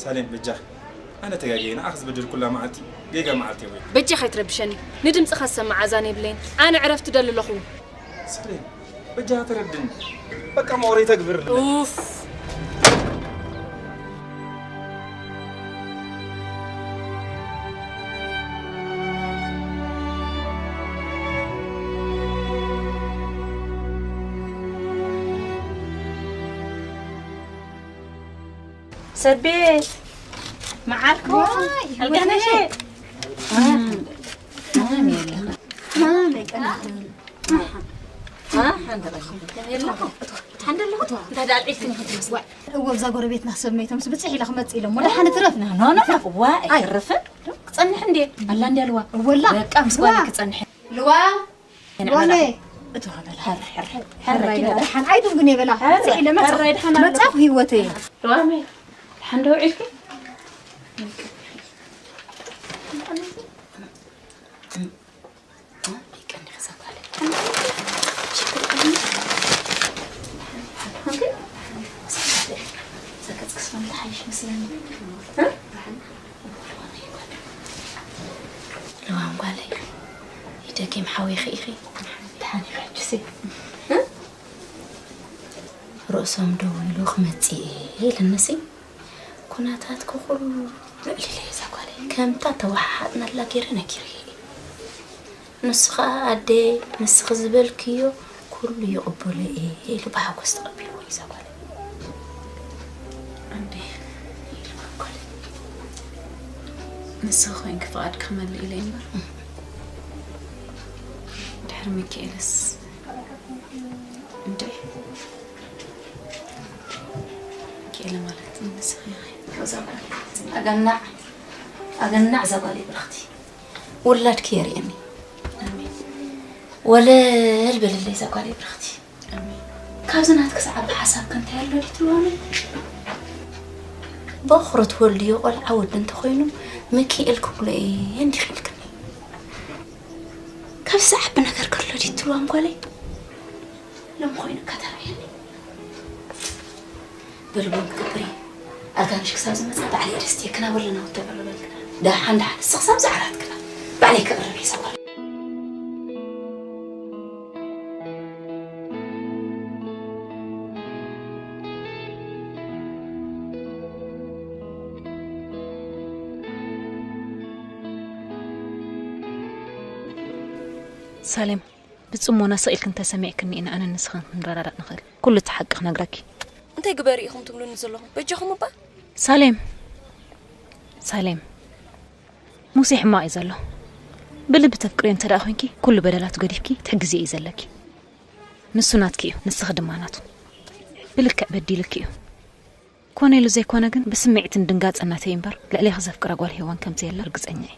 ሳሌም በጃ ኣነ ተጋገየ ንዓኽ ዝበደልኩላ መዓልቲ ጌጋ መዓልቲ ወይ በጃ ከይትረብሸኒ። ንድምፅኻ ዝሰምዕ ኣዛን የብለይን። ኣነ ዕረፍቲ ደሊ ኣለኹ። ሳሌም በጃ ተረድኒ በቃ መቕረይ ተግብር ኡፍ ሰቤት መዓልኮ ኣልጋነሽ እዎ እዛ ጎረቤትና ሰብ መይቶም ብፅሕ ኢላ ክመፅእ ኢሎም ወላ ሓንቲ ትረፍና ኖ ኖ ዋ ኣይርፍን ክፀንሕ እንዴ ኣላ እንዲ ኣልዋ ወላ በቃ ምስ ጓል ክፀንሕ ልዋ ዋሜ እቱ ኸበል ሐረ ሐረ ሐረ ኪነ ደሓን ኣይዱን ግን የበላ ፅዒ ለመፃ መፃኹ ህይወተይ ዋሜ ደሓን ዶ ውዒልኪ ለዋም ጓለይ ይደጊም ሓዊኺ ኢኺ ደሓን ኢኺ ሕጅሲ ርእሶም ደው ኢሉ ክመፅእ እየ ኢልንሲ ኩነታትኪ ኩሉ ልዕሊለ እዛ ጓለይ ከምታ ተወሓሓጥናላ ገይረ ነጊረ እየ ንሱ ኸዓ ኣደይ ንስኺ ዝበልክዮ ኩሉ ይቕበሎ እየ ኢሉ ብሓጎስ ተቐቢልዎ እዩ እዛ ጓለይ ኣደይ ንስኺ ኮይንኪ ፍቓድ ክመልእ ኢለ እምበር ድሕሪ ሚካኤልስ እንዴ ሚካኤል ማለት ንስኺ ኢኺ ኣገናዕ ኣገናዕ እዛ ጓለይ ብርኽቲ ውላድኪ የርእየኒ ወለል በልለይ እዛ ጓለይ ብርኽቲ ካብዚ ናትኪ ዝዓቢ ሓሳብኪ እንታይ ኣሎ ድዩ ትብልዋኒ በኹሪ ትወልድዮ ቆልዓ ወዲ እንተኾይኑ ሚኪኤል ክብሎ እየ እንዲኺ ኢልክኒ ካብዚ ዝዓቢ ነገር ከሎ ድዩ ትብልዋን ጓለይ ሎም ኮይኑካ ተራእየኒ በልቦም ክቅሪ ኣልጋነሽ ክሳብ ዝመፃ ባዕለይ ደስትየ ክናበልና ውተበሉ በልክና ደሓን ደሓን ንስኽሳብ ዝዓራትክና ባዕለይ ክቕርብ እየ ሰጓል ሳሌም ብጽሞና ስቕ ኢልኪ እንተሰሚዕክኒ ኢና ኣነን ንስኽን ክንረዳዳእ ንኽእል። ኩሉ እቲ ሓቂ ክነግረኪ። እንታይ ግበሪ ኢኹም ትብሉኒ ዘለኹም? በጃኹም እባ። ሳሌም ሳሌም ሙሴ ሕማቕ እዩ ዘሎ። ብልቢ ተፍቅርዮ እንተ ደኣ ኮይንኪ ኩሉ በደላቱ ገዲፍኪ ትሕግዝዮ እዩ ዘለኪ። ንሱ ናትኪ እዩ፣ ንስኺ ድማ ናቱ። ብልክዕ በዲሉኪ እዩ። ኮነ ኢሉ ዘይኮነ ግን ብስምዒትን ድንጋጸን ናተይ እምበር ልዕሌኺ ዘፍቅራ ጓል ሄዋን ከምዘየላ ርግጸኛ እየ።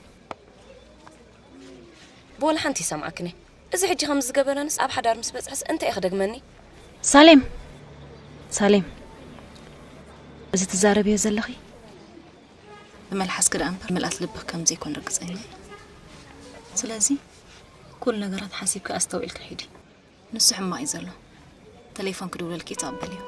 ብወላ ሓንቲ ይሰምዓክን እየ። እዚ ሕጂ ከምዚ ዝገበረንስ ኣብ ሓዳር ምስ በጽሐስ እንታይ እዩ ክደግመኒ? ሳሌም ሳሌም እዚ ትዛረብዮ ዘለኺ ብመልሓስኪ ደኣ እምበር ምልኣት ልብኺ ከም ዘይኮነ ርግጸኛ እየ። ስለዚ ኩሉ ነገራት ሓሲብኪ ኣስተውዒልኪ ሒዲ። ንሱ ሕማቕ እዩ ዘሎ። ተሌፎን ክድውለልኪ እዩ ተቐበልዮ።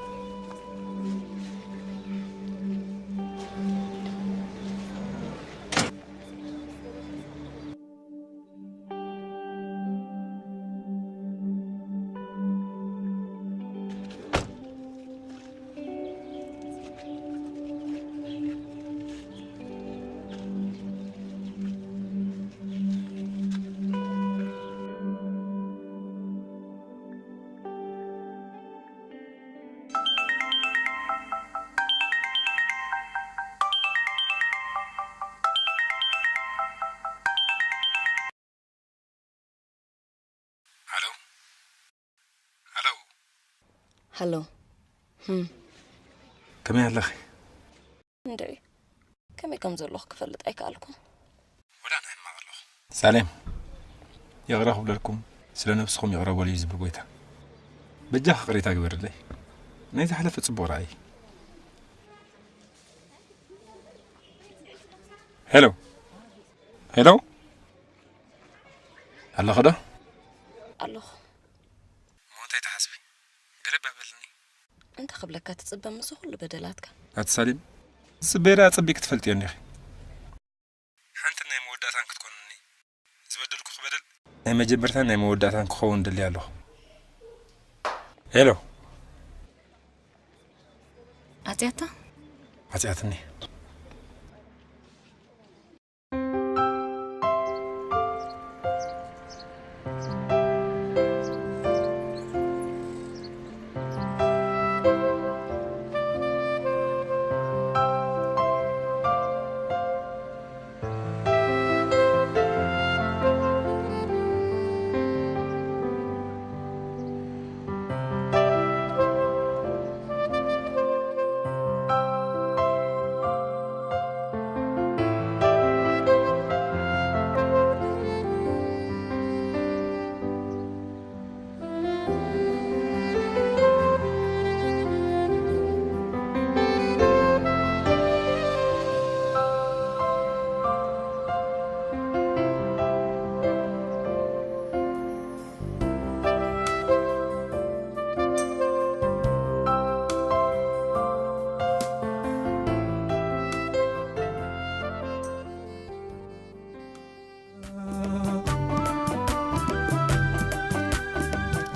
ሃሎ። ህም። ከመይ ኣለኺ? እንድዒ፣ ከመይ ከም ዘለኹ ክፈልጥ ኣይከኣልኩን። ወላ ንሕማቕ ኣለኹ። ሳሌም፣ ይቕረ ክብለልኩም፣ ስለ ነብስኹም ይቕረ በሉ እዩ ዝብል ጎይታ። በጃኺ ይቕሬታ ግበርለይ። ናይ ዝሓለፈ ጽቡቕ ርኣይ። ሄሎ፣ ሄሎ፣ ኣለኺ ዶ? ኣለኹ። እሞ እንታይ ትሓስቢ? ገለ እባ በልኒ። እንታይ ክብለካ ትጽበ ምስ ኩሉ በደላትካ? ኣቲ ሳሌም፣ ዝጽበየ ደኣ ኣጸቢቂ ክትፈልጥዮ እንዲኺ። ሓንቲ ናይ መወዳእታን ክትኮንኒ። ዝበደልኩኺ በደል ናይ መጀመርታን ናይ መወዳእታን ክኸውን ደልየ ኣለኹ። ሄሎ። ኣጽያታ? ኣጽያትኒ።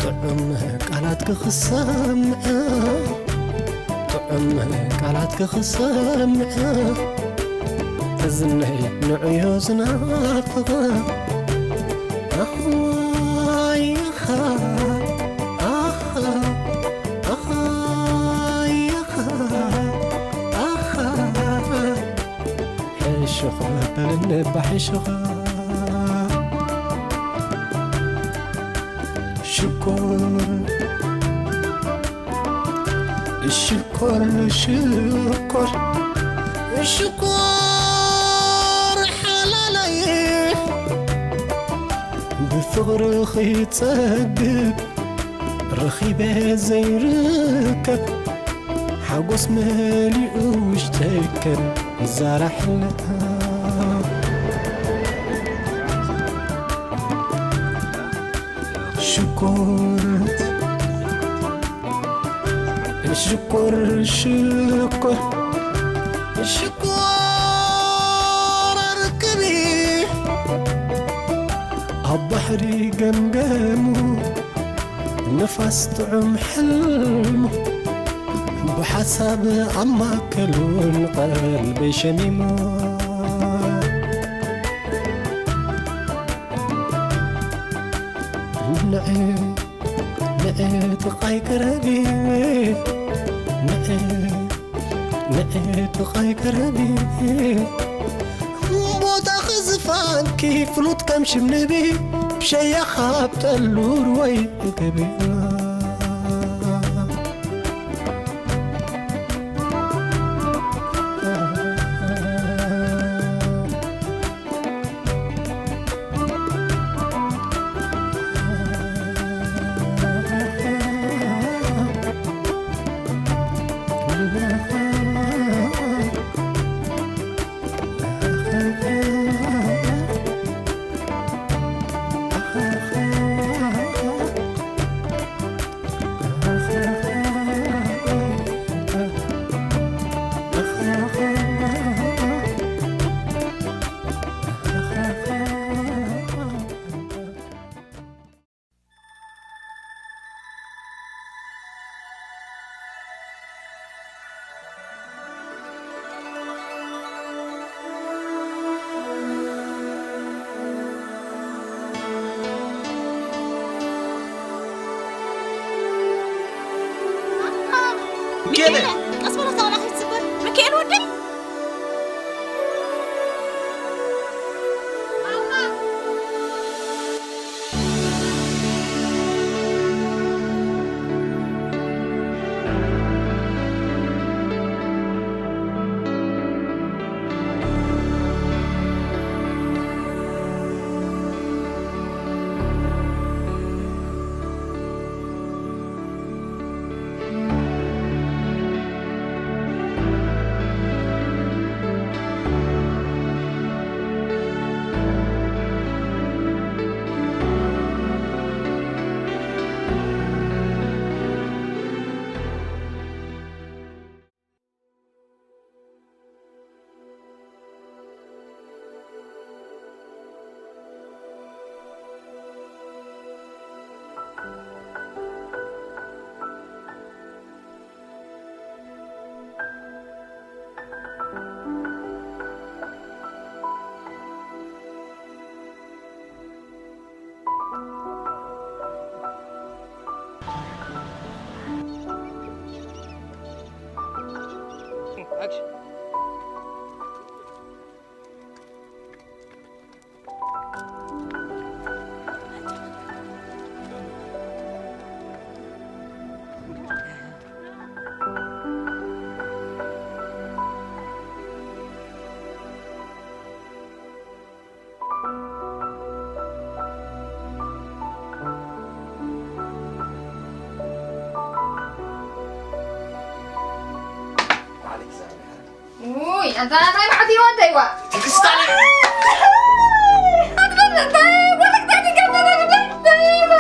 ጥዑም ቃላት ክኽሰምዐ ጥዑም ቃላት ክኽሰምዐ እዝነይ ንዕዮ ዝናፍቐ ኣኽዋይኻ ኣኻ ኣኻይኻ ኣኻ ሕሹኽ በልኒ ባሕሹኻ ሽኮር ሽኮር ሽኮር ሽኮር ሓላለይ ብፍቕርኺ ጸግብ ረኺበ ዘይርከብ ሓጎስ መሊኡ ውሽጠይ ከም ዛራ ሕነ ሽኮር ሽኮር ሽኮር ሽኮር ርክቢ ኣብ ባሕሪ ገምገሙ ንፋስ ጥዑም ሕልሙ ብሓሳብ ኣብ ማእከሉ ንቐልበይ ሸሚሙ ንዕ ንዕ ጥቓይ ቅረቢ ንዕ ንዕ ጥቓይ ቅረቢ ቦታኺ ዝፋንኪ ፍሉጥ ከም ሽም ንቢ ብሸያኻ ኣብ ጠሉር ወይ እገቢ ሚካኤለ፣ ቀስ በል፣ እዛ ቆልዓ ከይትስበር። ሚካኤል ወደይ። ኣንታ ናይ መዓልቲ ይወደይዋ። ትግስታ ኣትበል እንታይ ወደግታኒ ከምተደግደይዋ።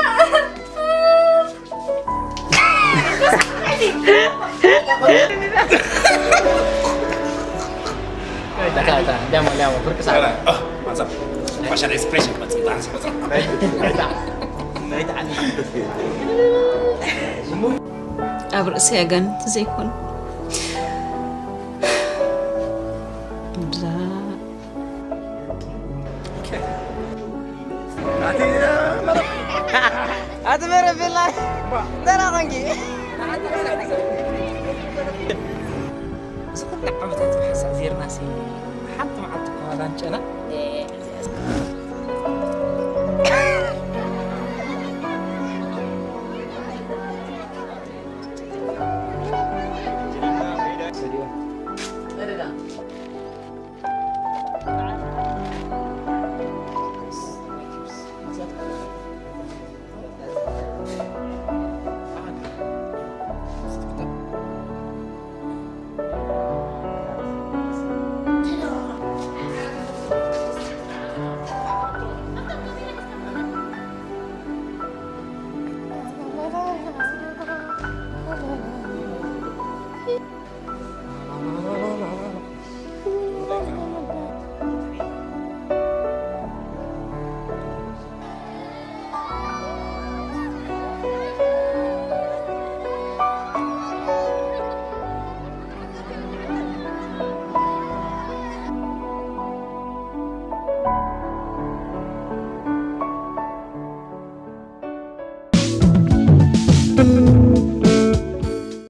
እታ እታ ሊያሞ ሊያሞ ፍርቂ ሳራ ማሳ ፋሻል ኤክስፕሬሽን መጽእ ጣንስ መጽእ ኣብ ርእሰይ ኣጋንንቲ ዘይኮኑ እዛ ኣቲ መረብ ብላ ደህና ኾንኪ ዝኹሉ ዓመታት ብሓንሳእ ዜርናሲ ሓንቲ መዓልቲ እኳ ላንጨና